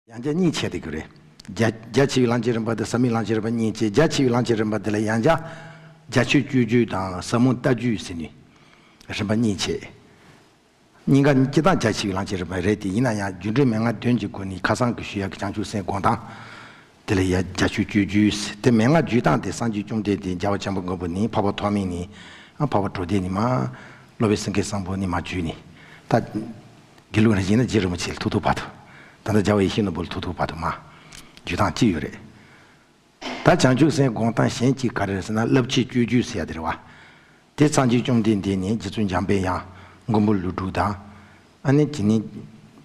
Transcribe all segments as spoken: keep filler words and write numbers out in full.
ཡང་བསྐྱར་གཉིས་ཕྱེ་བསྡད་ཀྱི་རེད། རྒྱ་རྒྱ་ཆེ་བའི་གླང་ཆེན་རིམ་པ་དང་ཟབ་མོའི་གླང་ཆེན་རིམ་པ་གཉིས་ཕྱེ། རྒྱ་ཆེ་བའི་གླང་ཆེན་རིམ་པ་དེ་ལ་ཡང་བསྐྱར་རྒྱ་ཆོས་སྤྱོད་བརྒྱུད་དང་ཟབ་མོ་ལྟ་བརྒྱུད་ཟེར་ནས་རིམ་པ་གཉིས་ཕྱེ། གཉིས་ཀ་སྤྱིར་བཏང་རྒྱ་ཆེ་བའི་གླང་ཆེན་རིམ་པ་རེད་དེ། ཡིན་ན་ཡང་རྒྱུ་འབྲས་མན་ངག་བདུན་གྱི་སྒོ་ནས་ཁ་སང་གི་ཞུ་ཡག་གི་བྱང་ཆུབ་སེམས་སྒོམ་སྟངས་དེ་ལ་ཡ་རྒྱ་ཆོས་སྤྱོད་བརྒྱུད་ཟེར། དེ་མན་ངག་བརྒྱུད་སྟངས་དེ་སངས་རྒྱས་བཅོམ་ལྡན་འདས་རྒྱལ་བ་བྱམས་པ་མགོན་པོ་ནས་འཕགས་པ་ཐོགས་མེད་ནས་འཕགས་པ་གྲོལ་སྡེ་ནས་མར་སློབ་དཔོན་སེང་གེ་བཟང་པོ་ནས་མར་བརྒྱུད་ནས། ད་དགེ་ལུགས་ནས་བྱས་ན་རྗེ་རིན་པོ་ཆེ་ལ་ཐུག་ཐུག་བར་དུ། ད་ལྟ་རྒྱལ་བ་ཡིད་བཞིན་ནོར་བུ་ལ་ཐུག་ཐུག་བར་དུ་མར་བརྒྱུད་སྟངས་གཅིག་ཡོད་རེད། ད་བྱང་ཆུབ་སེམས་སྒོམ་སྟངས་གཞན་གཅིག་ག་རེ་རེད་ཟེར་ན། བསླབ་བྱའི་སྤྱོད་བརྒྱུད་ཟེར་ཡ་དེ་རེད་བ། དེ་སངས་རྒྱས་བཅོམ་ལྡན་འདས་ནས་རྗེ་བཙུན་འཇམ་པའི་དབྱངས་མགོན་པོ་ཀླུ་སྒྲུབ་དང་། ཨ་ནི་དེ་ནས་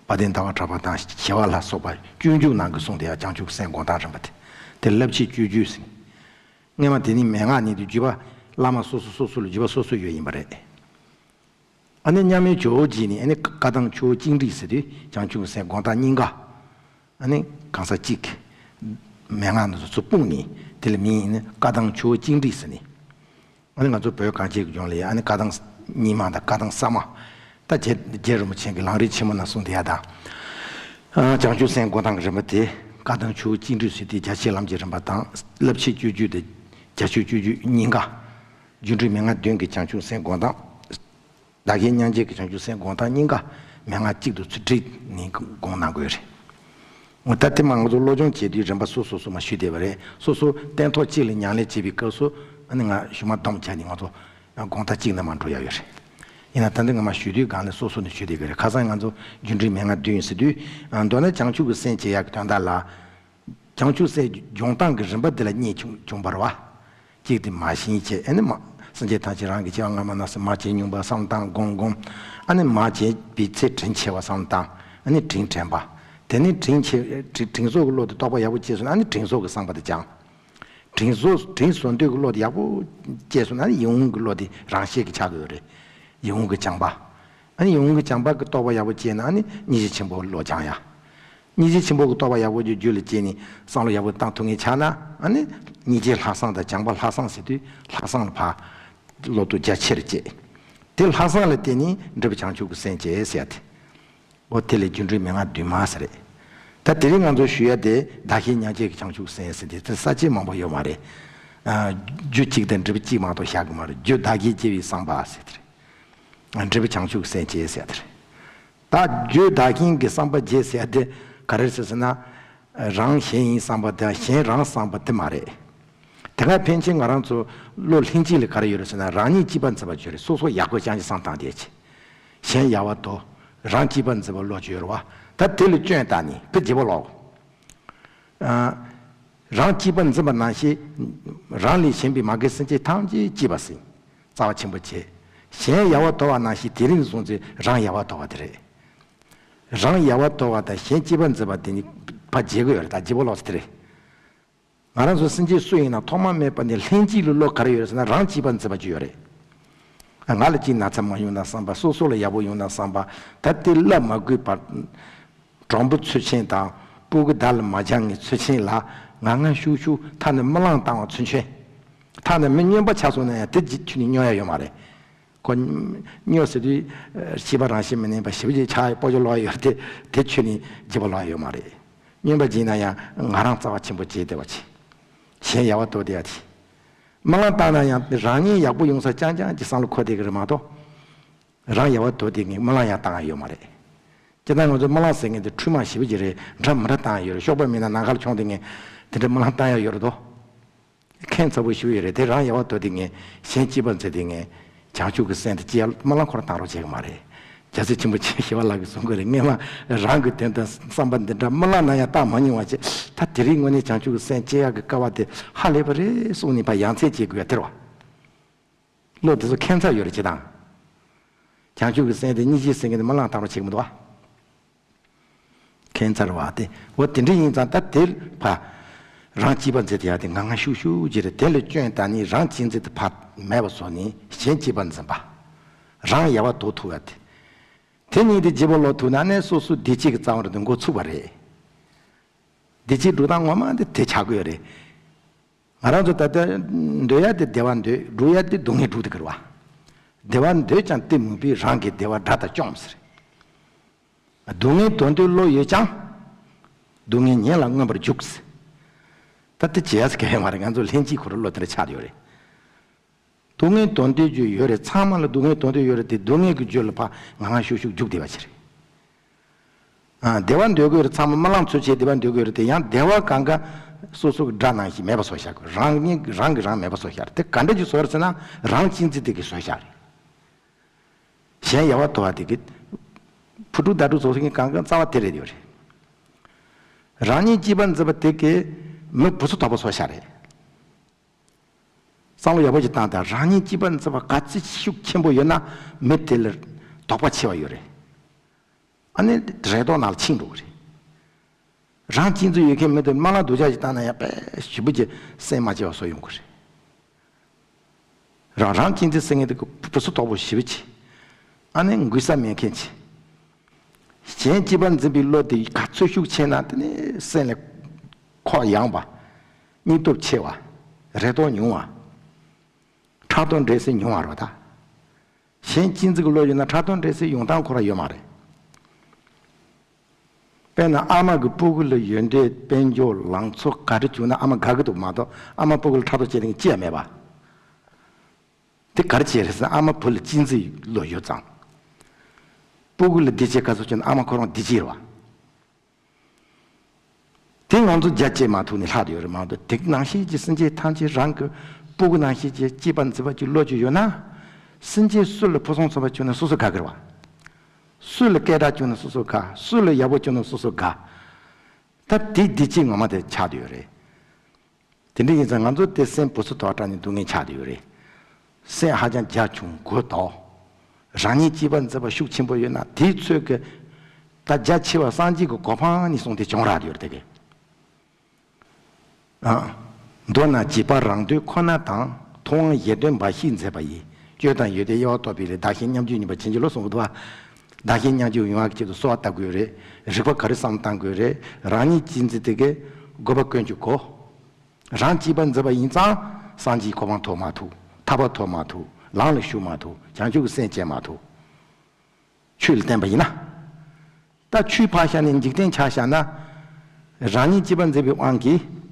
དཔལ་ལྡན་ཟླ་བ་གྲགས་པ་དང་ཞི་བ་ལྷ་སོགས་པ་སྤྱོད་འཇུག་ནང་གི་གསུངས་དེ་ཡང་བྱང་ཆུབ་སེམས་སྒོམ་སྟངས་རིམ་པ་དེ། དེ་བསླབ་བྱའི་སྤྱོད་བརྒྱུད་ཟེར། སྔོན་མ་དེ་ནི་མན་ངག་ནི་དེ་བརྒྱུད་པ་བླ་མ་སོ་སོ་སོ་སོ་ལ་བརྒྱུད་པ་སོ་སོ་ཡོད་ཡིན་པ་རེད། ཨ་ནི་མཉམ་མེད་ཇོ་བོ་རྗེ་ནི་ཨ་ནི་བཀའ་གདམས་ཆུ་བོ་གཅིག་འདྲེས་ཟེར་དུས་བྱང་ཆུབ་སེམས་སྒོམ་སྟངས་གཉིས་ཀ། ཨ་ནི་གང་ཟག་གཅིག་གི་མན་ངག་འདི་ཚོ་ཚུར་སྤུངས་ནས། དེ་ལ་མིང་ཡིན་ན་བཀའ་གདམས་ཆུ་བོ་གཅིག་འདྲེས་ཟེར་ནས། ཨ་ནི་ང་ཚོ་བོད་གངས་ཅན་གྱི་ལྗོངས་ལ་ཡ་ཨ་ནི་བཀའ་གདམས་རྙིང་མ་དང་བཀའ་གདམས་གསར་མ། ད་རྗེ་རྗེ་རིན་པོ་ཆེ་གི་ལམ་རིམ་ཆེན་མོ་ནང་གསུངས་དེ་ཡ་དང་། ཨ་བྱང་ཆུབ་སེམས་སྒོམ་སྟངས་ཀྱི་རིམ་པ་དེ་བཀའ་གདམས་ཆུ་བོ་གཅིག་འདྲེས་ཟེར་དེ་རྒྱ་ཆེའི་ལམ་གྱི་རིམ་པ་དང་། བསླབ་བྱའི་སྤྱོད་བརྒྱུད་དེ་རྒྱ་ཆོས་སྤྱོད་བརྒྱུད་གཉིས་ཀ། རྒྱུ་འབྲས་མན་ངག་བདུན་གྱི་བྱང་ཆུབ་སེམས་སྒོམ་སྟངས། བདག་གཞན་མཉམ་བརྗེ་གི་བྱང་ཆུབ་སེམས་སྒོམ་སྟངས་གཉིས་ཀ་མན་ངག་གཅིག་ཏུ་ཚུར་བསྒྲིལ་ནས་སྒོམ་གནང་དགོས་རེད། འོ་ད་དེ་མ་ང་ཚོ་སློབ་སྦྱོང་བྱེད་དུས་རིམ་པ་སོ་སོ་སོ་མ་ཞུས་བསྡད་པ་རེད། སོ་སོ་སྟན་ཐོག་གཅིག་ལ་ཉམས་ལེན་བྱེད་པའི་སྐབས་སུ་ཨ་ནི་ང་ཞུ་མ་སྡོམ་བྱས་ནས་ང་ཚོ་དགོང་དག་གཅིག་ནང་མ་འགྲོ་ཡ་ཡོད་རེད། ཡིན་ན་ད་འདི་ང་མ་ཞུ་དུས་སྒང་ལ་སོ་སོ་ནས་ཞུ་བསྡད་ཀྱི་རེད། ཁ་སང་ང་ཚོ་རྒྱུ་འབྲས་མན་ངག་བདུན་ཟེར་དུས། མདོར་ན་བྱང་ཆུབ་ཀྱི་སེམས་བསྐྱེད་ཡག་གི་དོན་དག་ལ། བྱང་ཆུབ་སེམས་སྦྱོང་སྟངས་ཀྱི་རིམ་པ་འདི་ལ་གཉིས་བྱུང་བྱུང་བ་རེད་བ། གཅིག་དེ་མ་ཞེན་བྱེད། ཨ་ནི་མ་སེམས་བསྐྱེད་ཐམས་ཅད་རང་གི་སྐྱེ་བ་སྔ་མ་ན་སོ་མ་བྱས་མྱོང་བ་བསམ་བཏང་སྒོམ་སྒོམ། ཨ་ནི་མ་བྱས་པའི་ཚེ་དྲིན་ཆེ་བ་བསམ་བཏང་། ཨ་ནི་དྲིན་དྲན་པ། དེ་ནས་དྲིན་ཆེ་དྲིན་དྲིན་གཟོ་གི་བློ་དེ་རྟོགས་པ་ཡག་པོ་སྐྱེས་སོང་ན་ཨ་ནི་དྲིན་གཟོ་གི་བསམ་པ་དེ་སྦྱང་། དྲིན་གཟོ་དྲིན་གཟོ་འདོད་ཀྱི་བློ་དེ་ཡག་པོ་སྐྱེས་སོང་ན་ཨ་ནི་ཡིད་འོང་གི་བློ་དེ་རང་ཤེས་ཀྱི་ཆགས་ཀྱི་ཡོད་རེད། ཡིད་འོང་གི་སྦྱང་བ། ཨ་ནི་ཡིད་འོང་གི་སྦྱང་བ་གི་རྟོགས་པ་ཡག་པོ་སྐྱེས་ན་ཨ་ནི་སྙིང་རྗེ་ཆེན་པོའི་བློ་སྦྱང་ཡ། སྙིང་རྗེ་ཆེན་པོ་གི་རྟོགས་པ་ཡག་པོ་རྒྱུད་རྒྱུད་ལ་སྐྱེས་ནས་བསམ་བློ་ཡག་པོ་བཏང་ཐུབ་མཁན་ཆགས་ན། ཨ་ནི་སྙིང་རྗེ་ལྷག་བསམ་དང་སྦྱང་བ་ལྷག་བསམ་ཟེར་དུས་ལྷག་བསམ་ལ་ཕར་བློ་སྟོབས་རྒྱ་ཆེར་སྐྱེད། དེ་ལྷག་བསམ་ལ་བརྟེན་ནས་འབྲས་བུ་བྱང་ཆུབ་ཀྱི་སེམས་སྐྱེ་ཟེར་ཡ་དེ། འོ་དེ་ལས་རྒྱུ་འབྲས་མན་ངག་བདུན་མ་ཟེར་རེད། ད་དེ་རིང་ང་ཚོ་ཞུ་ཡ་དེ་བདག་གཞན་མཉམ་བརྗེ་གི་བྱང་ཆུབ་སེམས་ཟེར་དེ་དེ་ས་བཅད་མང་པོ་ཡོད་མ་རེད། ཨ་རྒྱུ་གཅིག་དང་འབྲས་བུ་གཅིག་མ་གཏོགས་བཞག་གི་མ་རེད། རྒྱུ་བདག་གཞན་བརྗེ་བའི་བསམ་པ་ཟེར་དེ་རེད། འབྲས་བུ་བྱང་ཆུབ་སེམས་སྐྱེ་ཟེར་དེ་རེད། ད་རྒྱུ་བདག་གཞན་གྱི་བསམ་པ་བརྗེ་ཟེར་དེ་ག་རེ་ཟེར་ཟེར་ན། རང་གཞན་ཡིན་བསམ་པ་དང་གཞན་རང་བསམ་པ་དེ་མ་རེད། དེ་སྔ་ཕན་ཆད་ང་རང་ཚོ་བློ་ལྷན་སྐྱེས་ལ་ག་རེ་ཡོད་རེད་ཟེར་ན། རང་ཉིད་གཅེས་པར་འཛིན་པ་ཅིག་ཡོད་རེད། སོ་སོ་ཡག་པོ་ཅང་ཅིག་བསམ་སྟངས་དེ་ཅི། གཞན་ཡག་པ་དོ། རང་གཅེས་པར་འཛིན་པ་བློ་ཅིག་ཡོད་རེད་བ། ད་དེ་ལ་སྐྱོན་བཏགས་ནས་ཕར་བརྗེ་པོ་ལོག་ཨ། རང་གཅེས་པར་འཛིན་པ་ནང་བཞིན། རང་ལས་གཞན་པའི་མ་རྒན་སེམས་ཅན་ཐམས་ཅད་གཅེས་པར་ཟིན། རྩ་བ་ཆེན་པོ་བྱེད། གཞན་ཡལ་བར་དོར་བ་ནང་བཞིན་དེ་རིང་བཟུང་ཚེ་རང་ཡལ་བར་དོར་བ་དེ་རེད། རང་ཡལ་བར་དོར་བ་དང་གཞན་གཅེས་པར་འཛིན་པ་དེ་གཉིས་ཕར་བརྗེ་དགོས་ཡོད་རེད། ད་བརྗེ་པོ་ལོག་ས་དེ་རེད། ང་རང་ཚོ་སེམས་ཅན་སུ་ཡིན་ན་ཐོག་མ་མེད་པ་ནས་ལྷན་སྐྱེས་ལ་བློ་ག་རེ་ཡོད་རེད་ཟེར་ན་རང་གཅེས་པར་འཛིན་པ་ཅིག་ཡོད་རེད། ང་ལ་ཅིག་ན་ཚ་མ་ཡོང་ན་བསམ་པ། སོ་སོ་ལ་ཡག་པོ་ཡོང་ན་བསམ་པ། ད་དེ་བླ་མ་དགོས་པར། གྲོང་པུ་ཚུལ་ཆེན་དང་སྤུ་གུ་བདག་ལ་མ་སྦྱང་ངས་ཚུལ་ཆེན་ལ་ང་ང་ཤུག་ཤུག་ཐ་ན་རྨི་ལམ་བཏང་བ་ཚུལ་ཆེན། ཐ་ན་མི་སྨྱོན་པ་ཆགས་སོང་ན་ཡང་དེ་རྗེས་ཁྱོན་ནས་སྨྱོ་ཡ་ཡོད་མ་རེད། ཁོ་སྨྱོ་ཟེར་དུས་ཤེས་པ་རང་བཞིན་མི་གནས་པ་ཞེ་པོ་ཅིག་ཆགས་ཡ་སྤོ་ཅོ་ལོག་ཡ་ཡོད་རེད་དེ། དེ་ཁྱོན་ནས་བརྗེ་པོ་ལོག་ཡ་ཡོད་མ་རེད། སྨྱོན་པ་བྱས་ན་ཡང་ང་རང་རྩ་བ་ཆེན་པོ་བྱས་བསྡད་པ་བྱས། གཞན་ཡལ་བར་དོར་བསྡད་ཡ་དེ། རྨི་ལམ་བཏང་ན་ཡང་རང་ཉིད་ཡག་པོ་ཡོང་ས་རྐྱང་རྐྱང་གི་བསམ་བློ་འཁོར་བསྡད་ཀྱི་རེད་མ་གཏོགས། རང་ཡལ་བར་དོར་དེ་ངས་རྨི་ལམ་ཡང་བཏང་ཡ་ཡོད་མ་རེད། སྤྱིར་བཏང་ང་ཚོ་རྨི་ལམ་ཟེར་མཁན་དེ་འཁྲུལ་མ་ཞེ་པོ་ཅིག་རེད། འདྲ་མི་འདྲ་བཏང་ཡ་ཡོད་རེད། གཤོག་པ་མིན་ན་ནམ་མཁའ་ལ་མཆོངས་དེ་ངས་དེ་འདྲ་རྨི་ལམ་བཏང་ཡ་ཡོད་རེད་དོ། ཁྱད་མཚར་པོ་ཞེ་པོ་ཡོད་རེད། དེ་རང་ཡལ་བར་དོར་དེ་ངས་གཞན་གཅེས་པར་འཛིན་དེ་ངས་བྱང་ཆུབ་ཀྱི་སེམས་དེ་སྐྱེ་ཡ་རྨི་ལམ་ཁོ་རང་བཏང་རོགས་བྱེད་ཀྱི་མ་རེད། རྒྱལ་སྲས་ཆེན་པོ་ཆེན་ཞི་བ་ལྷ་གིས་གསུང་གི་རེད། སྔོན་མ་རང་གི་དོན་དང་བསམ་པ་འདི་འདྲ་རྨི་ལམ་ན་ཡང་བཏང་མ་མྱོང་བ་བྱས། ད་དེ་རིང་དངོས་གནས་བྱང་ཆུབ་ཀྱི་སེམས་སྐྱེ་ཡག་གི་སྐལ་བ་དེ་ཧ་ལས་པ་རེད་གསུངས་ནས་ཕར་ཡ་མཚན་སྐྱེ་དགོས་ཡ་དེ་རེད་བ། བློ་དེ་ཚོ་ཁྱད་མཚར་ཡོད་རེད། ཅི་དང་། བྱང་ཆུབ་ཀྱི་སེམས་དེ་སྙིང་རྗེའི་སེམས་ཀྱི་རྨི་ལམ་བཏང་རོགས་བྱེད་ཀྱི་མི་འདུག་བ། ཁྱད་མཚར་བ་དེ། འོ་དེ་འདྲ་ཡིན་ཙང་ད་དེར་ཕར། རང་གཅེས་པར་འཛིན་དེ་ཡ་དེ་ང་ང་ཤུག་ཤུག་ཅིག་རེད། དེ་ལ་སྐྱོན་བཏགས་ནས་རང་གཅེས་འཛིན་དེ་ཕར་མེད་པ་བཟོ་ནས་གཞན་གཅེས་པར་འཛིན་པ། རང་ཡལ་བར་དོར་ཐུབ་ཡ་དེ། དེ་གཉིས་དེ་བརྗེ་པོ་ལོག་ཐུབ་ན་ནས་སོ་སོ་བདེ་སྐྱིད་ཀྱི་རྩ་བ་རུ་དེ་འགོ་ཚུགས་པ་རེད། བདེ་སྐྱིད་སྒྲུབ་སྟངས་ངོ་མ་དེ་དེ་ཆགས་ཀྱི་ཡོད་རེད། ང་རང་ཚོ་ད་ལྟ་འདོད་ཡ་དེ་བདེ་བ་འདོད། སྒྲུབ་ཡ་དེ་སྡུག་བསྔལ་སྒྲུབ་དེ་ཀིར་བ། བདེ་བ་འདོད་ཀྱང་གཏི་མུག་པས། རང་གི་བདེ་བ་དགྲ་དང་བཅོམ་ཟེར། སྡུག་བསྔལ་དོར་འདོད་བློ་ཡོད་ཀྱང་། སྡུག་བསྔལ་ཉིད་ལ་མངོན་པར་འཇུག་ཟེར། ད་དེ་བྱེད་ཡ་ཟེར་ག་ཡོད་མ་རེད། ང་ཚོ་ལྷན་སྐྱེས་ཁོ་རང་བློ་དེ་འདྲ་ཆགས་ཡོད་རེད། སྡུག་བསྔལ་དོན་སྟོན་རྒྱུ་ཡོད་རེད། ཚང་མ་ལ་སྡུག་བསྔལ་དོན་སྟོན་ཡོད་རེད་དེ། སྡུག་བསྔལ་གྱི་རྒྱུ་ལ་ཕར་ངང་ངང་ཤུགས་ཤུགས་འཇུག་བསྡད་པ་ཅིག་རེད། ཨ། བདེ་བ་འདོད་དགོས་རེད། ཚང་མ་རྨི་ལམ་ཚུལ་བྱས་བདེ་བ་འདོད་དགོས་རེད་དེ། ཡང་བདེ་བ་གང་ག་སོ་སོ་གི་དགྲ་ནང་བཞིན་མེད་པ་བཟོ་བཞག་དགོས། རང་ཉིད་རང་གིས་རང་མེད་པ་བཟོ་བཞག་རེད། དེ་ག་འདྲ་ཅིག་བཟོ་རེད་ཟེར་ན། རང་གཅེས་འཛིན་དེ་གིས་བཟོ་བཞག་རེད། གཞན་ཡལ་བར་དོར་བ་དེ་གིས། ཕུ་དཀྲུག་མདའ་དཀྲུག་བཟོ་མཁན་གང་ག་རྩ་བ་དེ་རེད་ཡོད་རེད། རང་ཉིད་གཅེས་པར་འཛིན་པ་དེ་གིས་མི་བུ་ཚ་དོག་པོ་བཟོ་བཞག་རེད། བསམ་བློ་ཡག་པོ་ཞིག་བཏང་དང་། རང་ཉིད་གཅེས་པར་འཛིན་པ་ག་ཚོད་ཤུགས་ཆེན་པོ་ཡོད་ན་མི་དེ་ལ་དོགས་པ་ཆེ་བ་ཡོད་རེད། ཨ་ནི་རེ་དོགས་ནང་ལ་ཆིངས་འགྲོ་གི་རེད། རང་གཅེས་འཛིན་ཡོད་མཁན་མི་དེ་དམར་ནག་སྡུག་ཅག་ཅིག་བཏང་ན་ཡང་དཔེ་ཞེ་པོ་ཅིག་སེམས་མ་སྐྱིད་པ་བཟོ་ཡོང་གི་རེད། རང་རང་གཅེས་འཛིན་ཟེར་མཁན་དེ་གི་བུ་ཚ་དོག་པོ་ཞེ་པོ་ཅིག་ཨ་ནི་འགུལ་ས་མེད་མཁན་ཅིག་གཞན་གཅེས་པར་འཛིན་པའི་བློ་དེ་ག་ཚོད་ཤུགས་ཆེ་ན་དེ་ནི་སེམས་ལ་ཁོག་ཡངས་པ། སྙིང་སྟོབས་ཆེ་བ། རེ་དོགས་ཉུང་བ། ཕྲག་དོག་འདྲེ་སྲིན་ཉུང་བ་རེད་པ། ད་གཞན་གཅེས་འཛིན་གྱི་བློ་ཡོད་ན་ཕྲག་དོག་འདྲེ་སྲིན་ཡོང་སྟངས་ཁོ་རང་ཡོད་མ་རེད། དཔེར་ན་ཨ་མ་གིས་སྤུ་གུ་ལ་ཡོན་ཏན་དཔལ་འབྱོར་ལང་ཚོ་ག་རེ་བྱུང་ན་ཨ་མ་དགའ་གི་འདུག་མ་གཏོགས། ཨ་མ་སྤུ་གུ་ལ་ཕྲག་དོག་བྱེད་མཁན་ཅི་ཡང་མེད་པ། དེ་ག་རེ་བྱས་རེད་ཟེར་ན། ཨ་མ་བུ་ལ་གཅེས་འཛིན་བློ་ཡོད་ཙང་། སྤུ་གུ་ལ་བདེ་སྐྱིད་ག་ཚོད་བྱུང་ན་ཨ་མ་ཁོ་རང་བདེ་སྐྱིད་རེད་པ། དེ་ང་ཚོ་རྒྱ་བསྐྱེད་མ་ཐུབ་ནས་ལྷག་བསྡད་ཡོད་རེད་མ་གཏོགས། དེ་ནང་བཞིན་གྱི་སེམས་ཅན་ཐམས་ཅད་རང་གི་སྤུ་གུ་ནང་བཞིན་གྱི་གཅེས་པར་འཛིན་པ་གྱི་བློ་ཅིག་ཡོད་ན། སེམས་ཅན་སུ་ལ་ཕུན་སུམ་ཚོགས་པ་བྱུང་ན་སོ་སོ་དགའ་གི་རེད་པ། སུ་ལ་སྐད་གྲགས་བྱུང་ན་སོ་སོ་དགའ། སུ་ལ་ཡག་པོ་བྱུང་ན་སོ་སོ་དགའ། ད་དེ་བདེ་སྐྱིད་ངོ་མ་དེ་ཆགས་བསྡད་ཡོད་རེད། དེ་འདྲ་ཡིན་ཙང་ང་ཚོ་དེ་སེམས་བུ་ཚ་དོག་དྲགས་ནས་སྡུག་བསྔལ་ཆགས་བསྡད་ཡོད་རེད། སེམས་ཧ་ཅང་རྒྱ་ཆུང་མགོ་དོག་རང་ཉིད་གཅེས་པར་འཛིན་པ་ཤུགས་ཆེན་པོ་ཡོད་ན་དེའི་ཚོད་ཀྱི། ད་རྒྱ་ཆེ་བ་སངས་རྒྱས་ཀྱི་གོ་འཕང་ནས་བཟུང་སྟེ་བྱུང་རག་ཡོད་རེད་དེ་གི། ཨ། མདོར་ན་བྱིས་པ་རང་འདོད་ཁོ་ན་དང་། མཐོང་བ་གཞན་དོན་འབའ་ཞིག་མཛད་པ་ཡི། སྤྱོད་དང་ཡོན་ཏན་དབྱེ་བ་རྟོགས་པའི་ལས། བདག་གཞན་མཉམ་སྤྱོད་ནུས་པ་ཅན་གྱི་བློ་གསུང་གི་འདུག་པ། བདག་གཞན་མཉམ་སྤྱོད་ཡོང་བ་གི་ཆེད་དུ་གསོལ་བ་བཏབ་དགོས་རེད། རིག་པ་ག་རེ་བསམ་བཏང་དགོས་རེད། རང་ཉིད་གཅེས་འཛིན་དེ་གའི་དགོས་པ་ཀུན་གྱི་གོ། རང་གཅེས་པར་འཛིན་པ་ཡིན་ཙང་སངས་རྒྱས་གོ་འཕང་ཐོབ་མ་ཐུབ། ཐར་པ་ཐོབ་མ་ཐུབ། ལམ་ལ་ཞུགས་མ་ཐུབ། བྱང་ཆུབ་ཀྱི་སེམས་སྐྱེ་མ་ཐུབ། ཆོས་ལ་བརྟེན་པ་ཡིན་ན། ད་ཆོས་ཕར་བཞག་ནས་འཇིག་རྟེན་ཆ་བཞག་ན། རང་ཉིད་གཅེས་པར་འཛིན་པའི་དབང་གིས།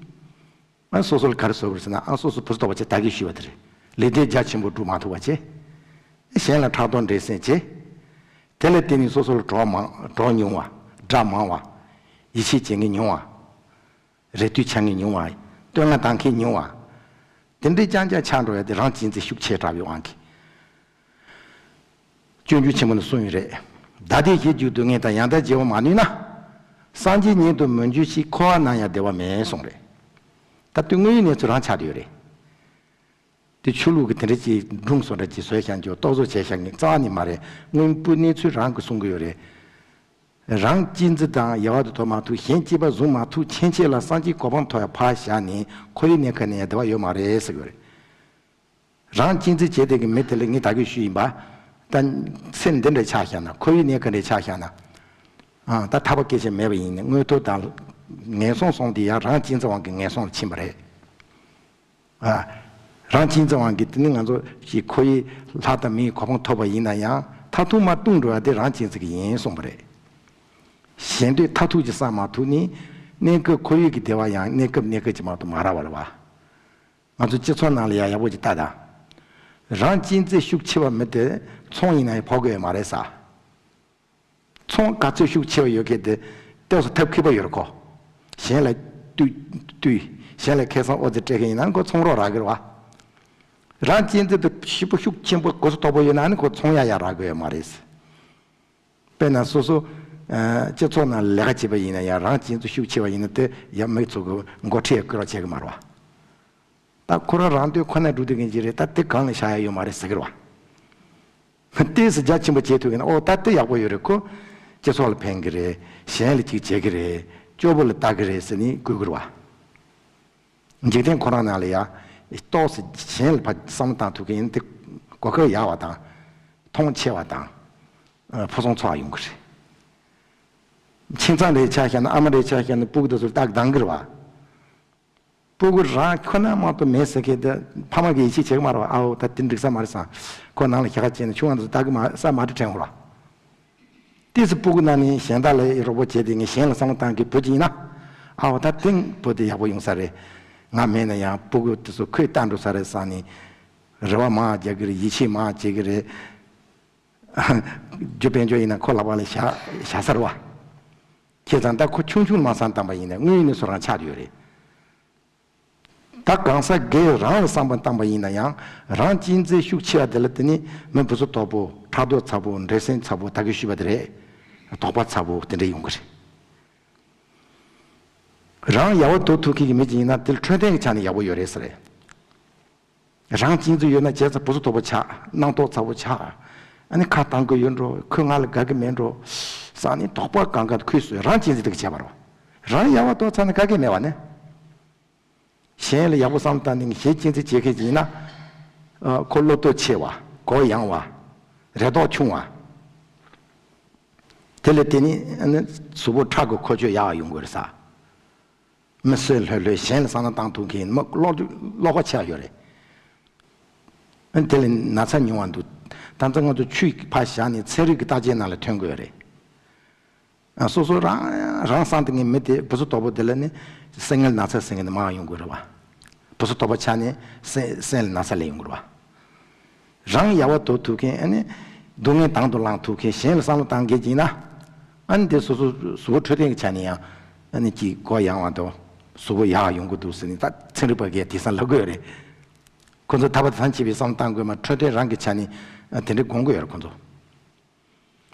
ཨ། སོ་སོ་ལ་ག་རེ་བཟོ་དགོས་ཟེར་ན། ཨ། སོ་སོ་བུ་ཚ་དོག་པོ་བྱས། ད་གིན་ཞུས་པ་དེ་རེད། ལས་དོན་རྒྱ་ཆེན་པོ་སྒྲུབ་མ་ཐུབ་པ་བྱས། གཞན་ལ་ཕྲག་དོག་འདྲེ་སྲིན་བྱས། དེ་ལ་བརྟེན་ནས་སོ་སོ་ལ་གྲོགས་མང་། གྲོགས་ཉུང་བ། དགྲ་མང་བ། ཡིད་ཆེས་བྱེད་མཁན་ཉུང་བ། རེ་ལྟོས་བྱ་མཁན་ཉུང་བ། བསྟོད་བསྔགས་བཏང་མཁན་ཉུང་བ། དེ་འདྲའི་རྐྱང་རྐྱང་ཆགས་འགྲོ་ཡ་དེ་རང་གཅེས་འཛིན་ཤུགས་ཆེ་དྲགས་པའི་དབང་གིས། སྤྱོད་འཇུག་ཆེན་མོ་ནས་གསུངས་ཡོད་རེད། བདག་བདེ་གཞན་སྡུག་སྡུག་བསྔལ་དང་། ཡང་དག་བརྗེ་བར་མ་ནུས་ན། སངས་རྒྱས་ཉིད་དུ་མི་འགྱུར་ཞིང་། འཁོར་བ་ན་ཡང་བདེ་བ་མེད་གསུངས་རེད། ད་དེ་དངོས་ཡོད་གནས་ཚུལ་རང་ཆགས་བསྡད་ཡོད་རེད། དེ་ཆོས་ལུགས་ཀྱི་དེ་འདྲ་ཅིག་སྒྲུང་བཟོ་འདྲ་ཅིག་བཟོས་བཞག་རྒྱུ། རྟོག་བཟོ་བྱས་བཞག་མཁན་རྩ་བ་ནས་མ་རེད། སྔོན་སྤུ་གནས་ཚུལ་རང་གིས་གསུང་གི་ཡོད་རེད། རང་གཅེས་འཛིན་དང་ཡལ་བར་དུ་དོར་མ་ཐུབ། གཞན་གཅེས་པར་བཟུང་མ་ཐུབ་མཁན་ཆེ་ལ་སངས་རྒྱས་གོ་འཕང་ཐོབ་ཡ་ཕར་བཞག་ནས་འཁོར་བའི་གནས་སྐབས་ནས་ཡང་བདེ་བ་ཡོད་མ་རེད་ཟེར་གི་ཡོད་རེད། རང་གཅེས་འཛིན་བྱས་བསྡད་ཀྱི་མི་དེ་ལ་ངས་ད་གིན་ཞུས་ཡིན་པ། ད་སེམས་འདི་འདྲ་ཆགས་བཞག་ན། འཁོར་བའི་གནས་སྐབས་འདྲ་ཆགས་བཞག་ན། ཨ། ད་ཐར་པ་སྐད་ཆ་མེད་པ་ཡིན་ན། མངོན་མཐོ་དང་ངན་སོང་གསུམ་དེ་ཡང་རང་གཅེས་འཛིན་དབང་གིས་ངན་སོང་ལ་ཕྱིན་པ་རེད། ཨ། རང་གཅེས་འཛིན་དབང་གིས་དེ་ནི་ང་ཚོ་ཞིག་འཁོར་བའི་ལྷ་དང་མིའི་གོ་འཕང་ཐོབ་པ་ཡིན་ན་ཡང་། མཐར་ཐུག་མར་ལྟུང་འགྲོ་བ་དེ་རང་གཅེས་འཛིན་གྱིས་ཡིན་གསུངས་པ་རེད། གཞན་དོན་མཐར་ཐུག་ཅིག་བསམ་མ་ཐུབ་ནས། གནས་སྐབས་འཁོར་བའི་གི་བདེ་བ་ཡང་གནས་སྐབས་གནས་སྐབས་ཅིག་མ་གཏོགས་མ་རག་པ་རེད་པ། ང་ཚོ་སྤྱི་ཚོགས་ནང་ལ་ཡང་ཡག་པོ་ཅིག་ལྟ་དང་། རང་གཅེས་འཛིན་ཤུགས་ཆེ་བ་མི་དེ་ཚོང་ཡིན་ན་ཡང་ཕོག་གི་ཡོད་མ་རེད་ཟེར། ཚོང་ག་ཚོད་ཤུགས་ཆེ་བ་ཡོད་མཁན་དེ་ལྟོས་ས་ཐབས་མཁས་པོ་ཡོད་རེད་ཁོ། གཞན་ལ་ལྟོས། ལྟོས། གཞན་ལ་ཁེ་བཟང་ཨོ་ཙི་སྤྲད་མཁན་ཡིན་ན་ཁོ་ཚོང་རོགས་རག་གི་རེད་པ། རང་གཅེས་འཛིན་དེ་ཞེ་པོ་ཤུགས་ཆེན་པོ་གོ་ས་དོག་པོ་ཡོད་ན་ནི་ཁོ་ཚོང་ཡ་ཡ་རག་གི་ཡོད་མ་རེད། དཔེར་ན་སོ་སོ། ཨ། སྤྱི་ཚོགས་ནང་ལས་ཀ་བྱེད་པ་ཡིན་ན་ཡང་། རང་གཅེས་འཛིན་ཤུགས་ཆེ་བ་ཡིན་ན་དེ་ཡང་མི་ཚོ་གི་འགོ་ཁྲིད་ཡ་སྐུལ་རོགས་བྱེད་གི་མ་རེད་པ། ད་ཁོ་རང་རང་དོན་ཁོ་ན་སྒྲུབ་སྡོད་མཁན་ཅིག་རེད། ད་དེ་གང་ལ་བཞག་ཡ་ཡོད་མ་རེད་ཟེར་གི་རེད་པ། ཏོག་ཙམ་རྒྱ་ཆེན་པོ་བྱེད་ཐུབ་མཁན་ན། ཨོ། ད་དེ་ཡག་པོ་ཡོད་རེད། ཁོ་སྤྱི་ཚོགས་ལ་ཕན་གི་རེད། གཞན་ལ་ཅིག་བྱེད་གི་རེད། སྐྱོ་པོ་ལ་ལྟ་གི་རེད་ཟེར་ནས་བསྐུལ་གི་རེད་པ། འཇིག་རྟེན་ཁོ་རང་ནང་ལ་ཡ་ཏོག་ཙམ་གཞན་ལ་ཕར་བསམ་བློ་བཏང་ཐུབ་མཁན་ཡིན་ན་དེ་གོ་སྐབས་ཡག་པ་དང་། མཐོང་ཆེ་བ་དང་། ཨ། ཕུན་སུམ་ཚོགས་པ་ཡོང་གི་རེད། ཁྱིམ་ཚང་འདྲ་ཆ་བཞག་ན། ཨ་མ་འདྲ་ཆ་བཞག་ན་སྤུ་གུ་དེ་ཚོར་ལྟ་སྡང་གི་རེད་པ། སྤུ་གུ་རང་ཁོ་ན་མ་གཏོགས་མེད་ཟེར་མཁན་དེ། ཕ་མ་གིས་ཡིད་ཆེས་བྱེད་གི་མ་རེད་པ། ཨའོ། ད་དེ་འགྲིག་ས་མ་རེད་བསམ། ཁོ་ནང་ལ་ཞེ་དྲག་བྱས་ནས་ཆུང་བ་དེ་ཚོ་ལྟ་གི་མ། ས་མ་འདྲ་དྲན་འོང་ར། ཏོག་ཙམ་སྤུ་གུ་ནང་ནས་གཞན་དག་ལ་རོགས་པ་བྱས་ཏེ་ངས་གཞན་ལ་བསམ་བློ་བཏང་གི་བུ་ཅིག་ཡིན་ན། ཨ་འོ་ད་དེང་བུ་དེ་ཡག་པོ་ཡོང་ས་རེད། ང་མེད་ན་ཡང་སྤུ་གུ་དེ་ཚོ་ཁོས་བལྟ་འགྲོ་ས་རེད་བསམ་ནས། རེ་བ་མང་རྒྱག་གི་རེད། ཡིད་ཆེས་མང་བྱེད་ཀྱི་རེད། རྒྱུ་དཔལ་འབྱོར་ཡིན་ན་ཁོ་ལག་པ་ལ་བཞག་བཞག་ས་རེད་བ། བྱས་ཙང་ད་ཁོ་ཆུང་ཆུང་མ་བསམ་བཏང་པ་ཡིན་ན་དངོས་ཡོད་གནས་ཚུལ་རང་ཆགས་ཡོད་རེད། ད་གང་ཟག་སྒེར་རང་ལ་བསམ་པ་བཏང་པ་ཡིན་ན་ཡང་རང་གཅེས་འཛིན་ཤུགས་ཆེ་བ་དེ་ལ་བརྟེན་ནས་མི་བུ་ཚོ་དོག་པོ། ཕྲག་དོག་ཚ་པོ། འདྲེ་སེམས་ཚ་པོ། ད་གིན་ཞུས་པ་དེ་རེད། དོགས་པ་ཚ་པོ་དེ་འདྲ་ཡོང་གི་རེད། རང་ཡག་པོ་འདུག་ཐུབ་མཁན་གྱི་མི་ཅིག་ཡིན་ན་དེ་ལ་འཕྲོད་བསྟེན་གྱི་ཆ་ནས་ཡག་པོ་ཡོད་རེད་ཟེར། རང་གཅེས་འཛིན་ཡོད་ན་བྱས་ཙང་བུ་ཚོ་དོག་པོ་ཆགས། རྣམ་རྟོག་ཚ་པོ་ཆགས། ཨ་ནི་ཁ་བཏང་གི་ཡོད་འགྲོ། ཁོས་ང་ལ་དགའ་གི་མེད་འགྲོ་བསམ་ནས་དོགས་པ་གང་ག་ཁུལ་སོས། རང་གཅེས་འཛིན་དེ་ག་བྱས་པ་རེད། རང་ཡག་པོ་འདུག་ཚར་ན་དཀའ་གི་མེད་བ་ནི། གཞན་ལ་ཡག་པོ་བསམ་བཏང་ནས་གཞན་གཅེས་འཛིན་བྱེད་མཁན་ཅིག་ཡིན་ན། ཨ། ཁོ་བློ་སྟོབས་ཆེ་བ། གུ་ཡངས་བ། རེ་དོགས་ཆུང་བ། དེ་ལ་བརྟེན་ནས་ཨ་ནི་གཟུགས་པོ་ཁྲག་གི་མཁོ་སྤྱོད་ཡག་ཡོང་གི་རེད་ས། མི་སེར་ལྷོད་ལྷོད་གཞན་ལ་བསམ་བློ་བཏང་ཐུབ་མཁན་མི་བློ་བློ་ཁོག་ཆེ་བ་ཡོད་རེད། ཨ་ནི་དེ་ལ་ན་ཚ་ཉུང་བ་འདུག་ད་ལྟ་ང་ཚོ་ཆུ་ཕར་བཞག་ནས་ཚན་རིག་གི་བརྟག་དཔྱད་ནང་ལ་ཐོན་དགོས་རེད། ཨ། སོ་སོ་རང་རང་བསམ་བཏང་མཁན་མི་དེ་བུ་ཚོ་དོག་པོ་དེ་ལ་ནི་སེམས་ངལ་ན་ཚ་ཟེར་མཁན་དེ་མང་ཡོང་གི་རེད་བ། བུ་ཚོ་དོག་པོ་ཆགས་ནས་སེམས་སེམས་ལ་ན་ཚ་སླེབས་ཡོང་གི་རེད་བ། རང་ཡག་པོ་འདུག་ཐུབ་མཁན། ཨ་ནི་སྡུག་བསྔལ་དང་དུ་བླངས་ཐུབ་མཁན། གཞན་ལ་བསམ་བློ་བཏང་མཁན་ཅིག་ཡིན་ན། ཨ་ནི་དེ་སོ་སོ་གཟུགས་པོ་འཕྲོད་བསྟེན་གྱི་ཆ་ནས་ཡང་ཨ་ནི་ཅིག་གུ་ཡངས་བ་དང་གཟུགས་པོ་ཡག་ཡོང་གི་འདུག་ཟེར་ནས་ད་ཚན་རིག་པ་གིས་དེང་སང་ལབ་གི་ཡོད་རེད། ཁོ་ཚོ་ཐར་པ་དང་མཆིས་པའི་བསམ་བློ་བཏང་དགོས་མ། འཕྲོད་བསྟེན་རང་གི་ཆ་ནས་ཨ་དེ་འདྲ་དགོངས་ཀྱི་ཡོད་རེད་ཁོ་ཚོ།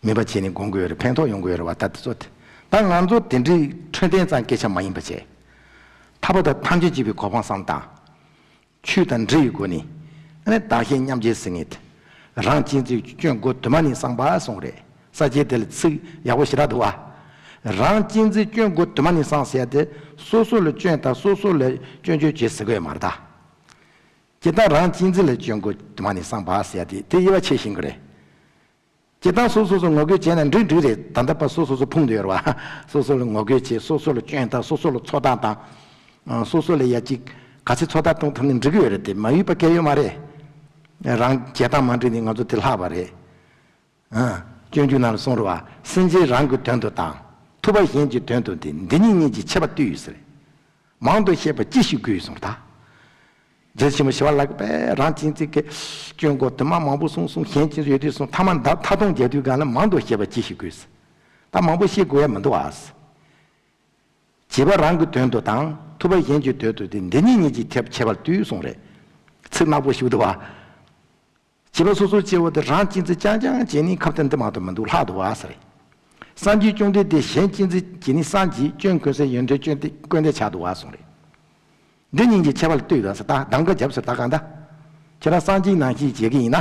མིན་པ་བྱས་ནས་དགོངས་དགོས་ཡོད་རེད། ཕན་ཐོགས་ཡོང་གི་ཡོད་རེད་བ། ད་དེ་ཚོ་དེ། ད་ང་ཚོ་དེ་འདྲའི་འཕྲོད་བསྟེན་ཙམ་སྐད་ཆ་མ་ཡིན་པ་བྱས། ཐར་པ་དང་ཐམས་ཅད་མཁྱེན་པའི་གོ་འཕང་བསམ་བཏང་། ཆོས་དང་འབྲེལ་བའི་སྒོ་ནས། ཨ་ནི་བདག་གཞན་མཉམ་བརྗེ་ཟེར་མཁན་དེ། རང་གཅེས་འཛིན་སྐྱོན་གོ་དུ་མ་ནས་སངས་པ་གསུངས་རེད། ས་སྐྱའི་དེ་ལ་ཚིག་ཡག་པོ་ཞེ་དྲག་འདུག་བ། རང་གཅེས་འཛིན་སྐྱོན་གོ་དུ་མ་ནས་སངས་ཟེར་ཡ་དེ། སོ་སོ་ལ་སྐྱོན་དང་སོ་སོ་ལ་སྐྱོན་བརྗོད་བྱེད་ཟེར་གི་ཡོད་མ་རེད་ད། སྤྱིར་བཏང་རང་གཅེས་འཛིན་ལ་སྐྱོན་གོ་དུ་མ་ནས་སངས་པ་ཟེར་ཡ་དེ་དེ་དབྱེ་བ་ཕྱེ་ཤེས་གི་རེད། སྤྱིར་བཏང་སོ་སོ་སོ་ངོ་རྒོལ་བྱས་ན་འགྲིག་འགྲིག་རེད། ད་ལྟ་བར་སོ་སོ་སོ་ཕུང་བསྡད་ཡོད་རེད་བ། སོ་སོ་ལ་ངོ་རྒོལ་བྱས། སོ་སོ་ལ་སྐྱོན་བཏང་། སོ་སོ་ལ་ཚོད་ལྟ་བཏང་། ཨ། སོ་སོ་ལ་ཡ་གཅིག་ག་ཚད་ཚོད་ལྟ་གཏོང་ཐུབ་ན་འགྲིག་གི་ཡོད་རེད་དེ། མ་ཡུས་པ་གལ་ཡོད་མ་རེད། རང་བྱེད་སྟངས་མ་འགྲིག་ནས་ང་ཚོ་དེ་ལྷག་པ་རེད། ཨ། སྤྱོད་འཇུག་ནང་ལ་གསུངས་རེད་བ། སེམས་ཅན་རང་གི་དོན་དུ་དང་། ཐུབ་པ་གཞན་གྱི་དོན་དུ་སྟེ། འདི་ཉིད་གཉིས་ཀྱི་ཁྱད་པར་ལྟོས་ཟེར། མང་དུ་བཤད་པ་ཅི་ཞིག་དགོས་གསུངས་ད། རྗེ་ཆེན་པོ་ཞི་བ་ལྷ་གིས་དཔེ་རང་གཅེས་འཛིན་གྱི་སྐྱོན་གོ་དུ་མ་མང་པོ་གསུངས་གསུངས། གཞན་གཅེས་འཛིན་ཡོད་དུས་གསུངས། མཐའ་མ་མཐའ་སྡོམ་རྒྱག་དུས་སྒང་ལ་མང་དུ་བཤད་པ་ཅི་ཞིག་དགོས། ད་མང་པོ་བཤད་དགོས་ཡ་མི་འདུག་ཨ། བྱེད་པ་རང་གི་དོན་དུ་དང་། ཐུབ་པ་གཞན་གྱི་དོན་དུ་སྟེ། འདི་ཉིད་གཉིས་ཀྱི་ཁྱད་ཁྱད་པར་ལྟོས་གསུངས་རེད། ཚིག་ནག་པོ་ཞིག་འདུག་བ། བྱེད་པ་སོ་སོ་སྐྱེ་བོ་དེ་རང་གཅེས་འཛིན་རྐྱང་རྐྱང་བྱས་ནས་ཁ་གཏད་འདི་མ་གཏོགས་མི་འདུག་ལྷག་འདུག་བ་ཟེར། སངས་རྒྱས་བཅོམ་ལྡན་འདས་གཞན་གཅེས་འཛིན་བྱས་ནས་སངས་རྒྱས། སྐྱོན་གོས་ས་ཡོན་ཏན་སྐྱོན་ཏེ་སྐྱོན་ཏེ་ཆགས་འདུག་བ་གསུངས་རེད། འདི་གཉིས་ཀྱི་ཁྱད་པར་ལ་ལྟོས་དང་ཟེར། ད་གདམ་ག་རྒྱབ་ཟེར། ད་གང་ལྟར་ཁྱེད་རང་སངས་རྒྱས་ནང་བཞིན་བྱེད་ཀྱི་ཡིན་ན།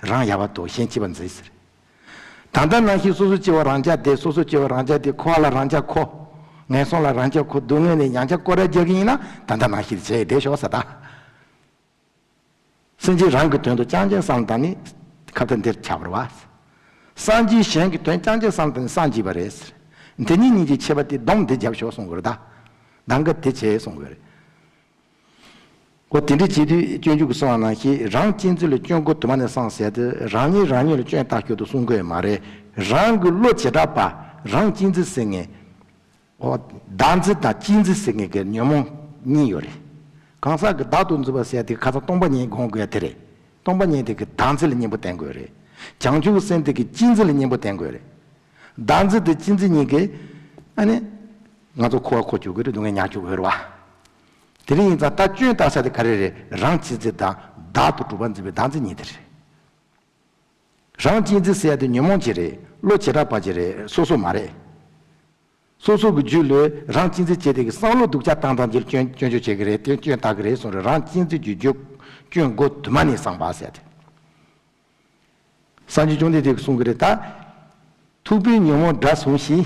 རང་ཡག་པ་འདུག་གཞན་སྐྱིད་པ་མཛོད་ཟེར། ད་ལྟ་ནང་བཞིན་སོ་སོ་སྐྱེ་བོ་རང་རྐྱ་དེ། སོ་སོ་སྐྱེ་བོ་རང་རྐྱ་དེ། འཁོར་བ་ལ་རང་རྐྱ་འཁོར། ངན་སོང་ལ་རང་རྐྱ་འཁོར། སྡུག་བསྔལ་ནས་ཡང་བསྐྱར་སྐོར་ར་རྒྱག་གི་ཡིན་ན། ད་ལྟ་ནང་བཞིན་བྱས་བསྡད་ཤོག་ཟེར་ད། སེམས་ཅན་རང་གི་དོན་དུ་རྐྱང་རྐྱང་བསམ་བཏང་ནས་ཁ་ཏ་འདིར་ཆགས་པ་རེད་བ། སངས་རྒྱས་གཞན་གྱི་དོན་རྐྱང་རྐྱང་བསམ་བཏང་ནས་སངས་རྒྱས་པ་རེད་ཟེར། འདི་གཉིས་གཉིས་ཀྱི་ཁྱད་པར་དེ་སྡོམ་འདི་རྒྱབ་ཤོག་གསུང་གི་རེད་ད། གདམ་ག་དེ་བྱས་གསུང་གི་རེད། འོ་དེ་འདྲ་བྱེད་དུས་སྤྱོད་འཇུག་གི་གསུང་བ་ནང་བཞིན། རང་གཅེས་འཛིན་ལ་སྐྱོན་གོ་དུ་མ་ནས་སངས་ཟེར་དུས། རང་ཉིད་རང་ཉིད་ལ་སྐྱོན་བཏགས་ཞོར་དུ་གསུང་དགོས་མ་རེད། རང་གི་བློ་བྱེ་བྲག་པ་རང་གཅེས་འཛིན་ཟེར་མཁན། འོ། བདག་འཛིན་དང་གཅེས་འཛིན་ཟེར་མཁན་གྱི་ཉོན་མོངས་གཉིས་ཡོད་རེད། གང་ཟག་གི་བདག་ཏུ་འཛིན་པ་ཟེར་ཡ་དེ་ཁ་སང་སྟོང་པ་ཉིད་དགོངས་དགོས་ཡ་དེ་རེད། སྟོང་པ་ཉིད་དེ་གི་བདག་འཛིན་ལ་གཉེན་པོ་བསྟེན་དགོས་རེད། བྱང་ཆུབ་སེམས་དེ་གི་གཅེས་འཛིན་ལ་གཉེན་པོ་བསྟེན་དགོས་རེད། བདག་འཛིན་དང་གཅེས་འཛིན་གཉིས་ཀྱིས་ཨ་ནི་ང་ཚོ་འཁོར་བ་འཁོར་བཅུག་གི་རེད། སྡུག་བསྔལ་མྱངས་བཅུག་གི་རེད་བ། དེ་རིང་ཡིན་ཙང་ད་སྐྱོན་བཏགས་ས་དེ་ག་རེ་རེད། རང་གཅེས་འཛིན་དང་བདག་ཏུ་གྲུབ་པ་འཛིན་པའི་བདག་འཛིན་གཉིས་དེ་རེད། རང་གཅེས་འཛིན་ཟེར་ཡ་དེ་ཉོན་མོངས་ཅིག་རེད། བློ་བྱེ་བྲག་པ་ཅིག་རེད། སོ་སོ་མ་རེད། སོ་སོ་གི་རྒྱུད་ལ་རང་གཅེས་འཛིན་བྱས་དེ་གི་བསམ་བློ་སྡུག་ཅག་བཏང་བཏང་རྒྱུ་ལ་སྐྱོན་སྐྱོན་བརྗོད་བྱེད་ཀྱི་རེད། དེ་སྐྱོན་བཏགས་ཀྱི་རེད་གསུངས་རེད། རང་གཅེས་འཛིན་གྱི་རྒྱུད་སྐྱོན་གོ་དུ་མ་ནས་སངས་པ་ཟེར་ཏེ། སངས་རྒྱས་བཅོམ་ལྡན་འདས་ཀྱིས་གསུང་གི་རེད་ད། ཐུབ་པས་ཉོན་མོངས་དགྲ་བཟུང་ཞིང་།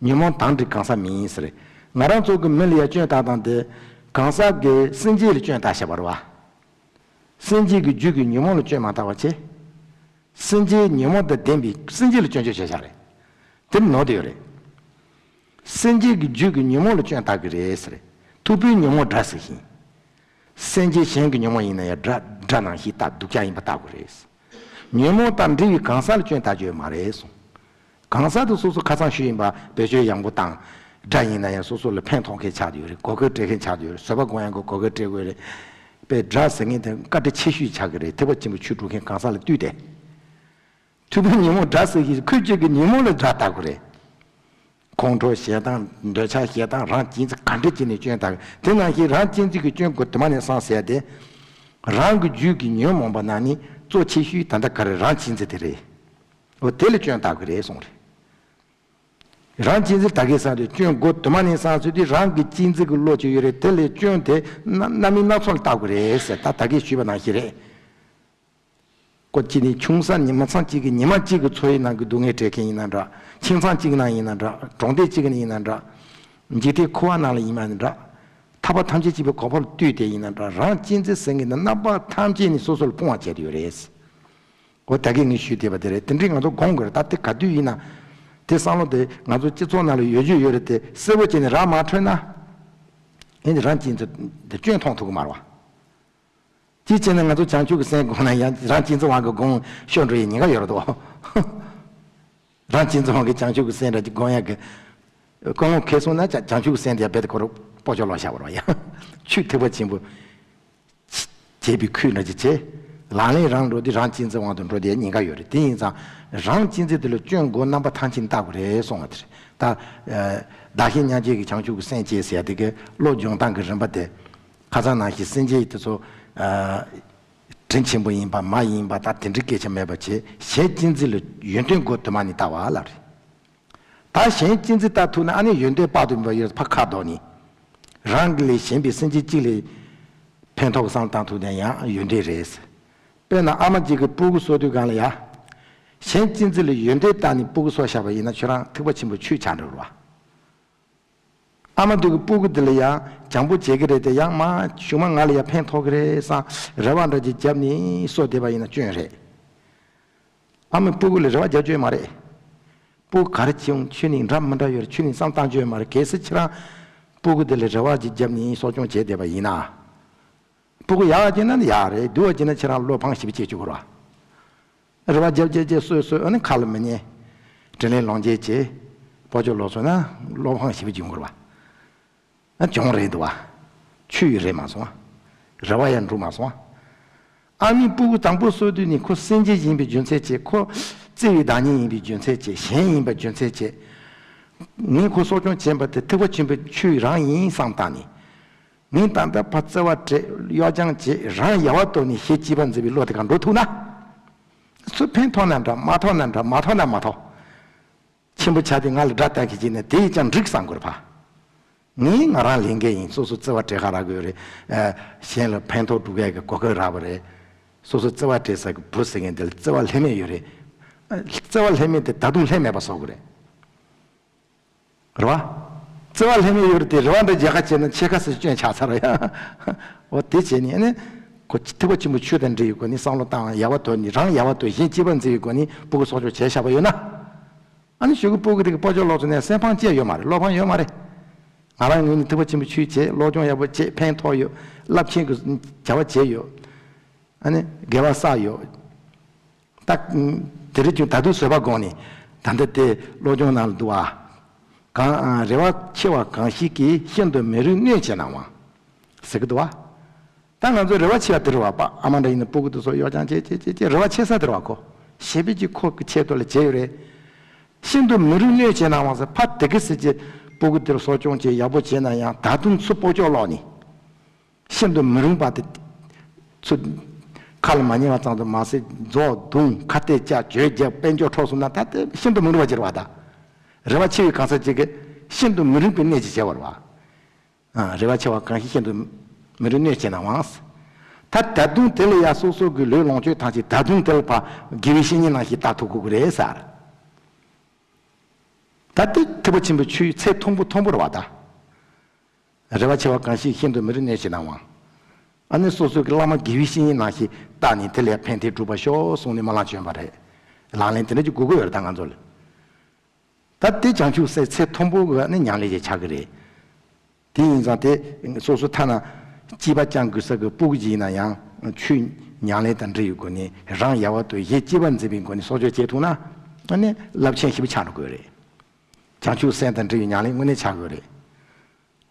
ཉོན་མོངས་དང་འདྲིས་གང་ཟག་མིན་ཟེར། ང་རང་ཚོ་གི་མི་ལ་ཡ་སྐྱོན་བཏགས་སྟངས་དེ། གང་ཟག་གི་སེམས་ཅན་ལ་སྐྱོན་བཏགས་བཞག་པ་རེད་བ། སེམས་ཅན་གྱི་རྒྱུད་ཀྱི་ཉོན་མོངས་ལ་སྐྱོན་མ་བཏགས་པ་བྱས། སེམས་ཅན་ཉོན་མོངས་དང་ལྡན་པའི་སེམས་ཅན་ལ་སྐྱོན་བརྗོད་བྱས་བཞག་རེད། དེར་ནོར་དེ་ཡོད་རེད། སེམས་ཅན་གྱི་རྒྱུད་ཀྱི་ཉོན་མོངས་ལ་སྐྱོན་བཏགས་ཀྱི་རེད་ཟེར། ཐུབ་པས་ཉོན་མོངས་དགྲ་ཟེར་ཞིང་། སེམས་ཅན་གཞན་གྱི་ཉོན་མོངས་ཡིན་ན་ཡང་དགྲ་དགྲ་ནང་བཞིན་བཏགས། སྡུག་ཅག་ཡིན་པ་བཏགས་དགོས་རེད། ཉོན་མོངས་དང་འདྲིས་པའི་གང་ཟག་ལ་སྐྱོན་བཏགས་རྒྱུ་ཡོད་མ་རེད་གསུངས། གང་ཟག་དེ་སོ་སོ་ཁ་སང་ཞུས་ཡིན་པ། བེད་སྤྱོད་ཡང་པོ་བཏང་། དགྲ་ཡིན་ན་ཡང་སོ་སོ་ལ་ཕན་ཐོགས་མཁན་ཆགས་ཡོད་རེད། གོ་སྐབས་སྤྲད་མཁན་ཆགས་ཡོད་རེད། བཟོད་པ་སྒོམ་ཡག་གི་གོ་སྐབས་སྤྲད་དགོས་རེད། པའི་དགྲ་ཟེར་མཁན་དེ་བཀའ་དྲིན་ཆེ་ཤོས་ཆགས་ཀྱི་རེད། ཐེག་པ་ཆེན་པོའི་ཆོས་སྒྲུབ་མཁན་གང་ཟག་ལ་ལྟོས་ཏེ། ཐོས་པ་ཉོན་མོངས་དགྲ་ཟེར་གྱི་ཁོས་ཁྱོད་ཀྱི་ཉོན་མོངས་ལ་དགྲ་ལྟ་དགོས་རེད། ཁོང་ཁྲོ་ཞེ་སྡང་འདོད་ཆགས་ཞེ་སྡང་རང་གཅེས་འཛིན་ག་འདྲ་བྱས་ནས་སྐྱོན་དགོས། དེ་ནང་བཞིན་རང་གཅེས་འཛིན་གྱི་སྐྱོན་འགོ་དུ་མ་ནས་སངས་ཟེར་ཏེ། རང་གི་རྒྱུད་ཀྱི་ཉོན་མོངས་པ་ནང་ནས་གཙོ་ཆེ་ཤོས་ད་ལྟ་ག་རེ་རང་གཅེས་འཛིན་དེ་རེད། འོ་དེ་ལ་སྐྱོན་ལྟ་དགོས་རེད་གསུངས་རེད། རང་གཅེས་འཛིན་ད་གའི་ས་དེ་སྐྱོན་འགོ་དུ་མ་ནས་སངས་ཚུལ་དེ་རང་གི་གཅེས་འཛིན་གྱི་བློ་ཅིག་ཡོད་རེད། དེ་ལས་སྐྱོན་དེ་རྣམ་སྨིན་སྣ་ཚོགས་ལ་ལྟ་དགོས་རེད་ཟེར། ད་ད་གའི་ཞུས་པ་ནང་བཞིན་རེད། ཀོ་གཅིག་ནི་ཆུང་ས་ཉི་མ་ཚང་གཅིག་གི་ཉི་མ་གཅིག་གི་འཚོ་བའི་ནང་གི་སྡུག་བསྔལ་སྤྲད་མཁན་ཡིན་ན་འདྲ། ཁྱིམ་ཚང་གཅིག་ནང་ཡིན་ན་འདྲ། གྲོང་སྡེ་གཅིག་ནང་ཡིན་ན་འདྲ། འཇིག་རྟེན་འཁོར་བ་ནང་ལ་ཡིན་ན་འདྲ། ཐར་པ་ཐམས་ཅད་མཁྱེན་པའི་གོ་འཕང་ལ་ལྟོས་ཏེ་ཡིན་ན་འདྲ། རང་གཅེས་འཛིན་ཟེར་མཁན་དེ་རྣམ་པ་ཐམས་ཅད་ནས་སོ་སོ་ལ་ཕུང་བ་བྱས་ཏེ་ཡོད་རེད། འོ་ད་གིན་ངས་ཞུས་བསྡད་པ་དེ་རེད། དེ་འདྲའི་ང་ཚོ་སྒོམ་དགོས་རེད། ད་དེ་ག་དུས་ཡིན་ན། དེ་བསམ་བློ་དེ་ང་ཚོ་སྤྱི་ཚོགས་ནང་ལ་ཡོད་རྒྱུ་ཡོད་རེད་དེ་གསལ་པོ་བྱས་ནས་རང་མ་འཕྲོད་ན། ཨེ་འདི་རང་གཅེས་འཛིན་དེ་སྐྱོན་མཐོང་ཐུབ་ཀྱི་མ་རེད་བ། ཅིའི་ཕྱིར་ན་ང་ཚོ་བྱང་ཆུབ་ཀྱི་སེམས་སྒོམ་ན་ཡང་རང་གཅེས་འཛིན་དབང་གིས་སྒོམ་ཤོར་འགྲོ་ཡི་ཉེན་ཁ་ཡོད་རེད་དོ། རང་གཅེས་འཛིན་དབང་གིས་བྱང་ཆུབ་ཀྱི་སེམས་ར་ཅིག་སྒོམ་ཡག་གི་ཀུན་སློང་འཁེལ་སོང་ན་ཅང་བྱང་ཆུབ་ཀྱི་སེམས་དེ་ཡང་རྦད་དེ་ཁོ་རང་སྤོ་ཆོག་ལོག་བཞག་པ་རེད་ཡ། ཆོས་ཐེག་པ་ཆེན་པོ་བྱེད་པའི་ཁུལ་འདྲ་ཅིག་བྱེད། ལག་ལེན་རང་འགྲོ་དུས་རང་གཅེས་འཛིན་དབང་དུ་འགྲོ་དེ་ཉེན་ཁ་ཡོད་རེད། དེ་ཡིན་ཙང་རང་གཅེས་འཛིན་དེ་ལ་སྐྱོན་འགོ་རྣམ་པ་ཐམས་ཅད་བལྟ་དགོས་རེད་གསུངས་པ་དེ་རེད། ད་བདག་གཞན་མཉམ་བརྗེ་གི་བྱང་ཆུབ་ཀྱི་སེམས་བསྐྱེད་ཟེར་ཡ་དེ་གི་བློ་སྦྱོང་སྟངས་ཀྱི་རིམ་པ་དེ། ཁ་སང་ནང་བཞིན་སེམས་ཅན་དེ་ཚོ། ཨ། དྲིན་ཆེན་པོ་ཡིན་པ་མ་ཡིན་པ་ད་དེ་འདྲའི་སྐད་ཆ་མེད་པ་བྱས། གཞན་གཅེས་འཛིན་ལ་ཡོན་ཏན་སྒོ་དུ་མ་ནས་ལྟ་བ་ལ་རེད། ད་གཞན་གཅེས་འཛིན་ལྟ་ཐུབ་ན་ཨ་ནི་ཡོན་ཏན་དཔག་ཏུ་མེད་པ་ཡོད། ཕར་ཁ་བཟློག་ནས། རང་གི་ལས་གཞན་པའི་སེམས་ཅན་གཅིག་ལ་ཕན་ཐོགས་བསམ་བཏང་ཐུབ་ན་ཡང་ཡོན་ཏན་རེད། དཔེར་ན་ཨ་མ་གཅིག་གིས་སྤུ་གུ་གསོ་དུས་སྒང་ལ་ཡ། གཞན་གཅེས་འཛིན་ལ་ཡོན་ཏན་བལྟས་ནས་སྤུ་གུ་གསོ་བཞག་པ་ཡིན་ན་ཁྱོད་རང་ཐེག་པ་ཆེན་པོའི་ཆོས་ཆགས་འགྲོ་རེད་བ། ཨ་མ་དེ་གི་སྤུ་གུ་དེ་ལ་ཡང་སྦྱང་པོ་བྱེད་ཀྱི་རེད་དེ་ཡང་མ་གཞུག་མ་ང་ལ་ཡང་ཕན་ཐོགས་ཀྱི་རེད་བསམ་རེ་བ་འདྲ་ཅིག་བརྒྱབ་ནས་གསོ་བསྡད་པ་ཡིན་ན་སྐྱོན་རེད། ཨ་མས་སྤུ་གུ་ལ་རེ་བ་རྒྱག་རྒྱུ་ཡོད་མ་རེད། སྤུ་གུ་ག་རེ་བྱུང་ཁྱོད་ནི་འདྲ་མི་འདྲ་ཡོད་རེད། ཁྱོད་ནི་བསམ་བཏང་རྒྱུ་ཡོད་མ་རེད། གལ་སྲིད་ཁྱེད་རང་སྤུ་གུ་དེ་ལ་རེ་བ་ཅིག་བརྒྱབ་ནས་གསོ་སྐྱོང་བྱས་བསྡད་པ་ཡིན་ན། སྤུ་གུ་ཡག་བྱས་ན་ཡག་རེད། སྡུག་བྱས་ན་ཁྱེད་རང་བློ་ཕངས་ཞེ་པོ་སྐྱེ་བཅུག་གི་རེད་བ། རེ་བ་རྒྱབ་རྒྱབ་རྒྱབ་གསོས་གསོས་ཨ་ནི་ཁ་ལ་མི་ཉན། དྲིན་ལན་ལོག་འཇལ་བྱེད། སྤོ་ཆོག་ལོག་སོང་ན་བློ་ཕངས་ཞེ་པོ་བྱུང་དགོས་རེད་བ། ཨ་བྱུང་རེད་འདུག་བ། ཆོས་ཡི་རེད་མ་སོང་བ། རེ་བ་ཡང་འགྲུབ་མ་སོང་བ། ཨ་མའི་སྤུ་གུ་དང་པོ་གསོ་དུས་ནི་ཁོ་སེམས་ཅན་ཡིན་པའི་རྒྱུ་མཚན་བྱས། ཁོ་བརྩེ་བའི་བདག་ཉིད་ཡིན་པའི་རྒྱུ་མཚན་བྱས། གཞན་ཡིན་པའི་རྒྱུ་མཚན་བྱས། ངས་ཁོ་གསོ་སྐྱོང་བྱེད་པ་དེ་ཐེག་པ་ཆེན་པོའི་ཆོས་རང་ཡིན་བསམ་བཏང་ནས། ངས་ད་ལྟ་ཕར་བརྩེ་བ་སྤྲད། གཡོ་སྦྱོང་བྱེད། རང་ཡལ་བ་དོར་ནས་གཞན་གཅེས་པར་འཛིན་པའི་བློ་དེ་ག་འགྲོ་ཐུབ་ན། ཚུར་ཕན་ཐོགས་ན་འདྲ། མ་ཐོགས་ན་འདྲ། མ་ཐོགས་ན་མ་ཐོགས། ཆེན་པོ་ཆགས་ཏེ་ང་ལ་དགྲ་གཏད་མཁན་ཅིག་ནས་དེ་ཡིས་ཀྱང་འགྲིག་བསམ་དགོས་རེད་པ། ངས་ང་རང་ལས་འགན་ཡིན། སོ་སོ་བརྩེ་བ་སྤྲད་ཁ་རག་གི་ཡོད་རེད། ཨ། གཞན་ལ་ཕན་ཐོགས་སྒྲུབ་ཡག་གི་གོ་སྐབས་རག་པ་རེད། སོ་སོ་བརྩེ་བ་སྤྲད་ས་གི་བུ་ཟེར་མཁན་དེ་ལ་བརྩེ་བ་ལྷད་མེད་ཡོད་རེད། ཨ། བརྩེ་བ་ལྷད་མེད་དེ་ད་དུང་ལྷད་མེད་པ་བཟོ་དགོས་རེད། རེད་བ། བརྩེ་བ་ལྷད་མེད་ཡོད་རེད་དེ་རེ་བ་འདྲ་རྒྱག་ཁ་བྱས་ན་ཕྱེད་ཀ་ཟེར་སྐྱོན་ཆགས་ཚར་བ་ཡ། འོ་དེ་བྱས་ནས་ཨ་ནི། ཁོ་ཐེག་པ་ཆེན་པོའི་ཆོས་དང་འབྲེལ་བའི་སྒོ་ནས་བསམ་བློ་བཏང་། ཡལ་བ་དོར་ནས། རང་ཡལ་བ་དོར། གཞན་གཅེས་པར་འཛིན་པའི་སྒོ་ནས་སྤུ་གུ་གསོ་སྐྱོང་བྱས་བཞག་པ་ཡོད་ན། ཨ་ནི་གཞུག་གི་སྤུ་གུ་དེ་གི་སྤོ་ཆོག་ལོག་སོང་ནས་སེམས་ཕམ་སྐྱེ་ཡོད་མ་རེད། བློ་ཕམ་ཡོད་མ་རེད། ང་རང་ངོས་ནས་ཐེག་པ་ཆེན་པོའི་ཆོས་བྱས། སློབ་སྦྱོང་ཡག་པོ་བྱས། ཕན་ཐོགས་ཡོད། རླབས་ཆེན་གྱི་བྱ་བ་བྱས་ཡོད། ཨ་ནི་དགེ་བ་བསགས་ཡོད། ད་དེ་རིགས་ཀྱང་ད་དུང་བཟོད་པ་སྒོམ་ནས། ད་ལྟ་དེ་སློབ་སྦྱོང་ནང་ལ་འདུག་བ། གང་རེ་བ་ཆེ་བ་གང་ཞིག་གིས། ཤིན་ཏུ་མི་རུང་གནོད་བྱེད་ན་འང་། ཟེར་གི་འདུག་བ། ད་ང་ཚོའི་རེ་བ་ཆེ་བ་དེ་རེད་བ། ཨ་མ་འདྲ་ཡིན་ན་སྤུ་གུ་དེ་ཚོ་གཡོ་སྦྱོང་བྱེད་བྱེད་བྱེད་བྱེད་རེ་བ་ཆེ་ས་དེ་རེད་བ། ཁོ་ཞེ་པོ་ཅིག་ཁོ་གི་ཆེད་དུ་ལ་བྱས་ཡོད་རེད། ཤིན་ཏུ་མི་རུང་གནོད་བྱེད་ན་འང་ཟེར། ཕ་དེ་གི་ཟེར་གྱི་སྤུ་གུ་དེར་གསོ་སྐྱོང་བྱེད། ཡག་པོ་བྱས་ན་ཡང་ད་དུང་ཚུར་སྤོ་ཆོག་ལོག་ནས། ཤིན་ཏུ་མི་རུང་བ་དེ། ཚུར་ཁ་ལ་མ་ཉན་པ་ཙམ་དུ་མ་ཟད། རྫོགས་རྡུང་། ཁ་གཏད་བཅག་བཅོས་རྒྱག་དཔལ་འབྱོར་འཕྲོག་སོང་ན་ད་དེ་ཤིན་ཏུ་མི་རུང་བ་ཅིག་རེད་བ། ད་རེ་བ་ཆེ་བའི་གང་ཟག་ཅིག་གིས་ཤིན་ཏུ་མི་རུང་བའི་གནས་ཅིག་བྱས་པ་རེད་བ། ཨ། རེ་བ་ཆེ་བ་གང་ཞིག་ཤིན་ཏུ་མི་རུང་གནོད་བྱེད་ན་འང་། ད་ད་དུང་དེ་ལ་ཡ་སོ་སོ་གི་ལུས་ལོངས་སྤྱོད་ཐམས་ཅད་ད་དུང་དེ་ལ་ཕར་དགེ་བའི་བཤེས་གཉེན་ནང་བཞིན་ལྟ་ཐུབ་དགོས་ཀྱི་རེད་ཟེར། ད་དེ་ཐེག་པ་ཆེན་པོའི་ཆོས་ཚད་མཐོན་པོ་མཐོན་པོ་རེད་བ་ད། རེ་བ་ཆེ་བ་གང་ཞིག་ཤིན་ཏུ་མི་རུང་གནོད་བྱེད་ན་འང་། ཨ་ནི་སོ་སོ་གི་བླ་མ་དགེ་བའི་བཤེས་གཉེན་ནང་བཞིན་བལྟས་ནས་དེ་ལ་ཕན་བདེ་སྒྲུབ་པར་ཤོག་གསུངས་ནས་སྨོན་ལམ་བྱོན་པ་རེད། ལག་ལེན་དེ་འདྲ་ཅིག་དགོས་ཀྱི་ཡོད་རེད་ད་ང་ཚོ་ལ། ད་དེ་བྱང་ཆུབ་སེམས་ཚད་མཐོན་པོ་གི་ཨ་ནི་ཉམས་ལེན་ཅིག་ཆགས་ཀྱི་རེད། དེ་ཡིན་ཙང་དེ་སོ་སོ་ཐ་ན་སྐྱེས་པ་བསྐྱངས་དགོས་ས་གི་སྤུ་གུ་ཅིག་ཡིན་ན་ཡང་ཆོས་ཉམས་ལེན་དང་འབྲེལ་བའི་སྒོ་ནས། རང་ཡལ་བ་དོར། གཞན་གཅེས་པར་འཛིན་པའི་སྒོ་ནས་གསོ་སྐྱོང་བྱེད་ཐུབ་ན། ཨ་ནི་རླབས་ཆེན་ཞེ་པོ་ཆགས་འགྲོ་གི་རེད། བྱང་ཆུབ་སེམས་དང་འབྲེལ་བའི་ཉམས་ལེན་དངོས་གནས་བྱ་དགོས་རེད།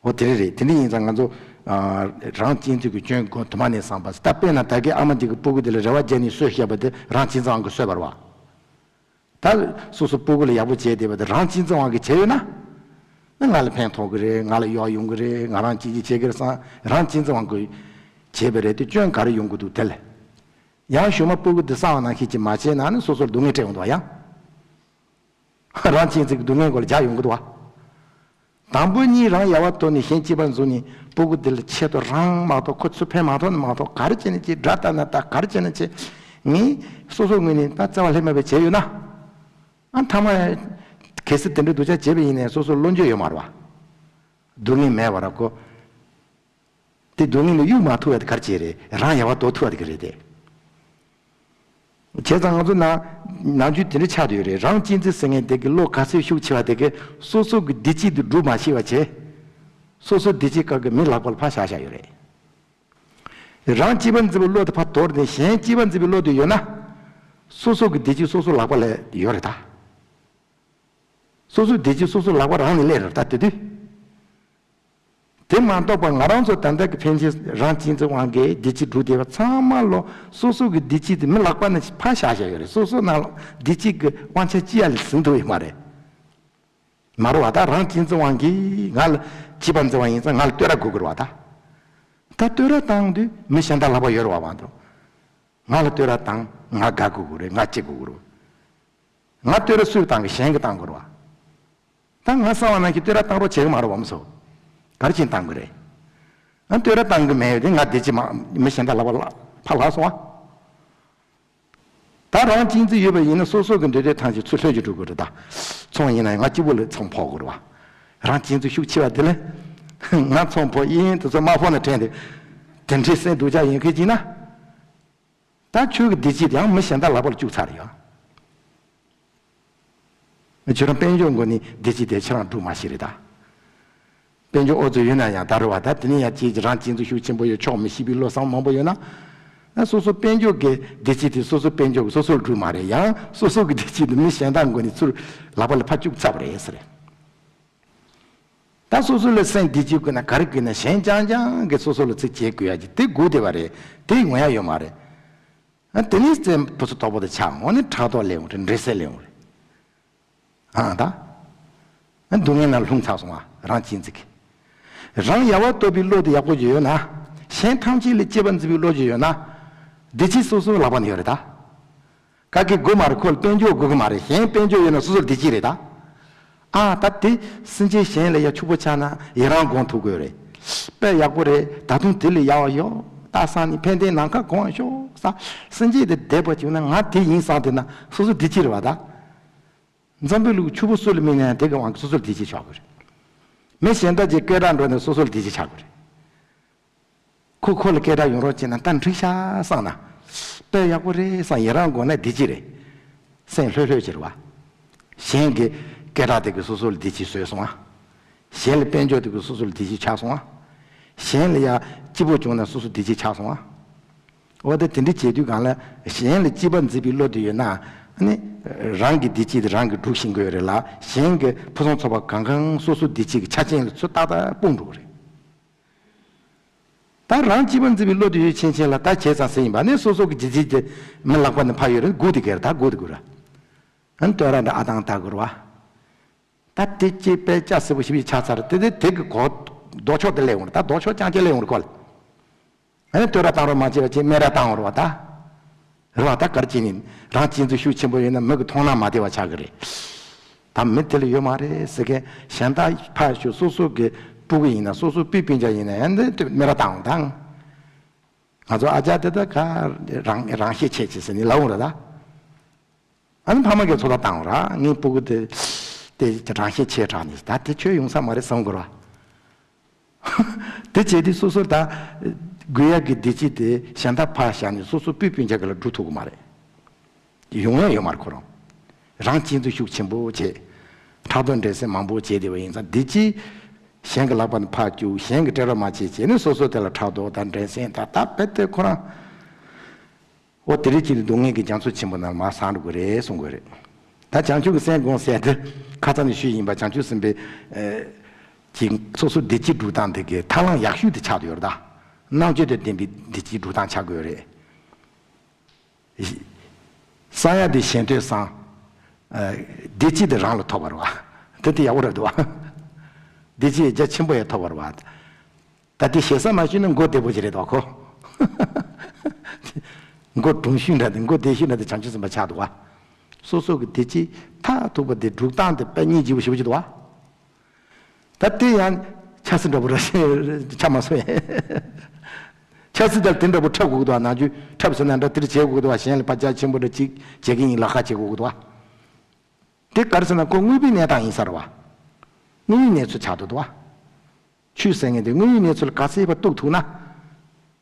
འོ་དེ་རེད་རེད། དེ་འདྲ་ཡིན་ཙང་ང་ཚོ་ཨ་རང་གཅེས་འཛིན་གྱི་སྐྱོན་ཀུན་དུ་མ་ནས་བསམ་པ། ད་དཔེར་ན་ད་གིན་ཨ་མ་འདི་གི་སྤུ་གུ་དེ་ལ་རེ་བ་བརྒྱབ་ནས་གསོས་བཞག་པ་དེ་རང་གཅེས་འཛིན་དབང་གིས་གསོས་པ་རེད་བ། ད་སོ་སོ་སྤུ་གུ་ལ་ཡག་པོ་བྱས་བསྡད་པ་དེ་རང་གཅེས་འཛིན་དབང་གིས་བྱས་ཡོད་ན། ང་ལ་ཕན་ཐོགས་ཀྱི་རེད། ང་ལ་གཡོག་ཡོང་གི་རེད། ང་རང་གཅེས་འཛིན་བྱེད་ཀྱི་རེད་བསམ། རང་གཅེས་འཛིན་དབང་གིས་བྱས་པ་རེད་དེ་སྐྱོན་ག་རེ་ཡོང་གི་འདུག་དེ་ལ། ཡང་གཞུག་མ་སྤུ་གུ་འདི་གསང་བ་ནང་བཞིན་ཅིག་མ་བྱས་ན་ནི་སོ་སོར་སྡུག་བསྔལ་སྤྲད་ཡོང་འདུག་བ་ཡང་། རང་གཅེས་འཛིན་གྱི་སྡུག་བསྔལ་མགོ་ལ་རྒྱག་ཡོང་གི་འདུག་བ། དང་པོ་གཉིས་རང་ཡལ་བ་དོར་ནས་གཞན་གཅེས་པར་འཛིན་ནས་སྤུ་གུ་འདི་ལ་ཆེད་དུ་རང་མ་གཏོགས་ཁོ་ཚུར་ཕན་མ་ཐོགས་ན་མ་གཏོགས་ག་རེ་བྱས་ན་བྱས། དགྲ་ལྟ་ན་ལྟ། ག་རེ་བྱས་ན་བྱས། ངས་སོ་སོའི་ངོས་ནས་ད་བརྩེ་བ་ལྷད་མེད་པ་བྱས་ཡོད་ན། ཨ་མཐའ་མ་གལ་སྲིད་དེ་འདྲའི་སྡུག་ཅག་བྱས་པ་ཡིན་ནའི་སོ་སོར་བློ་འགྱོད་ཡོད་མ་རེད་བ། སྡུག་བསྔལ་མེད་པ་ར་ཁོ། དེ་སྡུག་བསྔལ་ལས་གཡུག་མ་ཐུབ་པ་དེ་ག་རེ་བྱས་རེད། རང་ཡལ་བ་དོར་ཐུབ་པ་དེ་ག་རེད་དེ། བྱས་ཙང་ང་ཚོ་ནང་ནང་ཆོས་དེ་འདྲ་ཆགས་བསྡད་ཡོད་རེད། རང་གཅེས་འཛིན་ཟེར་མཁན་དེ་གི་བློ་ག་ཚོད་ཤུགས་ཆེ་བ་དེ་གི་སོ་སོ་གི་བདེ་སྐྱིད་དེ་སྒྲུབ་མ་ཤེས་པ་བྱས། སོ་སོ་བདེ་སྐྱིད་སྐབས་ཀྱི་མི་ལག་པ་ལ་ཕར་བཞག་བཞག་ཡོད་རེད། རང་གཅེས་པར་འཛིན་པའི་བློ་དེ་ཕར་དོར་ནས་གཞན་གཅེས་པར་འཛིན་པའི་བློ་དེ་ཡོད་ན། སོ་སོ་གི་བདེ་སྐྱིད་སོ་སོ་ལག་པ་ལ་ཡོད་རེད་ད། སོ་སོའི་བདེ་སྐྱིད་སོ་སོ་ལག་པ་རང་ནས་སླེབས་རེད་ད་དེ་དུས། དེ་མ་གཏོགས་པ་ང་རང་ཚོ་ད་ལྟ་གི་ཕན་ཆད་རང་གཅེས་འཛིན་དབང་གིས་བདེ་སྐྱིད་སྒྲུབ་བསྡད་པ་ཚང་མ་ལོ་སོ་སོ་གི་བདེ་སྐྱིད་དེ་མི་ལག་པ་ནས་ཕར་བཞག་བཞག་ཡོད་རེད། སོ་སོ་ནང་ལ་བདེ་སྐྱིད་ཀྱི་དབང་ཆ་ཅི་ཡང་ལས་ཟིན་ཐུབ་ཡོད་མ་རེད། མ་རེད་བ། ད་རང་གཅེས་འཛིན་དབང་གིས་ང་ལ་གཅེས་པར་འཛིན་པ་ཡིན་ཙང་ང་ལ་བསྟོད་ར་དགོས་ཀྱི་རེད་བ་ད། ད་བསྟོད་ར་བཏང་དུས་མི་གཞན་དག་ལག་པ་ཡོད་རེད་བ་མ་གཏོགས། ང་ལ་བསྟོད་ར་བཏང་ང་དགའ་དགོས་ཀྱི་རེད། ང་སྐྱིད་དགོས་ཀྱི་རེད། ང་བསྟོད་ར་སུས་བཏང་གི། གཞན་གྱིས་བཏང་དགོས་རེད་བ། ད་ང་གསང་བ་ནང་བཞིན་བསྟོད་ར་བཏང་རོགས་བྱེད་ཀྱི་མ་རེད་བམ་སོ། ག་རེ་བྱས་ནས་བཏང་གི་རེད། ཨ་བསྟོད་ར་བཏང་གི་མེད་ཡོད་དེ་ང་བདེ་སྐྱིད་མ་མི་གཞན་དག་ལག་པ་ལ་ཕར་ལྷག་སོང་ཨ། ད་རང་གཅེས་འཛིན་ཡོད་པ་ཡིན་ན་སོ་སོ་གི་འདོད་འདོད་ཐམས་ཅད་ཚུར་ལྷོད་ཀྱི་འགྲོ་དགོས་རེད་ད། ཚོང་ཡིན་ན་ཡང་ང་གཅིག་པུ་ལ་ཚོང་ཕོག་དགོས་རེད་བ། རང་གཅེས་འཛིན་ཤུགས་ཆེ་བ་དེ་ལས་ང་ཚོང་ཕོག་ཡིན་དེ་ཚོ་མ་ཕོག་ན་དྲན་ཏེ། དེ་འདྲའི་སེམས་སྡུག་ཅག་ཡིན་མཁན་ཅིག་ན། ད་ཁྱོད་ཀྱི་བདེ་སྐྱིད་དེའང་མི་གཞན་དག་ལག་པ་ལ་བཅུག་ཚར་ཡོད། ཁྱོད་རང་དཔལ་འབྱོར་སྒོ་ནས་བདེ་སྐྱིད་དེ་ཁྱེད་རང་སྒྲུབ་མ་ཤེས་རེད་ད། དཔལ་འབྱོར་ཨོ་ཙི་ཡོད་ན་ཡང་ད་རུ་བ་ད་དེ་ནས་ཡང་ཅིག་རང་གཅེས་འཛིན་ཤུགས་ཆེན་པོ་ཡོད། ཆོག་མི་ཤེས་པའི་བློ་བཟང་མང་པོ་ཡོད་ན། ཨ་སོ་སོ་དཔལ་འབྱོར་གྱི་བདེ་སྐྱིད་དེ་སོ་སོ་དཔལ་འབྱོར་གྱི་སོ་སོར་སྒྲུབ་མ་རེད། ཡང་སོ་སོ་གི་བདེ་སྐྱིད་དེ་མི་གཞན་དག་མགོ་ནས་ཚུར་ལག་པ་ལ་ཕར་བཅུག་ཚར་བ་རེད་ཟེར། ད་སོ་སོ་ལ་སེམས་བདེ་སྐྱིད་དགོས་ན་ག་རེ་དགོས་ན་གཞན་རྐྱང་རྐྱང་གིས་སོ་སོ་ལ་ཚིག་བྱེད་དགོས་ཡ་ཅིག་དེ་དགོས་བསྡད་པ་རེད། དེ་ཡོང་ཡ་ཡོད་མ་རེད། ཨ་དེ་ནས་སེམས་ཕུ་སུ་དོག་པོ་དེ་ཆགས་འོང་ནས་ཕྲག་དོག་སླེབས་འོང་རེད། འདྲེ་སྲས་སླེབས་འོང་རེད། ཨ་ད། ཨ་སྡུག་བསྔལ་ནང་ལྷུང་ཚར་སོང་ཨ། རང་གཅེས་འཛིན་གྱི། རང་ཡལ་བ་དོར་བའི་བློ་དེ་ཡག་པོ་ཅིག་ཡོད་ན། གཞན་ཐམས་ཅད་ལ་གཅེས་པར་འཛིན་པའི་བློ་ཅིག་ཡོད་ན། བདེ་སྐྱིད་སོ་སོའི་ལག་པ་ནས་ཡོད་རེད་ད། ག་གེ་དགོས་མ་རེད། ཁོ་ལ་དཔལ་འབྱོར་དགོས་ཀྱི་མ་རེད། གཞན་དཔལ་འབྱོར་ཡོད་ན་སོ་སོར་བདེ་སྐྱིད་རེད་ད། ཨ་ད་དེ་སེམས་ཅན་གཞན་ལ་ཡ་ཕྱུག་པོ་ཆགས་ན་ཡི་རང་སྒོམ་ཐུབ་དགོས་རེད། དཔེ་ཡག་པོ་རེད། ད་དུང་དེ་ལས་ཡག་པ་ཡོད་ད་བསམ་ནས་ཕན་བདེའི་ནམ་མཁའ་གང་ཤོག་བསམ། སེམས་ཅན་དེ་བདེ་པོ་བྱུང་ན་ང་དེ་ཡིན་བསམ་བསྡད་ན་སོ་སོ་བདེ་སྐྱིད་རེད་བ་ད། འཛམ་བུའི་གླིང་ཕྱུག་པོ་སུ་ལ་སྨིན་ན་ཡང་དེ་གི་དབང་གིས་སོ་སོར་བདེ་སྐྱིད་ཆགས་དགོས་རེད། མི་གཞན་དག་ཅིག་སྐད་གྲགས་འགྲོ་ན་སོ་སོར་བདེ་སྐྱིད་ཆགས་དགོས་རེད། ཁོ་ཁོ་ལ་སྐད་གྲགས་ཡོང་རོགས་བྱས་ན་ད་འགྲིག་ཤག་བསམ་ན། དཔེ་ཡག་པོ་རེད་བསམ་ཡི་རང་སྒོམ་ན་བདེ་སྐྱིད་རེད། སེམས་ལྷོད་ལྷོད་ཅིག་རེད་བ། གཞན་གྱི་སྐད་གྲགས་དེ་གིས་སོ་སོ་ལ་བདེ་སྐྱིད་བཟོས་སོང་ཨ། གཞན་ལ་དཔལ་འབྱོར་དེ་གིས་སོ་སོ་ལ་བདེ་སྐྱིད་ཆགས་སོང་ཨ། གཞན་ལ་ཡ་སྐྱིད་པོ་བྱུང་ན་སོ་སོ་བདེ་སྐྱིད་ཆགས་སོང་ཨ། འོ་ད་དེ་འདྲ་བྱེད་དུས་གང་ལ་གཞན་ལ་གཅེས་པར་འཛིན་པའི་བློ་དེ་ཡོད་ན། ཨ་ནི་རང་གི་བདེ་སྐྱིད་དེ་རང་གིས་སྒྲུབ་ཤེས་ཀྱི་ཡོད་རེད་ལ། གཞན་གྱི་ཕུན་སུམ་ཚོགས་པ་གང་གང་སོ་སོ་བདེ་སྐྱིད་ཀྱི་ཆ་རྐྱེན་ལ་ཚུར་ཏག་ཏག་སྤུངས་འགྲོ་གི་རེད། ད་རང་གཅེས་པར་འཛིན་པའི་བློ་དེ་ཡོད་ཕྱིན་ཆད་ལ་ད་བྱས་ཙང་ཟེར་ཡིན་པ་ནི་སོ་སོ་གི་བདེ་སྐྱིད་དེ་མི་ལག་པ་ནས་ཕར་ཡོད་རེད། སྒུག་དེ་ག་རེད། ད་སྒུག་དེ་དགོས་ར། ཨ་ནི་བསྟོད་ར་འདྲ་ཨ་ཏང་ལྟ་དགོས་ར་བ། ད་དེ་སྐྱེས་པས་སྐྱ་སེར་པོ་ཞིབ་ཞིབ་ཆགས་ཚར། དེ་དེ་དེ་གི་གོ་ལྡོག་ཕྱོགས་དེ་སླེབས་འོང་རེད། ད་ལྡོག་ཕྱོགས་རྐྱང་རྐྱང་སླེབས་འོང་རེད་ཁོ་ལ། ཨ་ནི་བསྟོད་ར་བཏང་རོགས་མ་བྱེད་པ་བྱས་སྨད་ར་བཏང་འོང་རེད་བ་ད། རེད་བ་ད་ག་རེ་བྱས་ནས་རང་གཅེས་འཛིན་ཤུགས་ཆེན་པོ་ཡོད་ན་མི་གི་མཐོང་སྣང་མ་བདེ་བ་ཆགས་ཀྱི་རེད། ད་མི་དེ་ལ་ཡོད་མ་རེད་ཟེར་མཁན་གཞན་དག་ཕར་ཞོག་སོ་སོ་གི་སྤུ་གུ་ཡིན་ན་སོ་སོ་སྤུན་སྤུན་ཀྱག་ཡིན་ན་ཡང་འདི་སྨད་ར་བཏང་འོང་ད། ང་ཚོ་ཨ་ཅག་དེ་ད་ག་རང་རང་ཤེད་ཆེ་ཆེ་ཟེར་ནས་ལབ་འོང་རེད་ད། ཨ་ནི་ཕ་མ་གིས་ཚོད་ལྟ་བཏང་བ་ར། ངའི་སྤུ་གུ་དེ་དེ་རང་ཤེད་ཆེ་དྲགས་ནས་ད་དེ་ཆོས་ཡོང་ས་མ་རེད་བསམ་དགོས་ར། དེ་བྱས་དུས་སོ་སོར་ད་དགོས་ཡག་གི་བདེ་སྐྱིད་དེ་གཞན་དག་ཕར་བཞག་ནས་སོ་སོ་སྤུན་སྤུན་ཀྱག་གི་ལ་སྒྲུབ་ཐུབ་ཀྱི་མ་རེད། ཡོང་ཡག་ཡོད་མ་རེད་ཁོ་རང་། རང་གཅེས་འཛིན་ཤུགས་ཆེན་པོ་བྱས། ཕྲག་དོག་འགྲན་སེམས་མང་པོ་བྱས་བསྡད་པ་ཡིན་ཙང་བདེ་སྐྱིད་གཞན་གྱི་ལག་པ་ནས་ཕར་བཅུག་གཞན་གྱིས་སྤྲད་རོགས་མ་བྱེད་བྱས་ནས་སོ་སོ་དེ་ལ་ཕྲག་དོག་དང་འགྲན་སེམས་དང་ད་རྦད་དེ་ཁོ་རང་། འོ་དེ་རིགས་ཀྱི་སྡུག་བསྔལ་གྱི་རྒྱ་མཚོ་ཆེན་པོ་ནང་མར་སངས་འགྲོ་གི་རེད་གསུང་གི་རེད། ད་བྱང་ཆུབ་ཀྱི་སེམས་སྒོམ་ཟེར་དེ་ ཁ་སང་ནས་ཞུས་ཡིན་པ། བྱང་ཆུབ་སེམས་དཔའི་ཨ་ཀྱི་སོ་སོ་བདེ་སྐྱིད་སྒྲུབ་སྟངས་དེ་གི་ཐབས་ལམ་ཡག་ཤོས་དེ་ཆགས་བསྡད་ཡོད་རེད་ད། རྣམ་དཔྱོད་དང་ལྡན་པའི་བདེ་སྐྱིད་སྒྲུབ་སྟངས་ཆགས་དགོས་རེད། བསམ་ཡ་དེ་གཞན་དོན་བསམ། ཨ་བདེ་སྐྱིད་དེ་རང་ལ་ཐོབ་པ་རེད་བ། དེ་དེ་ཡག་པོ་རེད་འདུག་བ། བདེ་སྐྱིད་རྒྱ་ཆེན་པོ་ཡང་ཐོབ་པ་རེད་བ། ད་དེ་ཞེ་ས་མ་ཞུས་ན་མགོ་བདེ་པོ་ཅིག་རེད་དོ་ཁོ། མགོ་གྲུང་ཤོས་འདྲ་དེ། མགོ་བདེ་ཤོས་འདྲ་དེ་བྱང་ཆུབ་སེམས་དཔའ་ཆགས་འདུག་བ། སོ་སོ་གི་བདེ་སྐྱིད་མཐར་ཐུག་པ་དེ་སྒྲུབ་སྟངས་དེ་དཔེ་སྙིང་རྗེ་པོ་ཞེ་པོ་ཅིག་འདུག་བ། ད་དེ་ཡང་ཆབ་སྲིད་འདྲ་པོ་ར་ཆགས་མ་སོང་ཡ། ཆབ་སྲིད་དེ་འདྲ་པོ་འཁྲབ་དགོས་ཀྱི་འདུག་བ། ནང་ཆོས་འཁྲབ་ཟེར་ན་འདྲ་དེ་འདྲ་བྱེད་དགོས་ཀྱི་འདུག་བ། གཞན་ལ་དཔའ་རྒྱ་ཆེན་པོ་འདྲ་ཅིག་བྱེད་ཀྱི་ཡིན་ལབ་ཁ་བྱེད་དགོས་ཀྱི་འདུག་བ། དེ་ག་རེ་ཟེར་ན་ཁོ་དངོས་པོའི་གནས་སྟངས་ཡིན་ས་རེད་བ། དངོས་ཡོད་གནས་ཚུལ་ཆགས་འདུག་འདུག་བ། ཆོས་ཟེར་མཁན་དེ་དངོས་ཡོད་གནས་ཚུལ་ག་ཚད་པ་རྟོགས་ཐུབ་ན།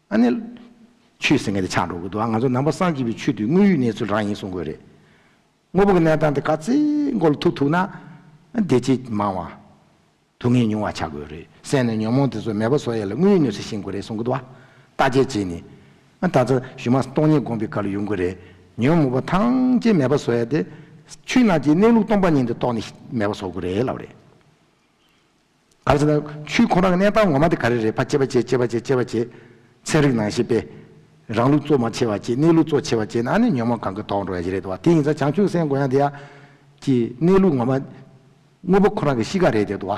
ཨ་ནི། ཆོས་ཟེར་མཁན་དེ་ཆགས་འགྲོ་གི་འདུག་བ། ང་ཚོ་ནང་པ་སངས་རྒྱས་པའི་ཆོས་དེ་དངོས་ཡོད་གནས་ཚུལ་རང་ཡིན་གསུང་དགོས་རེད། དངོས་པོ་གི་གནས་སྟངས་དེ་ག་ཚད་མགོ་ལ་ཐུག་ཐུབ་ན། བདེ་སྐྱིད་མང་བ། སྡུག་བསྔལ་ཉུང་བ་ཆགས་དགོས་རེད། སེམས་ནས་ཉོན་མོངས་དེ་ཚོ་མེད་པ་བཟོ་ཡ་ལ་དངོས་ཡོད་གནས་ཚུལ་ཤེས་དགོས་རེད་གསུང་གི་འདུག་བ། བརྟག་དཔྱད་བྱས་ནས། ཨ་ད་ཚོ་གཞུག་མ་སྟོང་ཉིད་སྒོམ་པའི་སྐབས་ལ་ཡོང་གི་རེད། ཉོན་མོངས་པ་ཐམས་ཅད་མེད་པ་བཟོ་ཡ་དེ། ཆོས་རྣམས་ཀྱི་གནས་ལུགས་སྟོང་པ་ཉིད་དུ་རྟོགས་ནས་མེད་པ་བཟོ་དགོས་རེད་ལབ་རེད། ག་རེ་ཟེར་ན་ཆོས་ཁོ་རང་གི་གནས་སྟངས་ངོ་མ་དེ་ག་རེ་རེད། ཕར་དཔྱད་པ་བྱེད། དཔྱད་པ་བྱེད། དཔྱད་པ་བྱེད། ཚན་རིག་ནང་བཞིན་པས། རང་ལུགས་གཙོ་མ་ཆེ་བ་བྱེད། གནས་ལུགས་གཙོ་ཆེ་བ་བྱེད་ན་ཨ་ནི་ཉོན་མོངས་གང་གི་དོག་འགྲོ་ཡ་ཞིག་རེད་འདུག་བ། དེ་ཡིན་ཙང་བྱང་ཆུབ་སེམས་སྒོམ་ཡ་དེ་ཡ། ཀྱི་གནས་ལུགས་ངོ་མ། དངོས་པོ་ཁོ་རང་གི་གཤིས་ཀ་རེད་དེ་འདུག་བ།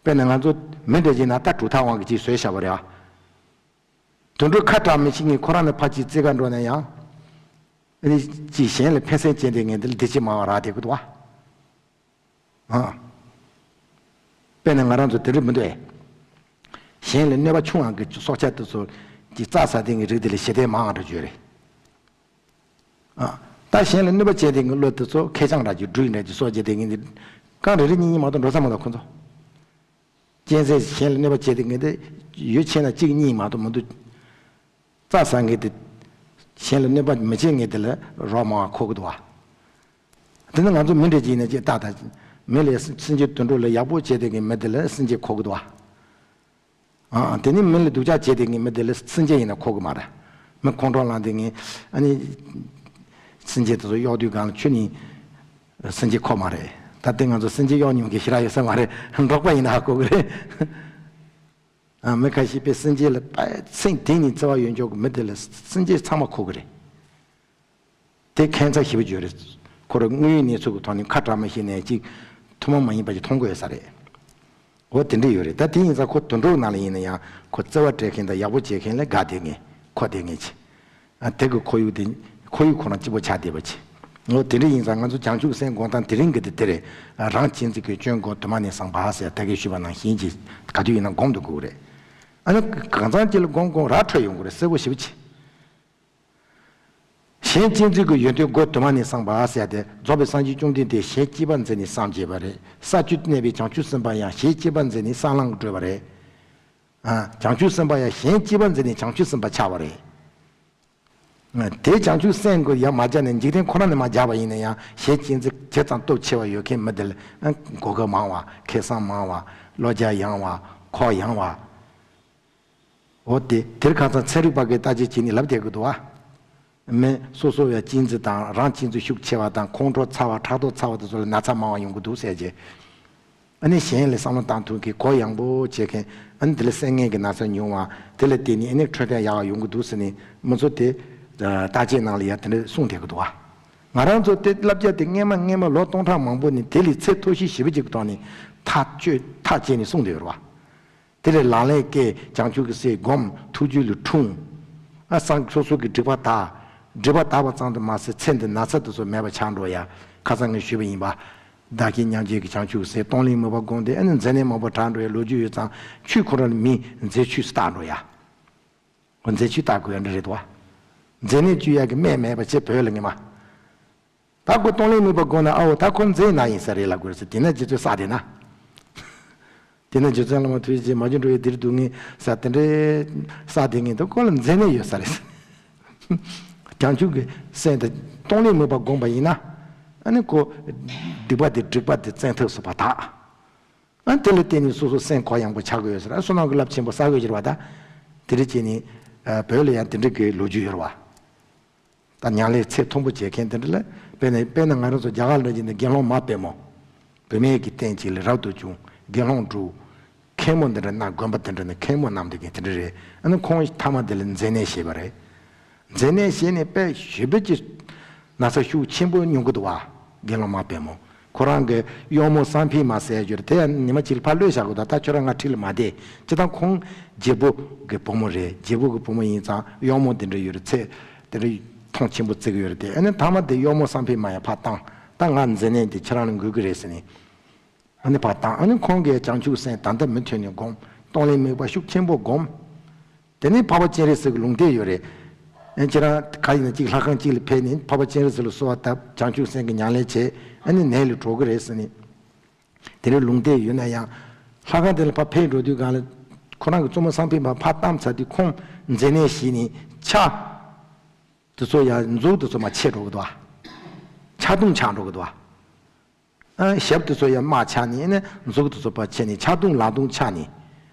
དཔེར་ན་ང་ཚོ་མི་འདྲ་ཅིག་ན་ད་གྲུབ་མཐའ་དབང་གིས་ཅིག་བཟོས་བཞག་པ་རེད་ཨ། དུད་འགྲོ་ཁ་གྲག་མི་ཤེས་མཁན་ཁོ་རང་ནས་ཕར་ཅིག་རྩེ་ག་འགྲོ་ན་ཡང་། ཨ་ནི་ཅིག་གཞན་ལ་ཕན་སེམས་བསྐྱེད་དེ་ངས་འདི་ལ་བདེ་སྐྱིད་མང་བ་རག་བསྡད་ཀྱི་འདུག་བ། ཨ། དཔེར་ན་ང་རང་ཚོ་དེ་འདྲ་མི་འདུག་ཨེ། གཞན་ལ་གནོད་པ་ཆུང་བ་གི་སྲོག་ཆགས་དེ་ཚོ་གི་རྩྭ་ཟ་དེ་གི་རིགས་དེ་ལ་ཞི་བདེ་མང་བ་འདྲ་བརྗོད་རེད། ཨ། ད་གཞན་ལ་གནོད་པ་བྱས་དེ་གི་ཀླུ་དེ་ཚོ་ཁེར་རྐྱང་འདྲ་གི་སྦྲུལ་འདྲ་གི་སྲོག་བཅད་དེ་གི་འདི། རྐང་རེ་རེ་གཉིས་གཉིས་མ་གཏོགས་འགྲོ་ས་མ་གཏོགས་ཁོ་ཚོ། གཅན་གཟན་གཞན་ལ་གནོད་པ་བྱས་དེ་གི་འདི། ཡོ་ཆེ་ན་གཅིག་གཉིས་མ་གཏོགས་མི་འདུག་རྩྭ་ཟ་མཁན་དེ། གཞན་ལ་གནོད་པ་མི་བྱེད་མཁན་དེ་ལ་རོགས་མང་བ་མཁོ་གི་འདུག་བ། དེ་ནི་ང་ཚོ་མི་འདྲ་ཅིག་ཡིན་ན་ཅིག་ཏག་ཏག་མི་ལ་སེམས་ཅན་དུད་འགྲོ་ལ་ཡག་པོ་བྱས་དེ་གི་མི་དེ་ལ་སེམས་ཅན་མཁོ་གི་འདུག་བ། ཨ། དེ་ནི་མི་ལ་སྡུག་ཅག་བྱས་དེ་གི་མི་དེ་ལ་སེམས་ཅན་ཡིན་ན་མཁོ་གི་མ་རེད། མི་ཁོང་ཁྲོ་ལངས་དེ་གི་ཨ་ནི། སེམས་ཅན་དེ་ཚོ་གཡོག་དུས་སྒང་ལ་ཁྱོད་ནི། སེམས་ཅན་མཁོ་མ་རེད། ད་ལྟ་ང་ཚོ་སེམས་ཅན་གཡོག་མྱོང་མཁན་ཞེ་དྲག་ཡོད་ས་མ་རེད། འབྲོག་པ་ཡིན་ན་ཧ་གོ་གི་རེད། ཨ། མི་ཁ་ཤས་པས་སེམས་ཅན་ལ་དཔའ་ཚིག་དེ་ནི་བརྩེ་བ་ཡོད་འཇོག་གི་མི་དེ་ལ་སེམས་ཅན་ཚང་མ་མཁོ་གི་རེད། དེ་ཁྱད་མཚར་ཞེ་པོ་ཅིག་ཡོད་རེད། ཁོ་རང་དངོས་ཡོད་གནས་ཚུལ་གྱི་ཐོག་ནས་ཁ་གྲག་མ་ཤེས་ནས་ཅིག་ཐུན་མོང་མ་ཡིན་པ་ཅིག་མཐོང་གི་ཡོད་ས་རེད། འོ་དེ་འདྲ་ཡོད་རེད། ད་དེ་ཡིན་ཙང་ཁོ་དུད་འགྲོ་ནང་ལ་ཡིན་ན་ཡང་ཁོ་བརྩེ་བ་སྤྲད་མཁན་དང་ཡག་པོ་བྱེད་མཁན་ལ་དགའ་བསྡད་མཁན། མཁོ་བསྡད་མཁན་ཅིག་ཨ། དེ་གི་ཁོར་ཡུག་དེ། ཁོར་ཡུག་ཁོ་རང་སྐྱིད་པོ་ཆགས་བསྡད་པ་ཅིག་འོ་དེ་འདྲ་ཡིན་ཙང་ང་ཚོ་བྱང་ཆུབ་སེམས་སྒོམ་སྟངས་དེ་རིང་གི་དེ་དེ་རེད། རང་གཅེས་འཛིན་གྱི་སྐྱོན་ཀུན་དུ་མ་ནས་སངས་པ་ཟེར་ད་གིན་ཞུས་པ་ནང་བཞིན་གྱི་ག་དུས་ཡིན་ན་སྒོམ་དུ་དགོས་རེད། ཨ་ནི་གང་ཚང་ཅིག་ལ་སྒོམ་སྒོམ་ར་འཕྲོད་ཡོང་གི་རེད། གསལ་པོ་ཞེ་པོ་ཅིག་གཞན་གཅེས་འཛིན་གྱི་ཡོན་ཏན་ཀུན་དུ་མ་ནས་སངས་པ་ཟེར་ཏེ། རྫོགས་པའི་སངས་རྒྱས་བཅོམ་ལྡན་འདས་གཞན་གཅེས་པར་འཛིན་ནས་སངས་རྒྱས་པ་རེད། ས་བཅུ་གནས་པའི་བྱང་ཆུབ་སེམས་དཔའ་ཡང་གཞན་གཅེས་པར་འཛིན་ནས་སངས་ལམ་བགྲོད་པ་རེད། ཨ། བྱང་ཆུབ་སེམས་དཔའ་ཡང་གཞན་གཅེས་པར་འཛིན་ནས་བྱང་ཆུབ་སེམས་དཔའ་ཆགས་པ་རེད། ཨ། དེ་བྱང་ཆུབ་སེམས་ཀྱི་ཡང་མ་སྦྱངས་ནས་འཇིག་རྟེན་ཁོ་ན་ནས་མ་སྦྱངས་པ་ཡིན་ན་ཡང་གཞན་གཅེས་འཛིན་ཇི་ཙམ་སྟོབས་ཆེ་བ་ཡོད་མཁན་མི་དེ་ལ། ཨ། གོ་སྐབས་མང་བ། ཁེ་བཟང་མང་བ། བློ་རྒྱ་ཡངས་བ། ཁོག་ཡངས་བ། འོ་དེ་དེར་ཁ་སང་ཚན་རིག་པ་གིས་བརྟག་དཔྱད་བྱས་ནས་ལབ་བསྡད་ཀྱི་འདུག་བ། མི་སོ་སོ་བའི་གཅེས་འཛིན་དང་རང་གཅེས་འཛིན་ཤུགས་ཆེ་བ་དང་ཁོང་ཁྲོ་ཚ་བ་ཕྲག་དོག་ཚ་བ་དེ་ཚོ་ལ་ན་ཚ་མང་བ་ཡོང་གི་འདུག་ཟེར་རྗེས། ཨ་ནི་གཞན་ལ་བསམ་བློ་བཏང་ཐུབ་མཁན་གོ་ཡངས་པོ་བྱེད་མཁན། ཨ་ནི་དེ་ལ་བསད་ངན་གྱི་ན་ཚ་ཉུང་བ། དེ་ལ་བརྟེན་ནས་ཨ་ནི་འཕྲོད་བསྟེན་ཡག་བ་ཡོང་གི་འདུག་ཟེར་ནས་མི་ཚོ་དེ་བརྟག་དཔྱད་ནང་ལ་ཡ་དེ་འདྲ་གསུངས་བསྡད་ཀྱི་འདུག་བ། ང་རང་ཚོ་དེ་བསླབ་བྱ་དེ་སྔས་མ་སྔས་མ་ལོ་སྟོང་ཕྲག་མང་པོ་ནས་དེ་ལས་ཚད་མཐོ་ཤོས་ཞེ་པོ་ཅིག་གི་ཐོག་ནས་ཐག་གཅོད་ཐག་བཅད་ནས་གསུངས་བསྡད་ཡོད་རེད་བ། དེ་ལས་ལག་ལེན་བཀལ། བྱང་ཆུབ་ཀྱི་སེམས་བསྒོམ། ཐུགས་རྒྱུད་ལ་འཁྲུངས། ཨ། སངས་སོ་སོ་གི་སྒྲིབ་པ་དག་སྒྲིབ་པ་དག་པ་ཙམ་དུ་མ་ཟད་ཚེ་འདིར་ན་ཚ་དེ་ཚོ་མེད་པ་ཆགས་འགྲོ་ཡ། ཁ་སང་ངས་ཞུས་པ་ཡིན་པ། བདག་གིས་མཉམ་བརྗེ་གི་བྱང་ཆུབ་ཀྱི་སེམས་གཏོང་ལེན་མོས་པ་བསྒོམས་ཏེ། ཨ་ནི་མཛེ་ནད་མང་པོ་དྲག་འགྲོ་ཡ་ལོ་རྒྱུས་ཡོད་ཙང་། ཆོས་ཁོ་རང་ལ་མིའི་མཛེ་ཆོས་སུ་བཏགས་འགྲོ་ཡ། འོ་མཛེ་ཆོས་བཏགས་དགོས་ཡ་འདྲ་རེད་དོ། མཛེ་ནད་བཅོས་ཡ་གི་སྨན་མེད་པ་ཅིག་བོད་ལ་ངེས་མ། ད་ཁོ་གཏོང་ལེན་མོས་པ་བསྒོམས་ན། ཨ་འོ་ད་ཁོ་མཛེ་ན་ཡིན་ས་རེད་ལབ་དགོས་རེད་ཟེར། དེ་ན་རྗེ་བཙུན་བསགས་བསྡད་ན། དེ་ན་རྗེ་བཙུན་བླ་མ་ཐུགས་རྗེ་ཆེ། མ་གྱུར་འགྲོ་བའི་སྡེར་སྡུག་བསྔལ་ཟེར་དེ་འདྲའི་བསགས་བསྡད་མཁན་དེ་ཁོ་ལ་མཛེ་ནད་ཡོད་ས་རེད། བྱང་ཆུབ་ཀྱི་སེམས་དེ་གཏོང་ལེན་མོས་པ་བསྒོམས་པ་ཡིན་ན། ཨ་ནི་ཁོ་སྡིག་པ་དེ་སྒྲིབ་པ་དེ་བཙན་ཐབས་སུ་བ་དག་ཨ། དེ་ལ་བརྟེན་ནས་སོ་སོ་སེམས་ཁོག་ཡངས་པོ་ཆགས་ཀྱི་ཡོད་ཟེར། ཨ། བསོད་ནམས་ཀྱི་རླབས་ཆེན་པོ་བསགས་ཀྱི་ཡོད་རེད་བ་ད། དེ་འདྲ་བྱས་ནས། ཨ། བོད་ལ་ཡང་དེ་འདྲ་གི་ལོ་རྒྱུས་ཡོད་རེད་བ། ད་ཉམས་ལེན་ཚད་མཐོན་པོ་བྱེད་མཁན་དེ་འདྲ་ལ། དཔེར་ན་དཔེར་ན་ང་རང་ཚོ་རྒྱ་གར་ལ་ཕྱིན་ནས་དགེ་སློང་མ་དཔལ་མོ། བུད་མེད་ཀྱི་རྟེན་གཅིག་ལས་རབ་ཏུ་བྱུང་དགེ་སློང་དྲུག་མཁན་མོ་འདི་འདྲ་ན་དགོན་པ་འདི་འདྲ་ནས་མཁན་མོ་རྣམས་འདི་གི་དེ་འདྲ་རེད། ཨ་ནི་ཁོང་མཐའ་མ་དེ་ལ་མཛེ་ནད་བཞེས་པ་རེད། མཛེ་ནད་བཞེས་ནས་དཔེ་ཞེ་པོ་ཅིག་ན་ཚ་ཤུགས་ཆེན་པོ་མྱོང་གི་འདུག་བ། དགེ་སློང་མ་དཔལ་མོ། ཁོ་རང་གི་གཡོག་མོ་བསམ་འཕེལ་མ་ཟེར་ཡ་ཅིག་ཡོད་རེད། དེ་ཡང་ཉི་མ་གཅིག་ལ་ཕར་གློད་བཞག་གི་འདུག་ད་ཁྱོད་རང་ང་འཁྲིས་ལ་མ་བསྡད། སྤྱིར་བཏང་ཁོང་རྒྱལ་པོ་གི་བུ་མོ་རེད། རྒྱལ་པོ་གི་བུ་མོ་ཡིན་ཙང་གཡོག་མོ་དེ་འདྲ་ཡོད་རེད། ཚེ་དེ་འདྲ་མཐོང་ཆེན་པོ་བརྩི་གི་ཡོད་རེད། དེ་ཨ་ནི་མཐའ་མ་དེ་གཡོག་མོ་བསམ་འཕེལ་མ་ཡང་ཕར་བཏང་། ད་ང་མཛེ་ནད་འདི་ཁྱེད་རང་ལ་འགོས་ཀྱི་རེད་ཟེར་ནས། ཨ་ནི་ཕར་བཏང་། ཨ་ནི་ཁོང་གིས་བྱང་ཆུབ་སེམས་ད་ལྟ་མུ་མཐུད་ནས་བསྒོམ། གཏོང་ལེན་དམིགས་པ་ཤུགས་ཆེན་པོ་བསྒོམ། དེ་ནས་འཕགས་པ་སྤྱན་རས་གཟིགས་ཀྱི་ལུང་བསྟན་ཡོད་རེད། ཨ་ཁྱེད་རང་ག་ཡིན་ན་གཅིག་ལྷ་ཁང་གཅིག་ལ་ཕེབས་ནས་འཕགས་པ་སྤྱན་རས་གཟིགས་ལ་གསོལ་བ་བཏབ། བྱང་ཆུབ་སེམས་ཀྱི་ཉམས་ལེན་བྱས། ཨ་ནི་ནད་ལས་གྲོལ་གྱི་རེད་ཟེར་ནས། དེ་འདྲའི་ལུང་བསྟན་ཡོད་ན་ཡང་། ལྷ་ཁང་དེ་ལ་ཕར་ཕེབས་འགྲོ་དུས་སྒང་ལ། ཁོ་རང་གི་བཙུན་མོ་བསམ་འཕེལ་མ་ཕར་བཏང་ཚར་དུས་ཁོང་མཛེ་ནད་བཞེས་ནས་ཕྱག་དེ་ཚོ་ཡང་མཛུབ་དེ་ཚོ་མར་ཆད་འགྲོ་གི་འདུག་བ། ཕྱག་དུང་ཆག་འགྲོ་གི་འདུག་བ། ཨ་ཞབས་དེ་ཚོ་ཡང་རྨ་ཆག་ནས་ནི་མཛུབ་དེ་ཚོ་ཕར་ཆད་ནས་ཕྱག་དུང་ལག་དུང་ཆག་ནས།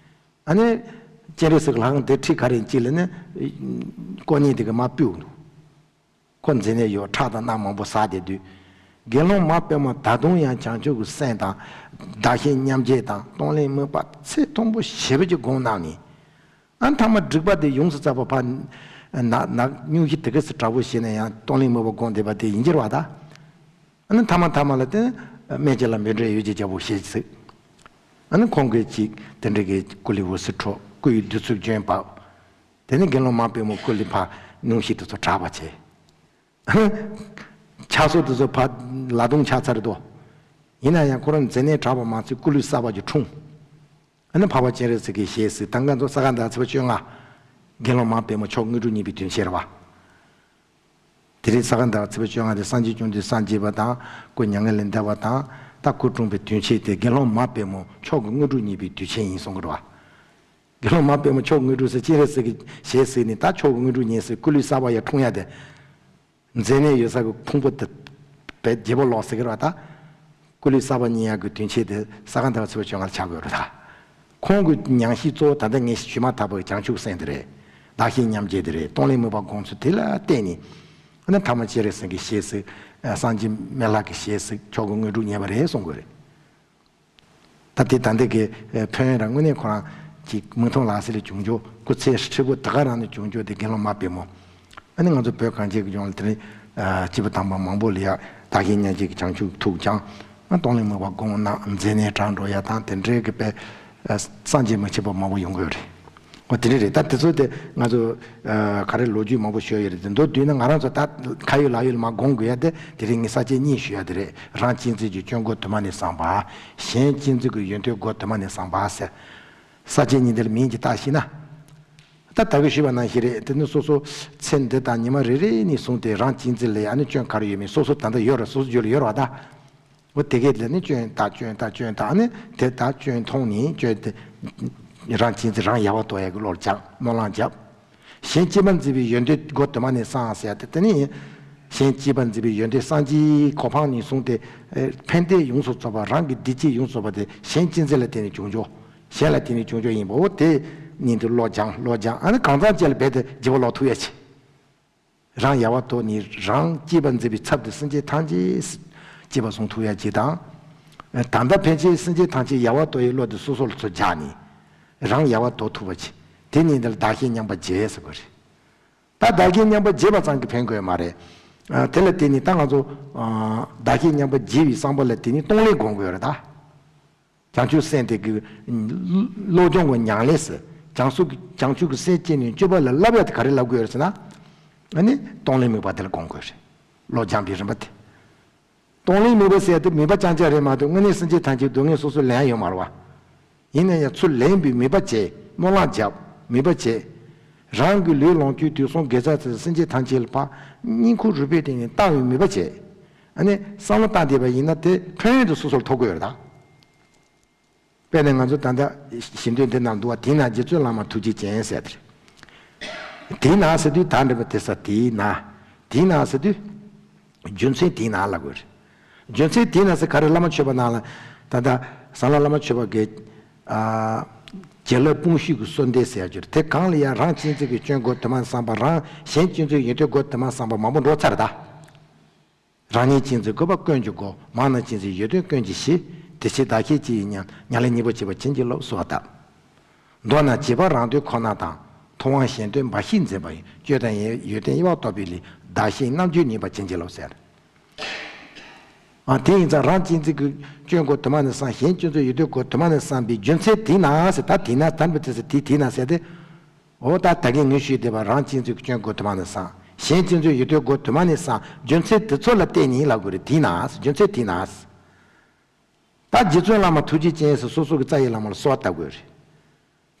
ཨ་ནི་སྤྱན་རས་གཟིགས་ལྷ་ཁང་དེ་ཁྲི་ག་རེ་གཅིག་ལ་ནི་དཀོན་གཉེར་དེ་གི་མར་ཕུད་འདུག་ཁོ་མཛེ་ནད་ཡོད། ཁྲག་དང་རྣག་མང་པོ་ཟག་བསྡད་དུས། དགེ་སློང་མ་དཔལ་མོ་ད་དུང་ཡང་བྱང་ཆུབ་ཀྱི་སེམས་དང་། བདག་གཞན་མཉམ་བརྗེ་དང་གཏོང་ལེན་དམིགས་པ་ཚད་མཐོན་པོ་ཞེ་པོ་ཅིག་བསྒོམས་གནང་ནས། ཨ་མཐའ་མ་སྒྲིབ་པ་དེ་ཡོངས་སུ་བཙགས་པ་ཕར། ནག་ནག་སྙུང་གཞི་དེ་ག་སེ་དྲག་པོ་བྱས་ན་ཡང་གཏོང་ལེན་དམིགས་པ་བསྒོམས་བསྡད་པ་དེ་ཡིན་གྱི་རེད་བ་ད། ཨ་ནི་མཐའ་མ་མཐའ་མ་ལ་དེ་སྨན་དཔྱད་ལ་མཎྜལ་ཡོ་བྱད་རྒྱལ་པོ་བཞེས་ཟིག་ཨ་ནི་ཁོང་གིས་ཅིག་དེ་འདྲ་གི་སྐུ་ལུས་འོད་ཟེར་འཕྲོ། སྐུ་ཡི་བདུད་རྩིས་བྱོན་པ། དེ་ནས་དགེ་སློང་མ་དཔལ་མོ་སྐུ་ལུས་ཕར་སྙུང་གཞི་དེ་ཚོ་དྲག་པ་བྱས། ཨ་ནི་ཕྱག་སོར་དེ་ཚོ་ཕར་ལག་དུང་ཆག་ཚར་དོ། ཡིན་ན་ཡང་ཁོ་རང་མཛེ་ནད་དྲག་པ་མ་ཚད་སྐུ་ལུས་གསར་པ་ཅིག་འཁྲུངས། ཨ་ནི་འཕགས་པ་སྤྱན་རས་གཟིགས་ཀྱིས་ཞལ་གཟིགས། ད་ང་ཚོ་ས་ག་ཟླ་བ་ཚེས་པ་བཅོ་ལྔ། དགེ་སློང་མ་དཔལ་མོ་མཆོག་དངོས་གྲུབ་བརྙེས་པའི་དུས་ཆེན་རེད་བ། དེ་རིང་ས་ག་ཟླ་བ་ཚེས་པ་བཅོ་ལྔ་དེ་སངས་རྒྱས་བཅོམ་ལྡན་སངས་རྒྱས་པ་དང་སྐུ་མྱ་ངན་ལས་འདས་པ་དང་ད་སྐུ་འཁྲུངས་པའི་དུས་ཆེན་དེ་དགེ་སློང་མ་དཔལ་མོ་མཆོག་གི་དངོས་གྲུབ་བརྙེས་པའི་དུས་ཆེན་ཡིན་གསུང་གི་རེད་བ། དགེ་སློང་མ་དཔལ་མོ་མཆོག་དངོས་གྲུབ་ཟེར་སྤྱན་རས་གཟིགས་ཀྱི་ཞལ་གཟིགས་ནས་ད་མཆོག་གི་དངོས་གྲུབ་བརྙེས་ཟེར་སྐུ་ལུས་གསར་པ་ཡར་འཁྲུངས་ཡ་དེ། མཛེ་ནད་ཡོད་ས་གི་ཕུང་པོ་དེ་བས་བརྗེ་པོ་ལོག་ཟེར་གི་རེད་བ་ད། སྐུ་ལུས་གསར་པ་བརྙེས་ཡག་གི་དུས་ཆེན་དེ་ས་ག་ཟླ་བ་ཚེས་པ་བཅོ་ལྔ་ལ་ཆགས་དགོས་རེད་ད། ཁོང་གི་ཉམས་ཞིབ་གཙོ་བོ་ད་ལྟ་ངས་ཞུས་མ་ཐག་པའི་བྱང་ཆུབ་སེམས་དེ་རེད། བདག་གཞན་མཉམ་བརྗེ་དེ་རེད། གཏོང་ལེན་དམིགས་པ་སྒོམ་ཚུལ་དེ་ལ་བརྟེན་ནས། ཨ་ནི་ཐ་མ་སྤྱན་རས་གཟིགས་ཀྱི་ཞལ་གཟིགས། སངས་རྒྱས་སྨན་བླ་གི་ཞལ་གཟིགས། མཆོག་གི་དངོས་གྲུབ་བརྙེས་པ་རེད་གསུང་དགོས་རེད། ད་དེ་ད་ལྟ་གི་ཕན་ཡོན་རང་དངོས་གནས་ཁོ་རང་གི་མིག་མཐོང་ལག་ཟིན་ལ་བྱུང་ཆོག་སྐུ་ཚེ་ཧྲིལ་པོ་ད་ག་རང་ནས་བྱུང་ཆོག་དེ་དགེ་སློང་མ་དཔལ་མོ། ཨ་ནི་ང་ཚོ་བོད་གངས་ཅན་གྱི་ལྗོངས་ལ་དེ་རིང་སྐྱེས་བུ་དམ་པ་མང་པོ་ལ་ཡ་བདག་གཞན་མཉམ་བརྗེ་གི་བྱང་ཆུབ་ཐུགས་སྦྱངས། ཨ་གཏོང་ལེན་དམིགས་པ་སྒོམ་ན་མཛེ་ནད་དྲག་འགྲོ་ཡ་དང་དེ་འདྲའི་གི་དཔེ་སངས་རྒྱས་མི་ཕྱེད་པ་མང་པོ་ཡོང་གི་ཡོད་རེད། འོ་དེ་འདྲ་རེད། ད་དེ་ཚོ་དེ་ང་ཚོ་ག་རེ་ལོ་རྒྱུས་མང་པོ་ཤོད་ཡོད་རེད། དེ་མདོར་བསྡུས་ན་ང་རང་ཚོ་ད་ཁ་ཡོད་ལག་ཡོད་ལ་མ་སྒོམ་དགོས་ཡ་དེ་དེ་རིང་ངས་ས་བཅད་གཉིས་ཞུ་ཡ་དེ་རེད། རང་གཅེས་འཛིན་གྱི་སྐྱོན་ཀུན་དུ་མ་ནས་སངས་པ། གཞན་གཅེས་འཛིན་གྱི་ཡོན་ཏན་ཀུན་དུ་མ་ནས་སངས་པ་ཟེར། ས་བཅད་གཉིས་འདི་ལ་མིང་གཅིག་བཏགས་ཤེ་ན། ད་ད་གིན་ཞུས་པ་ནང་བཞིན་རེད། དེ་ནི་སོ་སོ་ཚེ་འདི་དང་ཉི་མ་རེ་རེ་ནས་བཟུང་སྟེ་རང་གཅེས་འཛིན་ལ་ཡ་ནི་སྐྱོན་ག་རེ་ཡོད་མེད་སོ་སོ་ད་ལྟ་ཡོད་རེད། སོ་སོ་རྒྱུད་ལ་ཡོད་རེད་བ་ད། འོ་དེ་གས་ལ་ནི་སྐྱོན་དང་སྐྱོན་དང་སྐྱོན་དང་ནི་དེ་དག་སྐྱོན་མཐོང་ནས་སྐྱོན་དེ་རང་གཅེས་འཛིན་རང་ཡལ་བར་དོར་ཡག་གི་བློ་སྦྱངས་སྨོན་ལམ་བརྒྱབ། གཞན་གཅེས་པར་འཛིན་པའི་ཡོན་ཏན་ཀུན་དུ་མ་ནས་སངས་ཟེར་ཡ་དེ་དེ་ནི་གཞན་གཅེས་པར་འཛིན་པའི་ཡོན་ཏན་སངས་རྒྱས་གོ་འཕང་ནས་བཟུང་སྟེ་ཕན་བདེ་ཡོངས་སུ་རྫོགས་པ་རང་གི་བདེ་སྐྱིད་ཡོངས་སུ་རྫོགས་པ་དེ་གཞན་གཅེས་འཛིན་ལ་བརྟེན་ནས་བྱུང་ཆོག་གཞན་ལ་བརྟེན་ནས་བྱུང་ཆོག་ཡིན་པ། འོ་དེ་ཉིད་དུ་བློ་སྦྱངས་བློ་སྦྱངས། ཨ་ནི་གང་ཚང་ཅིག་ལ་རྦད་དེ་བརྗེ་པོ་ལོག་ཐུབ་ཡ་ཆེ། རང་ཡལ་བར་དོར་ནས་རང་གཅེས་པར་འཛིན་པའི་ཚབ་ཏུ་སེམས་ཅན་ཐམས་ཅད་གཅེས་པར་བཟུང་ཐུབ་ཡ་གཅིག་དང་། ད་ལྟ་ཕན་ཆད་སེམས་ཅན་ཐམས་ཅད་ཡལ་བར་དོར་ཡའི་བློ་དེ་སོ་སོ་ལ་ཚུར་སྦྱར་ནས་རང་ཡལ་བར་དོར་ཐུབ་པ་གཅིག་དེ་ཉིད་དེ་ལ་བདག་གཞན་མཉམ་པར་བརྗེ་ཟེར་བ་རེད། ད་བདག་གཞན་མཉམ་པར་བརྗེ་བ་ཙམ་གྱིས་ཕན་དགོས་མ་རེད། དེ་ལ་བརྟེན་ནས་ད་ང་ཚོ་བདག་གཞན་མཉམ་པར་བརྗེ་བའི་བསམ་པ་ལ་བརྟེན་ནས་གཏོང་ལེན་སྒོམ་དགོས་རེད་ད། བྱང་ཆུབ་སེམས་དེ་གི་བློ་སྦྱོང་གི་ཉམས་ལེན་ཟེར། བྱང་སུ་བྱང་ཆུབ་ཀྱི་སེམས་བསྐྱེད་ནས་སྤྱོད་པ་ལ་བསླབ་ཡ་དེ་ག་རེ་བསླབ་དགོས་རེད་ཟེར་ན། ཨ་ནི་གཏོང་ལེན་དམིགས་པ་དེ་ལ་སྒོམ་དགོས་རེད། བློ་སྦྱང་པའི་རིམ་པ་དེ། གཏོང་ལེན་དམིགས་པ་ཟེར་ཡ་དེ་དམིགས་པ་རྐྱང་རྐྱང་རེད་མ་གཏོགས་དངོས་གནས་སེམས་ཅན་ཐམས་ཅད་སྡུག་བསྔལ་སོ་སོ་ལེན་ཡ་ཡོད་མ་རེད་བ། ཡིན་ན་ཡང་ཚུར་ལེན་པའི་དམིགས་པ་བྱས་སྨོན་ལམ་བརྒྱབ་དམིགས་པ་བྱས། རང་གི་ལུས་ལོངས་སྤྱོད་དུས་གསུམ་དགེ་རྩ་དེ་སེམས་ཅན་ཐམས་ཅད་ལ་ཕར་སྙིང་ཁུང་རུས་པའི་གཏིང་ནས་བཏང་བའི་དམིགས་པ་བྱས། ཨ་ནི་བསམ་བློ་བཏང་བསྡད་པ་ཡིན་ན་དེ་ཕན་ཡོན་དེ་སོ་སོར་ཐོབ་ཀྱི་ཡོད་རེད་ད། དཔེར་ན་ང་ཚོ་ད་ལྟ་ཞལ་འདོན་འདི་ནང་འདུག་བ། དེས་ན་རྗེ་བཙུན་བླ་མ་ཐུགས་རྗེ་ཅན་ཟེར་དེ་རེད། དེས་ན་ཟེར་དུས་ད་འདྲ་བ་དེ་ས་དེས་ན། དེས་ན་ཟེར་དུས་རྒྱུ་མཚན་དེས་ན་ལབ་དགོས་རེད། རྒྱུ་མཚན་དེས་ན་ཟེར་ག་རེ། བླ་མ་མཆོད་པ་ནང་ལ་ད་ལྟ་ཟམ་ལྷ་བླ་མ་མཆོད་པ་གི་ཨ་བྱིན་རླབས་དཔུང་ཤུགས་ཀྱི་གསོལ་འདེབས་ཟེར་ཡ་ཅིག་ཡོད་རེད། དེ་གང་ལ་ཡང་རང་གཅེས་འཛིན་གྱི་སྐྱོན་ཀུན་དུ་མ་བསམ་པ་རང་གཞན་གཅེས་འཛིན་ཡོན་ཏན་ཀུན་དུ་མ་བསམ་པ་མང་པོ་འགྲོ་ཚར་ད། རང་ཉིད་གཅེས་འཛིན་དགོས་པ་ཀུན་གྱི་སྒོ། མ་རྣམས་གཅེས་འཛིན་ཡོན་ཏན་ཀུན་གྱི་གཞི། བདེ་གཤེགས་བདག་གཤེགས་ཅི་ཡི་མཉམ། མྱ་ལས་སྙིང་པོ་བྱེད་པར་བྱིན་གྱིས་རློབས། གསོལ་བ་བཏབ། མདོར་ན་བྱིས་པ་རང་དོན་ཁོ་ན་དང་། ཐུབ་དབང་གཞན་དོན་འབའ་ཞིག་འཛིན་པ་ཡི། སྤྱོད་དང་ཡོན་ཏན་དབྱེ་བ་རྟོགས་པའི་ལས། བདག་གཞན་རྣམ་དཔྱོད་ཉེས་པ་བྱིན་གྱིས་རློབས་ཟེར། ཨ། དེ་ཡིན་ཙང་རང་གཅེས་འཛིན་གྱི་སྐྱོན་གོ་དུ་མ་ནས་བསམ། གཞན་གཅེས་འཛིན་ཡོན་ཏན་གོ་དུ་མ་ནས་བསམ་པའི་རྒྱུ་མཚན་དེས་ན་ཟེར། ད་དེས་ན་དམ་པའི་དེ་ཟེར་དེ་དེས་ན་ཟེར་ཏེ། འོ་ད་ད་གིན་ངས་ཞུས་བསྡད་པ་རང་གཅེས་འཛིན་གྱི་སྐྱོན་གོ་དུ་མ་ནས་བསམ། གཞན་གཅེས་འཛིན་ཡོན་ཏན་གོ་དུ་མ་ནས་བསམ། རྒྱུ་མཚན་དེ་ཚོ་ལ་བརྟེན་ནས་ལབ་དགོས་རེད། དེས་ན་ཟེར། རྒྱུ་མཚན་དེས་ན་ཟེར། ད་རྗེ་བཙུན་བླ་མ་ཐུགས་རྗེ་ཅན་སོ་སོ་གི་རྩ་བའི་བླ་མ་ལ་གསོལ་བ་བཏབ་དགོས་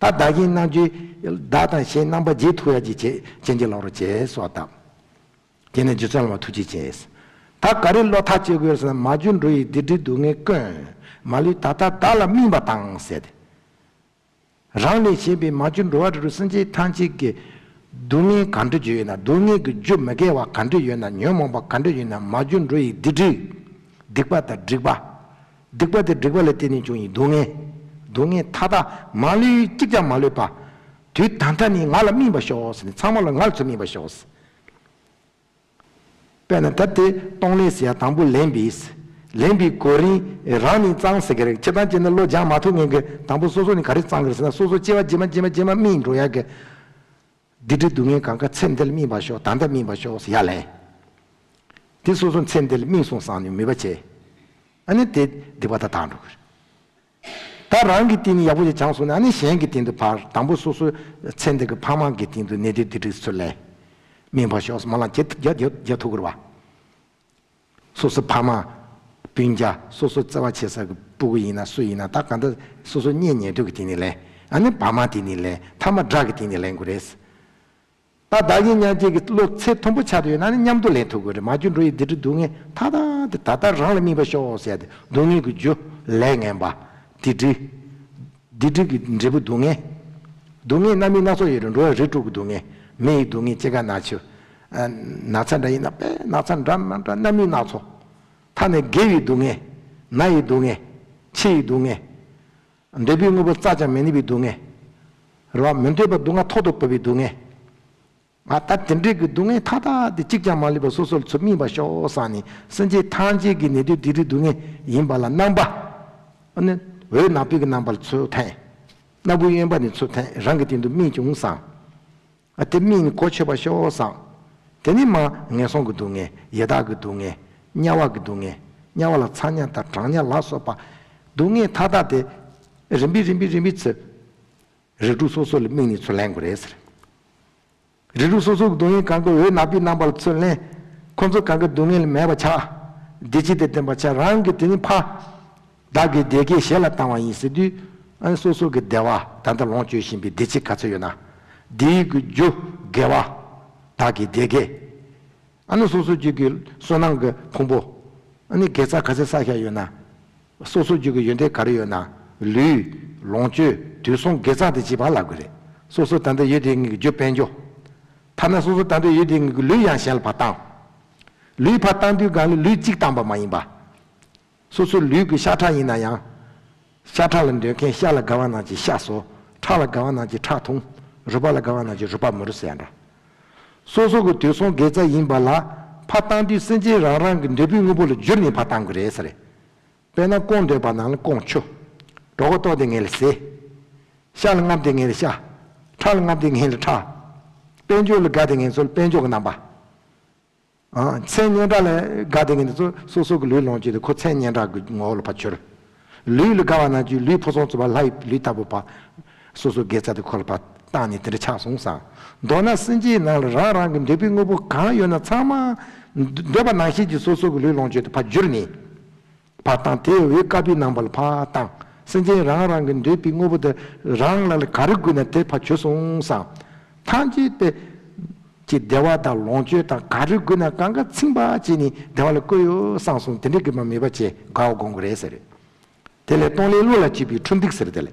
རེད། ད་བདག་གཞན་རྣམ་དཔྱོད། བདག་དང་གཞན་རྣམ་པ་བརྗེ་ཐུབ་ཡ་ཅིག་བྱེད་བྱེད་ཀྱི་ལོག་རོགས་བྱེད་གསོལ་བ་བཏབ། དེ་ནས་རྗེ་བཙུན་བླ་མ་ཐུགས་རྗེ་ཅན། ད་ག་རེ་བློ་ཐག་བཅད་དགོས་ཟེར་ན། མ་གྱུར་འགྲོ་བའི་སྡིག་སྒྲིབ་སྡུག་བསྔལ་ཀུན། མ་ལུས་ད་ལྟ་བདག་ལ་སྨིན་པ་དང་ཟེར་ཏེ། རང་ལས་གཞན་པའི་མ་གྱུར་འགྲོ་བ་རིགས་དྲུག་སེམས་ཅན་ཐམས་ཅད་ཀྱི་སྡུག་བསྔལ་ག་འདྲ་ཅིག་ཡོད་ན། སྡུག་བསྔལ་གྱི་རྒྱུ་མི་དགེ་བ་ག་འདྲ་ཡོད་ན། ཉོན་མོངས་པ་ག་འདྲ་ཡོད་ན། མ་གྱུར་འགྲོ་བའི་སྡིག་སྒྲིབ། སྡིག་པ་དང་སྒྲིབ་པ། སྡིག་པ་དང་སྒྲིབ་པ་ལ་བརྟེན་ནས་བྱུང་བའི་སྡུག་བསྔལ། སྡུག་བསྔལ་མཐའ་དག་མ་ལུས་གཅིག་ཀྱང་མ་ལུས་པ། དུས་ད་ལྟ་ནས་ང་ལ་སྨིན་པར་ཤོག་ཟེར་ནས། ཚང་མ་ལ་ང་ལ་ཚུར་སྨིན་པར་ཤོག་ཟེར། དཔེར་ན་ད་དེ་གཏོང་ལེན་ཟེར་ཡ་དང་པོ་ལེན་པའི། ལེན་པའི་གོ་རིམ་རང་ནས་གཙང་ཟེར་གི་རེད། སྤྱིར་བཏང་བྱས་ན་བློ་སྦྱང་མ་ཐུབ་མཁན་གྱིས་དང་པོ་སོ་སོ་ནས་ག་རེ་གཙང་གི་རེད་ཟེར་ན། སོ་སོ་སྐྱེ་བ་རྗེས་མ་རྗེས་མ་རྗེས་མ་རྗེས་མ་སྨིན་འགྲོ་ཡ་གི། སྡིག་སྒྲིབ་སྡུག་བསྔལ་གང་ག་ཚེ་འདི་ལ་སྨིན་པར་ཤོག་ད་ལྟ་སྨིན་པར་ཤོག་ཟེར་ཡ་ལེན། དེ་སོ་སོ་ཚེ་འདི་ལ་སྨིན་སོང་བསམ་ནས་མོས་པ་བྱས། ཨ་ནི་དེ་སྡིག་པ་དང་དག་འགྲོ་གི་རེད། ད་རང་གི་སྟེང་ནས་ཡག་པོ་ཞིག་སྦྱངས་སོང་ན། ཨ་ནི་གཞན་གྱི་སྟེང་དུ་ཕར། དང་པོ་སོ་སོའི་ཚེ་འདི་གི་ཕ་མ་གི་སྟེང་དུ་ནད་དུག་སྡིག་སྒྲིབ་ཚུར་ལེན། སྨིན་པར་ཤོག་ཟེར་མ་ལ་བརྒྱ་བརྒྱ་བརྒྱ་བརྒྱ་ཐུག་གི་རེད་བ། སོ་སོ་ཕ་མ། སྤུན་ཀྱག་སོ་སོ་བརྩེ་བ་ཆེ་ས་གི་སྤུ་གུ་ཡིན་ན་སུ་ཡིན་ན། ད་གང་ལྟར་སོ་སོ་གཉེན་ཉེ་དུ་གི་དེ་ནས་ལེན། ཨ་ནི་བར་མ་དེ་ནས་ལེན། ཐ་མ་དགྲ་གི་དེ་ནས་ལེན་དགོས་རེད། ད་བདག་གཞན་མཉམ་བརྗེ་གི་བློ་ཚད་མཐོན་པོ་ཆགས་བསྡད་ཡོད་ན་ནི་མཉམ་དུ་ལེན་ཐུབ་དགོས་རེད། མ་གྱུར་འགྲོ་བའི་སྡིག་སྒྲིབ་སྡུག་བསྔལ་མཐའ་དག་དེ་ད་ལྟ་རང་ལ་སྨིན་པར་ཤོག་ཟེར་ཏེ། སྡུག་བསྔལ་གྱི་རྒྱུ་ལས་ངན་པ། སྡིག་སྒྲིབ། སྡིག་སྒྲིབ་ཀྱི་འབྲས་བུ་སྡུག་བསྔལ། སྡུག་བསྔལ་སྣ་མིན་སྣ་ཚོགས་ཡོད་རེད། འགྲོ་བའི་རིགས་དྲུག་གི་སྡུག་བསྔལ། མི་ཡི་སྡུག་བསྔལ། སྐྱེ་རྒ་ན་འཆི། ཨ། ན་ཚ་འདྲ་ཡིན་ན་དཔེ་ན་ཚ་འདྲ་མི་འདྲ་སྣ་མིན་སྣ་ཚོགས། ཐ་ན་དགེ་བའི་སྡུག་བསྔལ། ན་ཡི་སྡུག་བསྔལ། འཆི་ཡི་སྡུག་བསྔལ། འདོད་པའི་དངོས་པོ་རྩ་ཅན་མི་གནས་པའི་སྡུག་བསྔལ། རེད་བ། མི་འདོད་པ་སྡུག་བསྔལ་ཐོག་ཏུ་བབས་པའི་སྡུག་བསྔལ། ང་ད་དེ་འདྲའི་གི་སྡུག་བསྔལ་མཐའ་དག་དེ་གཅིག་ཀྱང་མ་ལུས་པ་སོ་སོར་ཚུར་སྨིན་པར་ཤོག་བསམ་ནས། སེམས་ཅན་ཐམས་ཅད་ཀྱི་ནད་དུག་སྡིག་སྒྲིབ་སྡུག་བསྔལ་ཡིན་པ་ལ་རྣམ་པ། ཨ་ནི་འོད་ནག་པོའི་གི་རྣམ་པ་ལ་ཚུར་འཐེན། སྣ་བུག་གཡོན་པ་ནས་ཚུར་འཐེན། རང་གི་སྟེང་དུ་སྨིན་བྱུང་བསམ། ཨ། དེ་སྨིན་ནས་གོ་ཆོད་པར་ཤོག་བསམ། དེ་ནས་མར་ངན་སོང་གི་སྡུག་བསྔལ། ཡི་དྭགས་ཀྱི་སྡུག་བསྔལ། དམྱལ་བ་གི་སྡུག་བསྔལ། དམྱལ་བ་ལ་ཚ་དམྱལ་དང་གྲང་དམྱལ་ལ་སོགས་པ། སྡུག་བསྔལ་མཐའ་དག་དེ་རིམ་པས་རིམ་པས་རིམ་པས་ཚུར་རིགས་དྲུག་སོ་སོ་ལ་སྨིན་ནས་ཚུར་ལེན་དགོས་རེད་ཟེར། རིགས་དྲུག་སོ་སོ་གི་སྡུག་བསྔལ་གང་ག་འོད་ནག་པོའི་རྣམ་པ་ལ་ཚུར་ལེན། ཁོ་ཚོ་གང་ག་སྡུག་བསྔལ་མེད་པ་ཆགས། བདེ་སྐྱིད་དང་ལྡན་པ་ཆགས། རང་གི་དེ་ནི་ཕ། བདག་གི་བདེ་དགེ་གཞན་ལ་བཏང་བ་ཡིན་ཟེར་དུས། ཨ་ནི་སོ་སོ་གི་བདེ་བ། ད་ལྟ་ལོངས་སྤྱོད་བཞིན་པའི་བདེ་སྐྱིད་ག་ཚོད་ཡོད་ན། དེའི་གི་རྒྱུ་དགེ་བ། བདག་གི་བདེ་དགེ། ཨ་ནི་སོ་སོ་རྒྱུད་ཀྱི་བསོད་ནམས་ཀྱི་ཕུང་པོ། ཨ་ནི་དགེ་རྩ་ག་ཚོད་བསགས་བཞག་ཡོད་ན། སོ་སོ་རྒྱུད་ཀྱི་ཡོན་ཏན་ག་རེ་ཡོད་ན། ལུས། ལོངས་སྤྱོད། དུས་གསུམ་དགེ་རྩ་དེ་བྱེད་པ་ལབ་དགོས་རེད། སོ་སོ་ད་ལྟ་ཡོད་དེ་ངེད་ཀྱི་རྒྱུ་དཔལ་འབྱོར། ཐ་ན་སོ་སོ་ད་ལྟ་ཡོད་དེ་ངེད་ཀྱི་ལུས་ཡང་གཞན་ལ་ཕར་བཏང་། ལུས་ཕར་བཏང་དུས་གང་ལ་ལུས་གཅིག་བཏང་པ་མ་ཡིན་པ། སོ་སོའི་ལུས་ཀྱི་ཤ་ཁྲག་ཡིན་ན་ཡང་། ཤ་ཁྲག་ལ་འདོད་མཁན་ཤ་ལ་དགའ་བ་ནང་བཞིན་ཤ་ཟོ། ཁྲག་ལ་དགའ་བ་ནང་བཞིན་ཁྲག་འཐུང་། རུས་པ་ལ་དགའ་བ་ནང་བཞིན་རུས་པ་མུར་ཟེར་ཡ་འདྲ། སོ་སོ་གི་དུས་གསུམ་དགེ་རྩ་ཡིན་པ་ལ་ཕར་བཏང་དུས་སེམས་ཅན་རང་རང་གི་འདོད་པའི་དངོས་པོ་ལ་བསྒྱུར་ནས་ཕར་བཏང་དགོས་རེད་ཟེར། དཔེར་ན་རྐང་འདོད་པ་ནང་ལ་རྐང་ཆུ། གྲོད་ཁོག་ལྟོགས་དེ་ངེད་ལ་ཟས། ཤ་ལ་རྔམ་དེ་ངེད་ལ་ཤ། ཁྲག་ལ་རྔམ་དེ་ངེད་ལ་ཁྲག། དཔལ་འབྱོར་ལ་དགའ་དེ་ངེད་ཚོ་ལ་དཔལ་འབྱོར་གྱི་རྣམ་པ། ཨ། མཚན་སྙན་གྲགས་ལ་དགའ་དེ་ངེད་ཚོ་སོ་སོ་གི་ལུས་ལོངས་སྤྱོད་དེ་ཁོ་མཚན་སྙན་གྲགས་ཀྱི་ངོ་བོ་ལ་ཕར་གྱུར། ལུས་ལ་དགའ་བ་ནང་བཞིན་ལུས་ཕུན་སུམ་ཚོགས་པ་ལྷ་ཡི་ལུས་ལྟ་བུ་ཕར། སོ་སོ་དགེ་རྩ་དེ་ཁོ་ལ་ཕར་བཏང་ནས་དེ་འདྲ་ཆགས་སོང་བསམ། མདོར་ན་སེམས་ཅན་ནང་ལ་རང་རང་གི་འདོད་པའི་དངོས་པོ་གང་ཡོད་ན་ཚང་མ་འདོད་པ་ནང་བཞིན་གྱི་སོ་སོ་གི་ལུས་ལོངས་སྤྱོད་དེ་ཕར་བསྒྱུར་ནས། ཕར་བཏང་། དེ་འོད་དཀར་པོའི་རྣམ་པ་ལ་ཕར་བཏང་། སེམས་ཅན་རང་རང་གི་འདོད་པའི་དངོས་པོ་དེ་རང་ལ་ལ་ག་རེ་དགོས་ན་དེ་ཕར་བྱོས་སོང་བསམ། ཐམས་ཅད་དེ་ཀྱི་བདེ་བ་དང་ལོངས་སྤྱོད་དང་ག་རེ་དགོས་ན་གང་ག་ཚིམ་པ་བྱས་ནས་བདེ་བ་ལ་བཀོད་ཡོད་བསམ་སོང་། དེ་འདྲའི་དགེ་བ་མོས་པ་བྱས་དགའ་བ་སྒོམ་དགོས་རེད་ཟེར། དེ་ལས་གཏོང་ལེན་རླུང་ལ་བཅུག་པའི་འཕྲོ་འདེགས་ཟེར། དེ་ལས།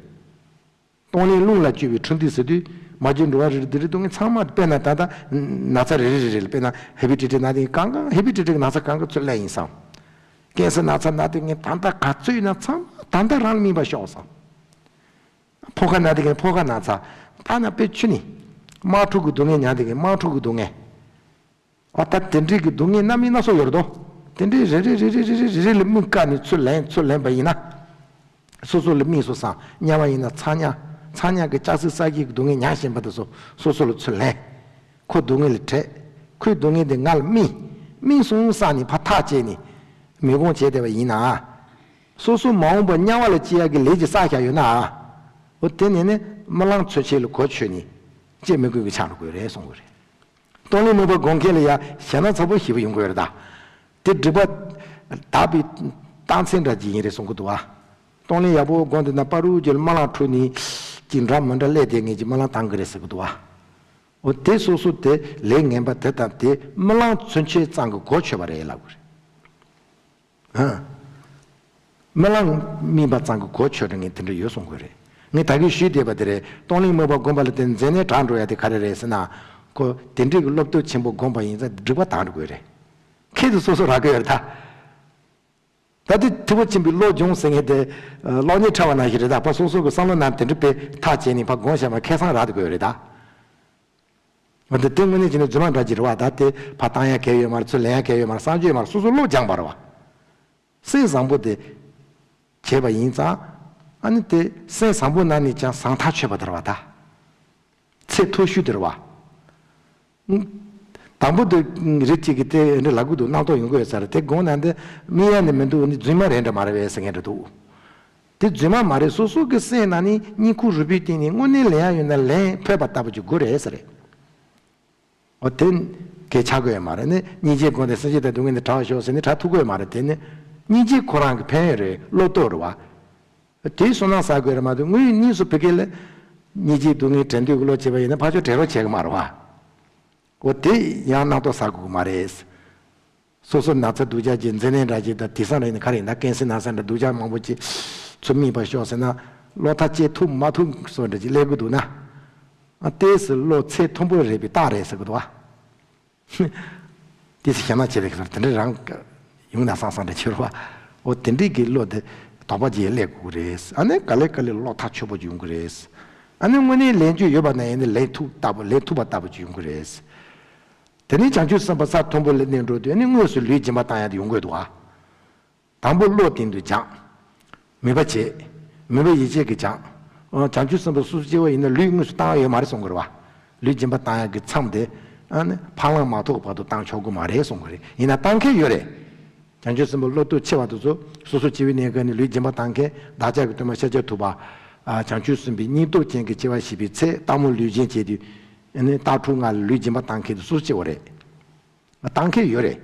གཏོང་ལེན་རླུང་ལ་བཅུག་པའི་འཕྲོ་འདེགས་ཟེར་དུས། མ་གྱུར་འགྲོ་བ་རིགས་དྲུག་སྡུག་བསྔལ་ཚང་མ། དཔེར་ན་ད་ལྟ་ན་ཚ་རེ་རེ་རེ་རེ་ལ། དཔེར་ན་ཧེ་པ་ཊའི་ཊིས་ན་དེ་གང་གང་། ཧེ་པ་ཊའི་ཊིས་ན་ཚ་གང་ག་ཚུར་སླེབས་ཡིན་བསམ། ཀན་སར་ན་ཚ་ན་དེ་ངས་ད་ལྟ་ག་ཚོད་ཡིན་ན་ཚང་མ་ད་ལྟ་རང་ལ་སྨིན་པར་ཤོག་བསམ། ཕོ་ཁ་ན་དེ་ངས་ཕོ་ཁ་ན་ཚ་ད་ན་དཔེ་ཆུ་ནི། དམག་འཁྲུག་གི་སྡུག་བསྔལ་མྱངས་དེ་ངས་དམག་འཁྲུག་གི་སྡུག་བསྔལ། ཨ། ད་དེ་འདྲའི་གི་སྡུག་བསྔལ་སྣ་མིན་སྣ་ཚོགས་ཡོད་རེད་དོ། དེ་འདྲའི་རེ་རེ་རེ་རེ་ལ་སྨིན་བཀར་ནས་ཚུར་ལེན་ཚུར་ལེན་པ་ཡིན་ན། སོ་སོ་ལ་སྨིན་སོང་ཙང་། དམྱལ་བ་ཡིན་ན་ཚ་དམྱལ། ཚ་དམྱལ་གྱི་ལྕགས་སྲེག་བསགས་ཀྱི་སྡུག་བསྔལ་མྱང་བཞིན་པ་དེ་ཚོ་སོ་སོ་ལ་ཚུར་ལེན། ཁོ་སྡུག་བསྔལ་ལ་བྲེལ། ཁོའི་སྡུག་བསྔལ་དེ་ང་ལ་སྨིན། སྨིན་སོང་ཙང་ནི་ཕར་ཐག་བཅད་ནས་མི་སྒོམ་བྱས་བསྡད་པ་ཡིན་ན། སོ་སོ་མ་འོངས་པ་དམྱལ་བ་ལ་སྐྱེ་ཡག་གི་ལས་ཀྱི་བསགས་བཞག་ཡོད་ན། འོ་དེ་ནས་ནི་རྨི་ལམ་ཚུན་ཆད་ལ་གོ་ཆོད་ནས་བྱེད་མི་དགོས་པའི་ཆགས་འགྲོ་དགོས་རེད་གསུང་གི་རེད། གཏོང་ལེན་དམིགས་པ་སྒོམ་མཁན་ལ་ཡང་ཞེད་སྣང་ཚ་པོ་ཞེ་པོ་ཡོང་གི་ཡོད་རེད་ད། དེ་སྒྲིབ་པ་དག་པའི་རྟགས་མཚན་འདྲ་ཅིག་ཡིན་རེད་གསུང་གི་འདུག་བ། གཏོང་ལེན་ཡག་པོ་སྒོམ་བསྡད་ན་ཕ་རུ་གྱི་རྨི་ལམ་འཁྲུག་ནས་ཅིག་འདྲ་མི་འདྲ་སླེབས་བསྡད་མཁན་གྱི་རྨི་ལམ་བཏང་གི་རེད་ཟེར་གི་འདུག་བ། འོ་དེ་སོ་སོ་དེ་ལས་ངན་པ་དེ་དང་དེ་རྨི་ལམ་ཚུན་ཆད་ཙམ་གྱི་གོ་ཆོད་པ་རེད་ལབ་གི་རེད། ཧ། རྨི་ལམ་རྨིས་པ་ཙམ་གྱི་གོ་ཆོད་ངས་དེ་འདྲ་ཡོད་གསུང་གི་རེད། ངས་ད་གིན་ཞུས་བསྡད་པ་དེ་རེད། གཏོང་ལེན་དམིགས་པ་སྒོམ་པ་ལ་བརྟེན་མཛེ་ནད་དྲག་འགྲོ་ཡ་དེ་ག་རེ་རེད་ཟེར་ན། ཁོ་དེ་འདྲའི་གི་བློ་སྟོབས་ཆེན་པོ་སྒོམ་པ་ཡིན་ཙང་སྒྲིབ་པ་དག་འགྲོ་གི་རེད། ཁྱེད་ཚོ་སོ་སོ་རག་གི་ཡོད་རེད་ད། ད་དེ་ཐུ་བོ་ཆེན་པོའི་བློ་སྦྱོང་ཟེར་མཁན་དེ། གློག་བརྙན་འཁྲབ་པ་ནང་བཞིན་རེད་ད། ཕ་སོ་སོ་གི་བསམ་བློ་ནང་དེ་འདྲ་དཔེ་ཐག་བཅད་ནས་ཕ་སྒོམ་བྱས་པ་ཁེ་བཟང་རག་འགྲོ་གི་ཡོད་རེད་ད། འོ་ད་དེ་དངོས་གནས་བྱས་ན་རྫུན་མ་འདྲ་ཅིག་རེད་བ། ད་དེ་ཕར་བཏང་ཡ་གང་ཡང་ཡོད་མ་རེད། ཚུར་ལེན་ཡ་གང་ཡང་ཡོད་མ་རེད། བསམ་བརྗོད་ཡོད་མ་རེད། སོ་སོ་བློ་སྦྱངས་པ་རེད་བ། སེམས་བཟང་པོ་དེ་བྱས་པ་ཡིན་ཙང་། ཨ་ནི་དེ་སེམས་བཟང་པོ་ནང་ནས་ཀྱང་བཟང་ཐག་ཆོད་པ་དེ་རེད་བ་ད། ཚད་མཐོ་ཤོས་དེ་རེད་བ། དང་པོ་དེ་རིགས་གཅིག་གིས་དེ་འདྲ་ལབ་གི་འདུག་རྣམ་རྟོག་ཡོང་གི་ཡོད་ས་རེད། དེ་དགོངས་ན་འདི་སྨིན་ཡ་ནི་མི་འདུག་ནི་རྫུན་མ་རེད་འདྲ་མ་རེད་པས་ཟེར་མཁན་འདྲ་འདུག་དེ་རྫུན་མ་མ་རེད། སོ་སོ་གི་སེམས་ནང་ནས་སྙིང་ཁུང་རུས་པའི་གཏིང་ནས་དངོས་གནས་ལེན་ཡ་ཡོད་ན་ལེན་ཕོད་པ་ལྟ་བུ་ཅིག་དགོས་རེད་ཟེར་རེད། འོ་དེ་གལ་ཆགས་ཀྱི་ཡོད་མ་རེད། ནི་སྙིང་རྗེ་སྒོམ་སྟེ་སེམས་ཅན་དང་སྡུག་བསྔལ་ནི་བྲལ་བར་ཤོག་ཟེར་ནས་བྲལ་ཐུབ་ཀྱི་ཡོད་མ་རེད། དེ་ནི་སྙིང་རྗེ་ཁོ་རང་གི་ཕན་ཡོན་རེད། བློ་སྟོབས་རེད་བ། དེའི་བསོད་ནམས་བསགས་དགོས་རེད་མ་གཏོགས། དངོས་ཡོད་གཉིས་སུ་ཕ་གི་ལ་སྙིང་རྗེ་སྡུག་བསྔལ་བྲལ་འདོད་ཀྱི་བློ་སྐྱེས་པ་ཡིན་ན་ཕར་ཕྱོགས་བྲལ་རོགས་བྱེད་ཀྱི་མ་རེད་བ། འོ་དེ་ཡང་རྣམ་རྟོག་ཟ་དགོས་ཀྱི་མ་རེད། སོ་སོ་ན་ཚ་སྡུག་ཅག་གི་མཛེ་ནད་འདྲ་ཅིག་དང་། དེང་སང་རེད་ན་ག་རེ་ཡིན་ན་ཀན་སར་ན་ཚ་འདྲ་སྡུག་ཅག་མང་པོ་ཅིག་ཚུར་སྨིན་པར་ཤོག་ཟེར་ན། བློ་ཐག་བཅད་ཐུབ་མ་ཐུབ་བཟོ་འདྲ་ཅིག་སླེབས་ཀྱི་འདུག་ན། ཨ་ཏོག་ཙམ་བློ་ཚད་མཐོན་པོ་རེད་པའི་རྟགས་རེད་ཟེར་གྱི་འདུག་བ། ཏོག་ཙམ་ཞེད་སྣང་བྱེད་པའི་ཁར་དེ་འདྲ་རང་ཡོང་ན་སང་སང་འདྲ་བྱེད་རོགས། འོ་དེ་འདྲའི་གི་བློ་དེ་དོགས་པ་ཅིག་སླེབས་དགོས་ཀྱི་རེད། ཨ་ནི་ག་ལེ་ག་ལེ་བློ་ཐག་ཆོད་པོ་ཅིག་ཡོང་གི་རེད། ཨ་ནི་དངོས་གནས་ལེན་རྒྱུ་ཡོད་པ་ན་ཡིན་ན་ལེན་ཐུབ་ལྟ་བུ། ལེན་ཐུབ་པ་ལྟ་བུ་ཅིག་ཡོང་གི་རེད། དེ་ནས་བྱང་ཆུབ་སེམས་དཔའ་ས་མཐོན་པོ་ལ་གནས་འགྲོ་དུས། ཨ་ནི་དངོས་སུ་ལུས་སྦྱིན་པ་བཏང་ཡ་དེ་ཡོང་གི་འདུག་ཨ། དང་པོ་བློ་གཏིང་དུ་སྦྱངས། མོས་པ་བྱས། མོས་པ་ཡིད་ཆེས་ཀྱིས་སྦྱངས། ཨ། བྱང་ཆུབ་སེམས་དཔའ་སོ་སོ་སྐྱེ་བོ་ཡིན་ན་ལུས་དངོས་སུ་བཏང་ཡ་ཡོད་མ་རེད་གསུང་གི་རེད་བ། ལུས་སྦྱིན་པ་བཏང་ཡ་གི་མཚམས་དེ། ཨ་ནི་འཕགས་ལམ་མ་ཐོབ་བར་དུ་བཏང་ཆོག་གི་མ་རེད་གསུང་གི་རེད། ཡིན་ན་བཏང་མཁན་ཡོད་རེད། བྱང་ཆུབ་སེམས་དཔའ་བློ་སྟོབས་ཆེ་བ་དེ་ཚོ་སོ་སོ་སྐྱེ་བོའི་གནས་སྐབས་ནས་ལུས་སྦྱིན་པ་བཏང་མཁན། བདག་ཅག་གི་སྟོན་པ་ཤཱཀྱ་ཐུབ་པ། ཨ། བྱང་ཆུབ་སེམས་དཔའི་སྙིང་སྟོབས་ཅན་གྱི་སྐྱེ་བ་བཞེས་པའི་ཚེ་སྟག་མོ་ལུས་སྦྱིན་བྱས་དུས། ཨ་ནི་སྟག་ཕྲུག་ལྔ་ལ་ལུས་སྦྱིན་པ་བཏང་མཁན་དེ་སོ་སོ་སྐྱེ་བོ་རེད། བཏང་མཁན་ཡོད་རེད།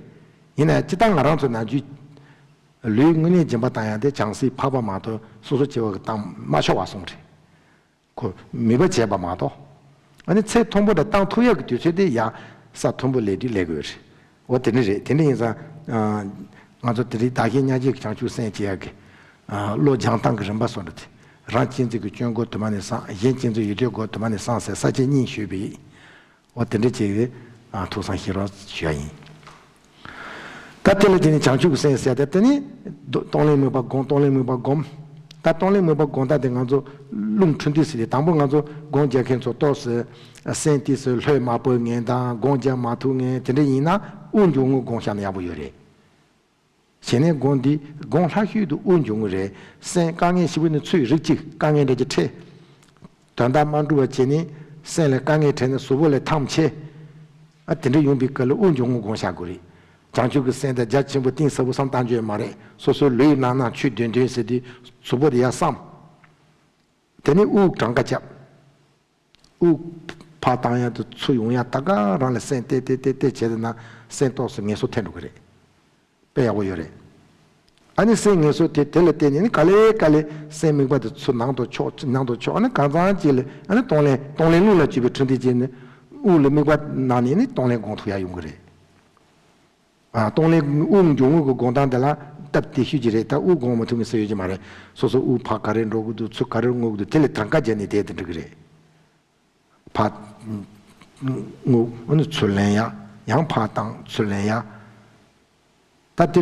ཡིན་ནའང་སྤྱིར་བཏང་ང་རང་ཚོ་ནམ་རྒྱུན་ལུས་དངོས་གནས་སྦྱིན་པ་བཏང་ཡ་དེ་བྱང་སེམས་འཕགས་པ་མ་གཏོགས་སོ་སོ་སྐྱེ་བོ་གིས་བཏང་མ་ཆོག་པ་གསུངས་རེད། ཁོ་མོས་པ་བྱས་པ་མ་གཏོགས། ཨ་ནི་ཚད་མཐོན་པོ་དང་བཏང་ཐུབ་ཡག་གི་དུས་ཚོད་དེ་ཡང་ས་མཐོན་པོ་སླེབས་དུས་སླེབས་དགོས་རེད། འོ་དེ་འདྲ་རེད། དེ་འདྲ་ཡིན་ཙང་། ཨ། ང་ཚོ་དེ་རིང་བདག་གཞན་མཉམ་བརྗེ་གི་བྱང་ཆུབ་སེམས་བསྐྱེད་ཡག་གི། ཨ། བློ་སྦྱང་སྟངས་ཀྱི་རིམ་པ་སོགས་འདྲ་དེ། རང་གཅེས་འཛིན་གྱི་སྐྱོན་ཀུན་དུ་མ་ནས་སངས། གཞན་གཅེས་འཛིན་ཡོན་ཏན་ཀུན་དུ་མ་ནས་སངས་ཟེར་ས་བཅད་གཉིས་ཞུས་པ་ཡིན། འོ་དེ་འདྲ་བྱས་ཏེ། ཨ། ཐུགས་བསམ་བཞེས་རོགས་ཞུ་ཡ་ཡིན། ད་དེ་ལ་དེ་ནི་བྱང་ཆུབ་ཀྱི་སེམས་ཟེར་ཏེ། དེ་ནི་གཏོང་ལེན་དམིགས་པ་སྒོམ། གཏོང་ལེན་དམིགས་པ་སྒོམ། ད་གཏོང་ལེན་དམིགས་པ་སྒོམ་སྟངས་དེ་ང་ཚོ་རླུང་འཕྲོ་མཐུད་ཟེར་ཏེ། དང་པོ་ང་ཚོ་སྒོམ་རྒྱག་མཁན་ཚོ་ཏོག་ཙམ་སེམས་ཏོག་ཙམ་ལྷོད་མ་པོ་མཁན་དང་། སྒོམ་རྒྱག་མ་ཐུབ་མཁན་དེ་འདྲ་ཡིན་ན་དབུགས་འབྱུང་རྔུབ་སྒོམ་བཞག་ན་ཡག་པོ་ཡོད་རེད། བྱས་ནས་སྒོམ་འདི་སྒོམ་ལྷག་ཤོས་དུ་དབུགས་འབྱུང་གི་རེད། སེམས་དཀའ་ངལ་ཞེ་པོ་ནི་ཚུར་རིགས་གཅིག་དཀའ་ངལ་འདྲ་ཅིག་འཕྲད། དོན་དག་མ་འགྲུབ་པ་བྱས་ནས་སེམས་ལ་དཀའ་ངལ་འཕྲད་ནས་གཟུགས་པོ་ལ་ཐང་ཆད། ཨ། དེ་འདྲ་ཡོང་པའི་སྐབས་ལ་དབུགས་འབྱུང་རྔུབ་སྒོམ་བྱ་དགོས་རེད། བྱང་ཆུབ་ཀྱི་སེམས་དང་རྒྱ་ཆེན་པོ་གཏིང་ཟབ་པོ་བསམ་བཏང་རྒྱུ་ཡོད་མ་རེད། སོ་སོའི་ལུས་ནང་ན་ཆུ་བདུན་བདུན་ཟེར་དུས་གཟུགས་པོ་དེ་ཡར་བསམ། དེ་ནས་དབུགས་གྲངས་ཀ་རྒྱབ། དབུགས་ཕར་བཏང་ཡག་དང་ཚུར་ཡོང་ཡག་ད་ག་རང་ལ་སེམས་གཏད་གཏད་གཏད་གཏད་བྱས་ན་སེམས་ཏོག་ཙམ་ངལ་གསོ་ཐེབས་འགྲོ་གི་རེད། དཔེ་ཡག་པོ་ཡོད་རེད། ཨ་ནི་སེམས་ངལ་གསོ་དེ་དེ་ལ་བརྟེན་ནས་ནི་ག་ལེ་ག་ལེ་སེམས་དམིགས་པ་དེ་ཚུར་ནང་དུ་ཕྱོགས། ནང་དུ་ཕྱོགས། ཨ་ནི་གང་ཚང་ཅིག་ལ། ཨ་ནི་གཏོང་ལེན། གཏོང་ལེན་རླུང་ལ་བཅུག་པའི་འཕྲོ་མཐུད་བྱས་ནས་དབུགས་ལ་དམིགས་པ་གནང་ནས་ནི་གཏོང་ལེན་སྒོམ་ཐུབ་ཡག་ཡོང་གི་རེད། ཨ། གཏོང་ལེན་དབུགས་འབྱུང་རྔུབ་ཀྱི་སྒོམ་སྟངས་དེ་ལ་སྟབས་བདེ་ཤོས་ཅིག་རེད། ད་དབུགས་སྒོམ་མ་ཐུབ་མཁན་སུ་ཡོད་ཀྱི་མ་རེད། སོ་སོ་དབུགས་ཕར་ག་རེ་འགྲོ་གི་འདུག་ཚུར་ག་རེ་རྔུབ་ཀྱི་འདུག་དེ་ལ་གྲངས་ཀ་བརྒྱབ་ནས་བསྡད་དེ་འགྲིག་གི་རེད། ཕར་རྔུབ། ཨ་ནི་ཚུར་ལེན་ཡག་ཡང་ཕར་བཏང་། ཚུར་ལེན་ཡག་ད་དེ་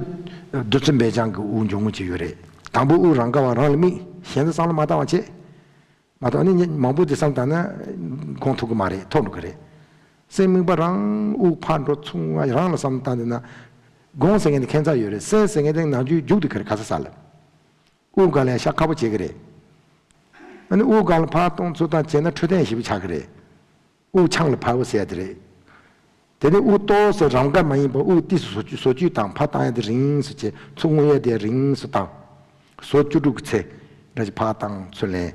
རྡུལ་ཚོན་སྦས་བྱང་གི་དབུགས་འབྱུང་རྔུབ་ཅིག་ཡོད་རེད། དང་པོ་དབུགས་རང་ག་བ་རང་ལ་དམིགས། གཞན་དུ་བསམ་བློ་མ་བཏང་བ་བྱེད། མ་གཏོགས་ནི་མང་པོ་དེ་བསམ་བཏང་ན་སྒོམ་ཐུབ་ཀྱི་མ་རེད། འཐོར་འགྲོ་གི་རེད། སེམས་དམིགས་པ་རང་དབུགས་ཕར་འགྲོ་ཚུར་རང་ལ་བསམ་བཏང་དེ་ན། སྒོམ་ཟེར་མཁན་དེ་ཁྱད་མཚར་ཡོད་རེད། སེམས་ཟེར་མཁན་དེ་ནམ་རྒྱུན་རྒྱུག་དེ་ག་རེ་ག་ས་ས་ལ། དབུགས་སྒང་ལ་ཡང་ཤ་ཁ་པོ་བྱེད་ཀྱི་རེད། ཨ་ནི་དབུགས་སྒང་ལ་ཕར་གཏོང་ཚུར་གཏོང་བྱས་ན་འཕྲོད་བསྟེན་ཞེ་པོ་ཆགས་ཀྱི་རེད། དབུགས་ཆང་ལ་བབས་ཟེར་ཡ་དེ་རེད། དེ་ནས་དབུགས་ཏོག་ཙམ་རང་འགུལ་མ་ཡིན་པ་དབུགས་ཏོག་ཙམ་བཟོ་བཅོས་བཟོ་བཅོས་དང་ཕར་བཏང་ཡ་དེ་རིང་ཙམ་བྱས། ཚུར་མངོན་ཡ་དེ་རིང་ཙམ་བཏང་། ཟུར་བཅུ་དྲུག་གི་ཚེ་འདྲ་ཞིག་ཕར་བཏང་ཚུར་ལེན།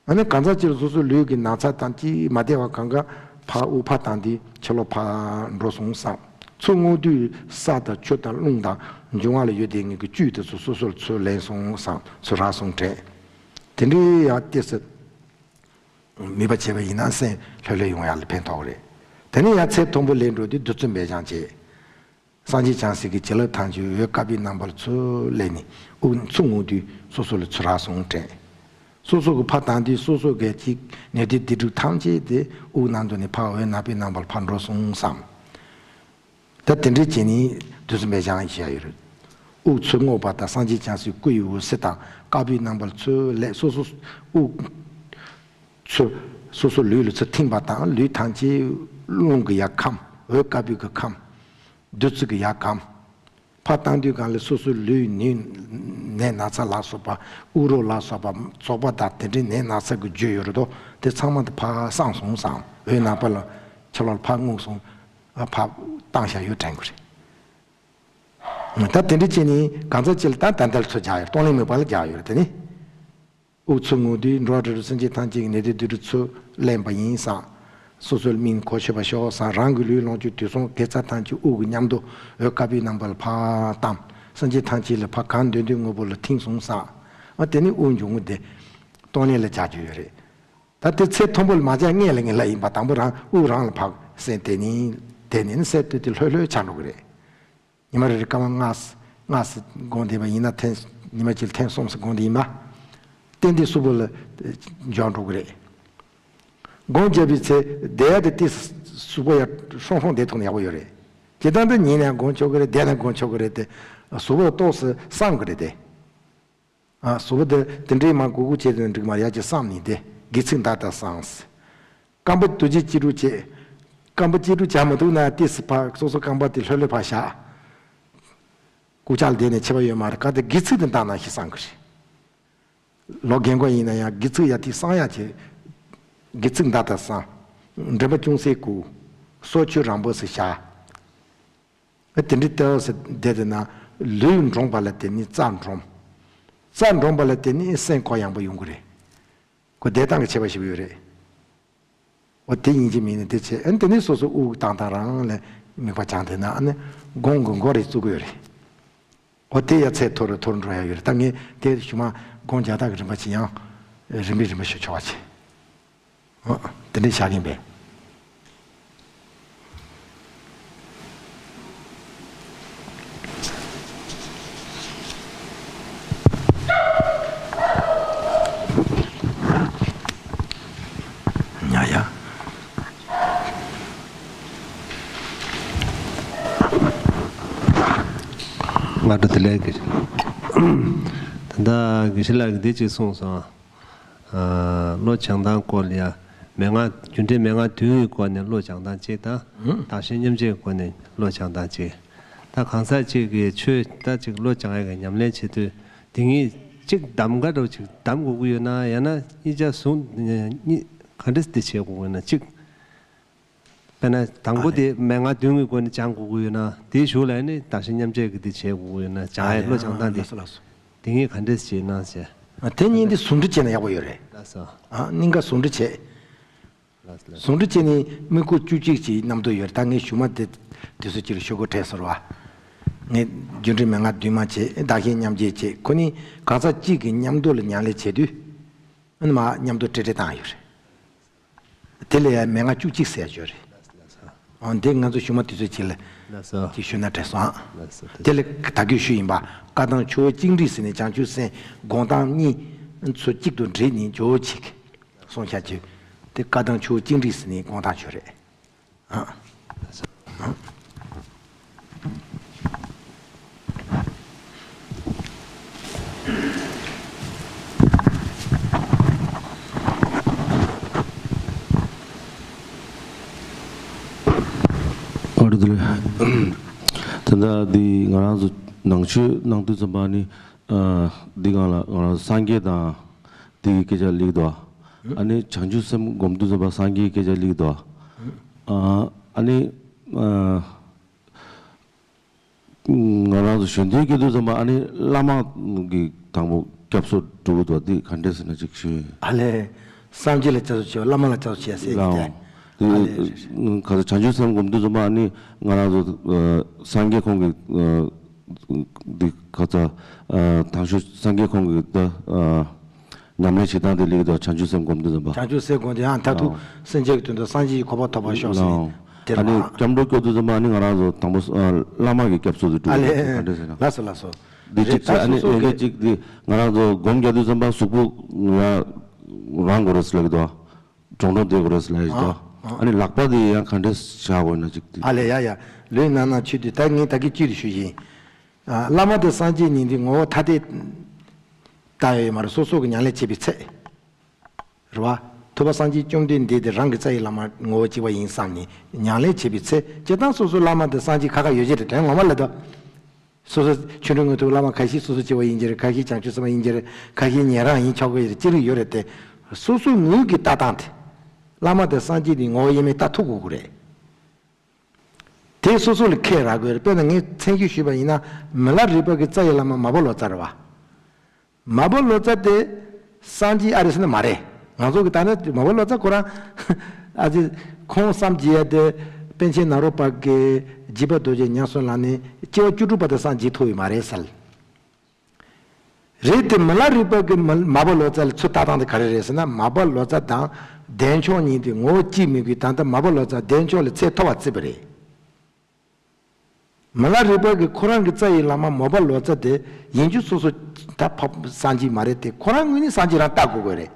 ཨ་ནི་གང་ཟག་གཅིག་ལ་སོ་སོའི་ལུས་ཀྱི་ན་ཚ་དང་ཅིག་མ་བདེ་བ་གང་ག་ཕར་དབུགས་ཕར་བཏང་དུས་ཕྱི་ལོགས་ཕར་འགྲོ་སོང་བསམ། ཚུར་མངོན་དུས་ས་དང་ཆུ་དང་རླུང་དང་འབྱུང་བ་ལ་ཡོད་བསྡད་མཁན་གྱི་བཅུད་དེ་ཚོ་སོ་སོ་ལ་ཚུར་ལེན་སོང་བསམ། ཚུར་རག་སོང་དྲན། དེ་འདྲའི་ཡང་ཏོག་ཙམ་ནུས་པ་བྱས་པ་ཡིན་ན་སེམས་ལྷོད་ལྷོད་ཡོང་ཡ་ལ་ཕན་ཐོགས་རེད། དེ་ནས་ཡང་ཚེ་མཐོན་པོ་ལས་འགྲོ་དུས་བདུད་རྩི་འབེབས་སྦྱང་བྱེད། སངས་རྒྱས་བྱང་སེམས་ཀྱི་བྱིན་རླབས་ཐམས་ཅད་འོད་དཀར་པོའི་རྣམ་པ་ལ་ཚུར་སླེབས་ནས་དབུགས་ཚུར་མངོན་དུས་སོ་སོ་ལ་ཚུར་རག་སོང་དྲན། སོ་སོ་གི་ཕར་བཏང་དུས་སོ་སོ་གི་ཅིག་ནད་དུག་སྡིག་སྒྲིབ་ཐམས་ཅད་དེ་དབུགས་ནང་དུ་ནས་ཕར་འོད་ནག་པོའི་རྣམ་པར་ཕར་འགྲོ་སོང་བསམ། ད་དེ་འདྲའི་བྱས་ནས་བདུད་རྩི་འབེབས་སྦྱང་བྱེད་ཡ་ཡོད་རེད། དབུགས་ཚུར་རྔུབ་པ་དང་སངས་རྒྱས་བྱང་སེམས་སྐུ་ཡི་འོད་ཟེར་དང་དཀར་པོའི་རྣམ་པ་ལ་ཚུར་སླེབས། སོ་སོ་དབུགས་ཚུར་སོ་སོ་ལུས་ལ་ཚུར་ཐིམ་པ་དང་ལུས་ཐམས་ཅད་རླུང་གི་ཡར་ཁམས། འོད་དཀར་པོའི་གི་ཁམས། བདུད་རྩི་གི་ཡར་ཁམས། ཕར་བཏང་དུས་སྒང་ལ་སོ་སོའི་ལུས་ནི་ནད་ན་ཚ་ལ་སོགས་པ། དབུགས་རོ་ལ་སོགས་པ། བཙོག་པ་དང་དེ་འདྲའི་ནད་ན་ཚ་གི་རྒྱུ་ཡོད་རེད་དོ། དེ་ཚང་མ་དེ་ཕར་སངས་སོང་བསམ། འོད་ནག་པོ་ལ་ཕྱི་ལོགས་ལ་ཕར་རྔུབ་སོང་། ཕར་བཏང་བཞག་ཡོད་དྲན་གྱི་རེད། ད་དེ་འདྲ་བྱས་ནས་གང་ཟག་གཅིག་ལ་ད་ད་ལྟ་ལ་ཚུར་སྦྱང་ཡོད། གཏོང་ལེན་མེད་པ་ལ་སྦྱང་ཡོད་རེད། དེ་ནི། དབུགས་ཚུར་རྔུབ་དུས་འགྲོ་བ་རིགས་དྲུག་སེམས་ཅན་ཐམས་ཅད་ཀྱི་ནད་དུག་སྡིག་སྒྲིབ་ཚུར་ལེན་པ་ཡིན་བསམ། སོ་སོའི་སྨིན་གོ་ཆོད་པར་ཤོག་བསམ། རང་གི་ལུས་ལོངས་སྤྱོད་དུས་གསུམ་དགེ་རྩ་ཐམས་ཅད་དབུགས་ཀྱི་མཉམ་དུ་འོད་དཀར་པོའི་རྣམ་པ་ལ་ཕར་བཏང་། སེམས་ཅན་ཐམས་ཅད་ལ་ཕར་གང་འདོད་འདོད་དངོས་པོ་ལ་ཐིམ་སོང་བསམ། ཨ་དེ་ནི་དབུགས་འབྱུང་རྔུབ་དེ་གཏོང་ལེན་ལ་སྦྱར་རྒྱུ་ཡོད་རེད། ད་དེ་ཚེ་མཐོན་པོ་ལ་མ་སྦྱར་སྔོན་ལ་ངེས་ལ་ཡིན་པ། དང་པོ་རང་དབུགས་རང་ལ་ཕར་སེམས་གཏད་ནས་དེ་ནས་ནི་སེམས་གཏད་དེ་ལྷོད་ལྷོད་ཆགས་འགྲོ་གི་རེད། ཉི་མ་རེ་རེ་སྐར་མ་ལྔ་ཙམ་ལྔ་ཙམ་སྒོམ་བསྡད་པ་ཡིན་ན། ཐེངས་ཉི་མ་གཅིག་ལ་ཐེངས་གསུམ་ཙམ་སྒོམ་བསྡད་ཡིན་པ། ཏན་ཏན་གཟུགས་པོ་ལ་འཇགས་འགྲོ་གི་རེད། སྒོམ་བརྒྱབ་པའི་ཚེ་བསྡད་ཡ་དེ་ཏོག་ཙམ་གཟུགས་པོ་ཡར་ཧྲོང་ཧྲོང་བསྡད་ཐུབ་ན་ཡག་པོ་ཡོད་རེད། སྤྱིར་བཏང་དུ་ཉལ་ནས་སྒོམ་ཆོག་གི་རེད། བསྡད་ནས་སྒོམ་ཆོག་གི་རེད་དེ། གཟུགས་པོ་ཏོག་ཙམ་སངས་གི་རེད་དེ། ཨ་གཟུགས་པོ་དེ་དེ་འདྲའི་མར་གུག་གུག་བྱས་དེ་འགྲིག་མ་རེད། ཡར་ཅིག་སངས་ནས་དེ་སྒལ་ཚིགས་མདའ་ལྟར་སངས། རྐང་པ་རྡོ་རྗེ་སྐྱིལ་གྲུང་བྱས། རྐང་པ་སྐྱིལ་གྲུང་བྱས་མ་ཐུབ་ན་ཏོག་ཙམ་ཕར་སོ་སོ་རྐང་པ་དེ་ལྷོད་ལྷོད་ཕར་བཞག་སྐུ་ཅག་ལ་བསྡད་ནས་ཁྱད་པར་ཡོད་མ་རེད། ག་དེ་སྒལ་ཚིགས་དེ་མདའ་ནང་བཞིན་སངས་གི་རེད། ལོ་རྒན་གོག་ཡིན་ན་ཡང་སྒལ་ཚིགས་ཡར་ཏོག་ཙམ་སངས་ཡ་བྱས། སྒལ་ཚིགས་མདའ་ལྟར་སངས། མགྲིན་པ་ཅུང་ཟད་གུག་སོར་ཆུད་རིང་པོ་ཙམ་བཞག་ཨ་དེ་འདྲའི་ལྟ་བ་ཟེར་བསྡད་དེ་ན། ལུས་འདྲོངས་པ་ལ་བརྟེན་ནས་རྩ་འདྲོངས། རྩ་འདྲོངས་པ་ལ་བརྟེན་ནས་སེམས་གུ་ཡངས་པོ་ཡོང་གི་རེད། ཁོ་བསྡད་སྟངས་ཀྱི་ཁྱད་པར་ཞིག་ཡོད་རེད། འོ་དེ་ཡིན་གཅིག་མིན་གཅིག་དེ་བྱས། ཨ་ནི་དེ་ནས་སོ་སོ་དབུགས་བཏང་སྟངས་རང་ལ་དམིགས་པ་བཅངས་བསྡད་ན། ཨ་ནི་སྒོམ་གྱི་འགོ་རེ་བཙུགས་ཀྱི་ཡོད་རེད། འོ་དེ་ཡ་ཚད་མཐོ་རུ་མཐོ་རུ་འགྲོ་ཡ་ཡོད་རེད། ད་ངས་དེ་གཞུག་མ་སྒོམ་རྒྱག་སྟངས་ཀྱི་རིམ་པ་ཅིག་ཡང་རིམ་པས་རིམ་པས་ཞུ་ཆོག་པ་བྱེད། ཨ། དེ་འདྲའི་བཞག་གིན་པས། ཉ་ཡ། སྔ་དྲོ་བདེ་ལེགས། ད་ལྟ་དགེ་བཤེས་ལགས་ཀྱིས་འདི་གཅིག་གསུངས་སོང་། ཨ། བློ་སྦྱང་སྟངས་སྐོར་ལ་ཡ། མན་ངག་རྒྱུ་འབྲས་མན་ངག་བདུན་གྱི་སྒོ་ནས་བློ་སྦྱང་སྟངས་གཅིག་དང་། ཨུ། བདག་གཞན་མཉམ་བརྗེའི་སྒོ་ནས་བློ་སྦྱང་སྟངས་གཅིག་ད་གང་ཟག་གཅིག་གིས་ཆོས་ད་ཅིག་བློ་སྦྱང་ཡ་གི་ཉམས་ལེན་བྱེད་དུས་དེ་ཉིད་གཅིག་གདམ་ག་འདྲ་བོ་ཅིག་གདམ་དགོས་ཀྱི་ཡོད་ན། ཡང་ན་གཉིས་ཆ་ཟུང་གཉིས་ག་འདྲས་འདི་བྱེད་དགོས་ཀྱི་ཡོད་ན། གཅིག་དཔེར་ན་དང་པོ་དེ་མན་ངག་བདུན་གྱི་སྒོ་ནས་སྦྱང་དགོས་ཀྱི་ཡོད་ན། དེའི་གཞུག་ལ་ནི་བདག་གཞན་མཉམ་བརྗེ་གི་དེ་བྱེད་དགོས་ཀྱི་ཡོད་ན། སྦྱང་ཡས་བློ་སྦྱང་སྟངས་དེ། ལགས་སོ་ལགས་སོ། དེ་གཉིས་ག་འདྲས་བྱེད་ན་ཟེར། ཨ། དེ་གཉིས་འདི་ཟུང་འབྲེལ་བྱས་ན་ཡག་པོ་ཡོད་རེད། ལགས་སོ། ཨ། གཉིས་ཀ་ཟུང་འབྲེལ་བྱས། ལགས་སོ་ལགས་སོ། ཟུང་འབྲེལ་བྱས་ནས་དམིགས་སྐོར་བཅུ་གཅིག་ཅིག་རྣམ་རྟོག་ཡོད་རེད། ད་ངས་གཞུག་མ་དེ་དུས་ཚོད་ཅིག་ལ་ཞུ་དགོས་དྲན་སོང་བ། ངས་རྒྱུ་འབྲས་མན་ངག་བདུན་མ་བྱས། བདག་གཞན་མཉམ་བརྗེ་བྱས། ཁོ་གཉིས་གང་ཟག་གཅིག་གི་མཉམ་དུ་ལ་ཉམས་ལེན་བྱེད་དུས། ཨ་ནི་མར་མཉམ་དུ་འབྲེལ་འདྲིས་བཏང་ཡོད་རེད། དེ་ལ་ཡང་མན་ངག་བཅུ་གཅིག་ཟེར་ཡ་ཡོད་རེད། ཨོ། འདི་ང་ཚོ་གཞུག་མ་དུས་ཚོད་ཅིག་ལ་ལགས་སོ། ཅིག་ཞུས་ན་དྲན་སོང་། ལགས་སོ། དེ་ལ་ད་གིན་ཞུས་ཡིན་པ། བཀའ་གདམས་ཆུ་བོ་གཅིག་འདྲེས་ཟེར་ནས་བྱང་ཆུབ་སེམས་སྒོམ་སྟངས་གཉིས་ཚོ་གཅིག་ཏུ་འདྲེས་ནས་ཇོ་བོ་གཅིག་གསུངས་བཞག་ཅིག་དེ་བཀའ་གདམས་ཆུ་བོ་གཅིག་འདྲེས་ཟེར་ནས་སྒོམ་སྟངས་ཅིག་ཡོད་རེད། ཨ། ཨོ་རེད་དེ། ད་ལྟ་འདི་ང་རང་ཚོ་ནང་ཆོས་ནང་དུས་ཙམ་པ་ནི། ཨ། འདི་སྒང་ལ་ང་རང་སངས་རྒྱས་དང་དེ་གི་སྐད་ཆ་སླེབས་འདུག་ཨ་ནི་བྱང་ཆུབ་སེམས་སྒོམ་དུས་ཙམ་པ་སངས་རྒྱས་ཀྱི་སྐད་ཆ་སླེབས་འདུག་ཨ་ནི་ཨ། ང་རང་ཚོ་གཞོན་དུས་སྐྱེས་དུས་ཙམ་པ་ཨ་ནི་བླ་མ་གི་དང་པོ་སྐྱབས་སུ་འགྲོ་གི་འདུག་འདི་ག་འདྲས་ཟེར་ན་ཅིག་ཞུ། ཨ་ལས། སངས་རྒྱས་ལ་སྐྱབས་སུ་མཆིའོ། བླ་མ་ལ་སྐྱབས་སུ་མཆིའོ་ཟེར་གྱི་ལའོ། ཨ་ལས། ག་ཚོད་བྱང་ཆུབ་སེམས་སྒོམ་དུས་ཙམ་པ་ཨ་ནི་ང་རང་ཚོ་སངས་རྒྱས་ཁོང་གི་འདི་ག་ཚོད་དང་ཤོས་སངས་རྒྱས་ཁོང་གི་ད། ཉམས་ལེན་བྱེད་སྟངས་དེ་ལེགས་དང་བྱང་ཆུབ་སེམས་སྒོམ་དུས་ཙམ་པ། བྱང་ཆུབ་སེམས་སྒོམ་དུས་ཡང་མཐར་ཐུག་ལའོ། སེམས་ཅན་གྱི་དོན་དུ་སངས་རྒྱས་ཀྱི་གོ་འཕང་ཐོབ་པར་ཤོག་ཟེར་ནས་ལའོ། དེ་ཨ་ནི་རེད་བ། སྐྱབས་འགྲོ་སྐྱོར་དུས་ཙམ་པ་ཨ་ནི་ང་རང་ཚོ་དང་པོ་ཨ་བླ་མ་གི་སྐྱབས་སུ་དུ་ཨ་འགྲོ་ལེ། ག་འདྲ་ཟེར་ན། ལགས་སོ་ལགས་སོ། འདི་རེད། གཅིག་བྱས་ཨ་ནི་སོ་སོ་ཨེ་ག་གི་གཅིག་འདི་ང་རང་ཚོ་སྒོམ་རྒྱག་དུས་ཙམ་པ་གཟུགས་པོ་ཡང་རང་དགོས་རེད་ཟེར་ལབ་ཀྱི་འདུག་གྲོང་གྲོང་བསྡད་དགོས་རེད་ཟེར་ལབ་ཀྱི་འདུག་ཨ་ཨ་ཨ་ནི་ལག་པ་དེ་ཡང་ག་འདྲ་བཞག་དགོས་ན་གཅིག་དེ། ཨ་ལེ་ཡ་ཡ། ལུས་ནང་ན་ཆུད་དེ་ད་ངས་ད་གི་གཅིག་ཏུ་ཞུ་བཞིན། ཨ། བླ་མ་དང་སངས་རྒྱས་གཉིས་འདི་ངོ་བོ་ཐ་དད་ལྟ་ཡོད་མ་རེད། སོ་སོ་གི་ཉམས་ལེན་བྱེད་པའི་ཚེ། རེད་བ། ཐུབ་པ་སངས་རྒྱས་བཅོམ་ལྡན་འདས་དེ་རང་གི་རྩ་བའི་བླ་མ་ངོ་བོ་གཅིག་པ་ཡིན་བསམ་ནས་ཉམས་ལེན་བྱེད་པའི་ཚེ་སྤྱིར་བཏང་སོ་སོ་བླ་མ་དང་སངས་རྒྱས་ཁ་ཁ་ཡོད་ཀྱི་རེད། དོན་ངོ་མ་ལ་ད། སོ་སོ་ཆོ་འཕྲུལ་དངོས་གྲུབ་བླ་མ་ཁ་ཤས་སོ་སོ་སྐྱེ་བོ་ཡིན་གྱི་རེད། ཁ་ཤས་བྱང་ཆུབ་སེམས་དཔའ་ཡིན་གྱི་རེད། ཁ་ཤས་ཉན་རང་ཡིན་ཆོག་གི་རེད། ཅི་རིགས་ཡོད་རེད་དེ། སོ་སོ་ངོས་ཀྱི་ལྟ་སྟངས་དེ། བླ་མ་དང་སངས་རྒྱས་དེ་ངོ་བོ་དབྱེར་མེད་ལྟ་ཐུབ་དགོས་ཀྱི་རེད། དེ་སོ་སོ་ལ་ཁས་རག་དགོས་རེད། དཔེར་ན་ངས་མཚན་ཞུས་ཞུས་པ་ཡིན་ན་མི་ལ་རས་པ་གི་རྩ་བའི་བླ་མ་མ་པ་ལོ་ཙཱ་རེད་བ། མ་པ་ལོ་ཙཱ་དེ་སངས་རྒྱས་ཨ་རེད་ཟེར་ན་མ་རེད། ང་ཚོ་གི་ལྟ་ན་མ་པ་ལོ་ཙཱ་ཁོ་རང་ཨ་ཙི་ཁོང་བསམ་གྱི་ཡ་དེ་པཎ་ཆེན་ནཱ་རོ་པ་གི་འཇིགས་པ་རྡོ་རྗེ་ཉམས་སུ་བླངས་ནས་སྐྱེ་བ་བཅུ་དྲུག་པ་དེ་སངས་རྒྱས་ཐོབ་ཡོད་མ་རེད་ཟེར། རེད་དེ་མི་ལ་རས་པ་གི་མ་མ་པ་ལོ་ཙཱ་ལ་ཚུར་ལྟ་སྟངས་དེ་ག་རེ་རེད་ཟེར་ན། མ་པ་ལོ་ཙཱ་དང་བདེ་མཆོག་གཉིས་དེ་ངོ་བོ་གཅིག་མིན་པའི་ད་ལྟ་མ་པ་ལོ་ཙཱ་བདེ་མཆོག་ལ་ཚད་མཐོ་བ་བརྩིས་པ་རེད། མི་ལ་རས་པ་གི་ཁོ་རང་གི་རྩ་བའི་བླ་མ་མ་པ་ལོ་ཙཱ་དེ་ཡིན་རྒྱུ་སོ་སོ་ད་ཕ་སངས་རྒྱས་མ་རེད་དེ། ཁོ་རང་ངོས་ནས་སངས་རྒྱས་རང་ལྟ་དགོས་དགོས་རེད།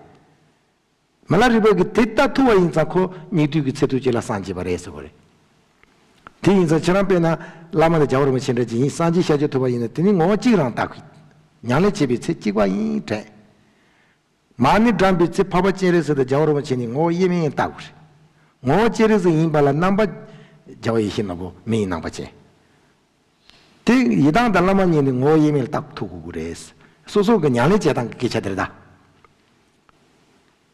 མི་ལ་རས་པ་གིས་དེ་ལྟ་ཐུབ་པ་ཡིན་ཙང་ཁོ་སྙིགས་དུས་ཀྱི་ཚེ་ཐུབ་ཅིག་ལ་སངས་རྒྱས་པ་རེད་ཟེར་བ་རེད། དེ་ཡིན་ཙང་ཁྱེད་རང་དཔེར་ན་བླ་མ་དང་རྒྱལ་བ་རིན་པོ་ཆེ་འདྲ་ཅིག་ཡིན། སངས་རྒྱས་ཤཱཀྱ་ཐུབ་པ་ཡིན་ན་དེ་ནི་ངོ་བོ་གཅིག་རང་ལྟ་དགོས། ཉམས་ལེན་བྱེད་པའི་ཚེ་གཅིག་པ་ཡིན་དྲན། མ་ཎི་བགྲངས་པའི་ཚེ་འཕགས་པ་སྤྱན་རས་གཟིགས་དང་རྒྱལ་བ་རིན་པོ་ཆེ་ནི་ངོ་བོ་དབྱེར་མེད་ཡིན་ལྟ་དགོས་རེད། ངོ་བོ་སྤྱན་རས་གཟིགས་ཡིན་པ་ལ་རྣམ་པ་རྒྱལ་བ་ཡིད་བཞིན་ནོར་བུ་མི་ཡི་རྣམ་པ་ཅན། དེ་ཡི་དམ་དང་བླ་མ་གཉིས་ནི་ངོ་བོ་དབྱེར་མེད་ལ་བརྟག་ཐུབ་དགོས་ཀྱི་རེད། སོ་སོ་གི་ཉམས་ལེན་བྱེད་སྟངས་ཀྱི་སྐད་ཆ་དེ་རེད་ད།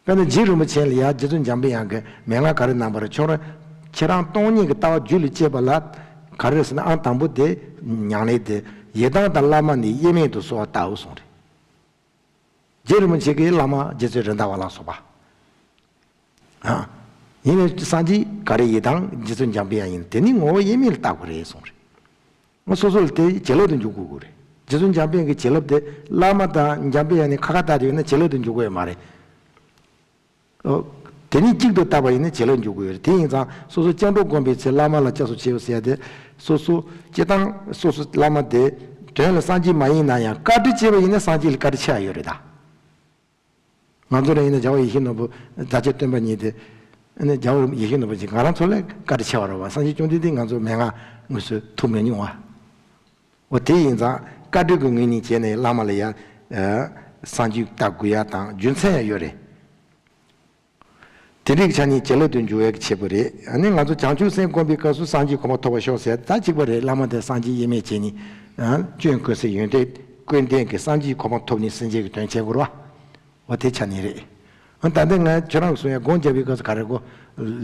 དཔེར་ན་རྗེ་རིན་པོ་ཆེ་ལ་ཡང་རྗེ་བཙུན་འཇམ་པའི་དབྱངས་ཀྱིས་མན་ངག་ག་རེ་གནང་བ་རེད། ཁྱོད་རང་ཁྱེད་རང་སྟོང་ཉིད་ཀྱི་ལྟ་བ་རྒྱུད་ལ་སྐྱེས་པ་ལ་ག་རེ་ཟེར་ན། ཨང་དང་པོ་དེ་ཉམས་ལེན་དེ་ཡི་དམ་དང་བླ་མ་ནི་དབྱེར་མེད་དུ་གསོལ་བ་བཏབ་གསུངས་རེད། རྗེ་རིན་པོ་ཆེ་གི་བླ་མ་རྗེ་བཙུན་རེད་མདའ་བ་ལ་སོགས་པ། ཨ། ཡིན་ནའི་སངས་རྒྱས་ག་རེ་ཡི་དམ་རྗེ་བཙུན་འཇམ་པའི་དབྱངས་ཡིན། དེ་ནི་ངོ་བོ་དབྱེར་མེད་ལ་བལྟ་དགོས་རེད་གསུངས་རེད། ང་སོ་སོ་ལ་དེ་བྱིན་རླབས་དུ་འཇུག་དགོས་ཀྱི་རེད། རྗེ་བཙུན་འཇམ་དཔལ་གྱི་བྱིན་རླབས་དེ་བླ་མ་དང་འཇམ་པའི་དབྱངས་ནི་ཁ་ཁ་བལྟ་དེ་ཡོད་ན་བྱིན་རླབས་དུ་འཇུག་གི་ཡོད་མ་རེད། ཨོ། དེ་ནི་གཅིག་ཏུ་བལྟ་བ་ཡིན་ན་བྱིན་རླབས་འཇུག་གི་ཡོད་རེད། དེ་ཡིན་ཙང་སོ་སོ་སྐྱབས་འགྲོ་བསྒོམ་པའི་ཚེ་བླ་མ་ལ་སྐྱབས་སུ་མཆིའོ་ཟེར་ཡ་དེ། སོ་སོ་སྤྱིར་བཏང་སོ་སོ་བླ་མ་དེ་དོན་ལ་སངས་རྒྱས་མ་ཡིན་ན་ཡང་བཀའ་དྲིན་ཆེ་བ་ཡིན་ན་སངས་རྒྱས་ལ་བཀའ་དྲིན་ཆེ་བ་ཡོད་རེད་ད། ང་ཚོ་རང་ཡིན་ན་རྒྱལ་བ་ཡིད་བཞིན་ནོར་བུ་རྫ་ཆེན་སྟོན་པ་ཉིད་དེ། ཨ་ནི་རྒྱལ་བ་ཡིད་བཞིན་ནོར་བུ་ཅིག་ང་རང་ཚོ་ལས་བཀའ་དྲིན་ཆེ་བ་རེད་བ། སངས་རྒྱས་བཅོམ་ལྡན་འདས་ང་ཚོ་མན་ངག་དངོས་སུ་ཐུག་མི་མྱོང་བ། འོ་དེ་ཡིན་ཙང་བཀའ་དྲིན་གྱི་ངོས་ནས་བྱས་ནས་བླ་མ་ལ་ཡང་སངས་རྒྱས་བལྟ་དགོས་ཡ་དང་རྒྱུ་མཚན་ཡང་ཡོད་རེད། དེ་འདྲའི་ཆ་ནས་བྱིན་རླབས་དུ་འཇུག་ཡ་གི་ཆེད་པོ་རེད། ཨ་ནི་ང་ཚོ་བྱང་ཆུབ་སེམས་བསྒོམ་པའི་སྐབས་སུ་སངས་རྒྱས་གོ་འཕང་ཐོབ་པར་ཤོག་ཟེར་ད་གཅིག་པ་རེད། བླ་མ་དང་སངས་རྒྱས་དབྱེར་མེད་བྱས་ནས། ཨ། སྐྱོན་ཀུན་ཟད་ཡོན་ཏན་ཀུན་ལྡན་གྱི་སངས་རྒྱས་གོ་འཕང་ཐོབ་ནས་སེམས་ཅན་གྱི་དོན་བྱེད་དགོས་རེད་བ། འོ་དེ་ཆ་ནས་རེད། ཨ། ད་ལྟ་ང་ཁྱོད་རང་གིས་གསུང་ཡ་སྒོམ་རྒྱག་པའི་སྐབས་སུ་ག་རེ་དགོས།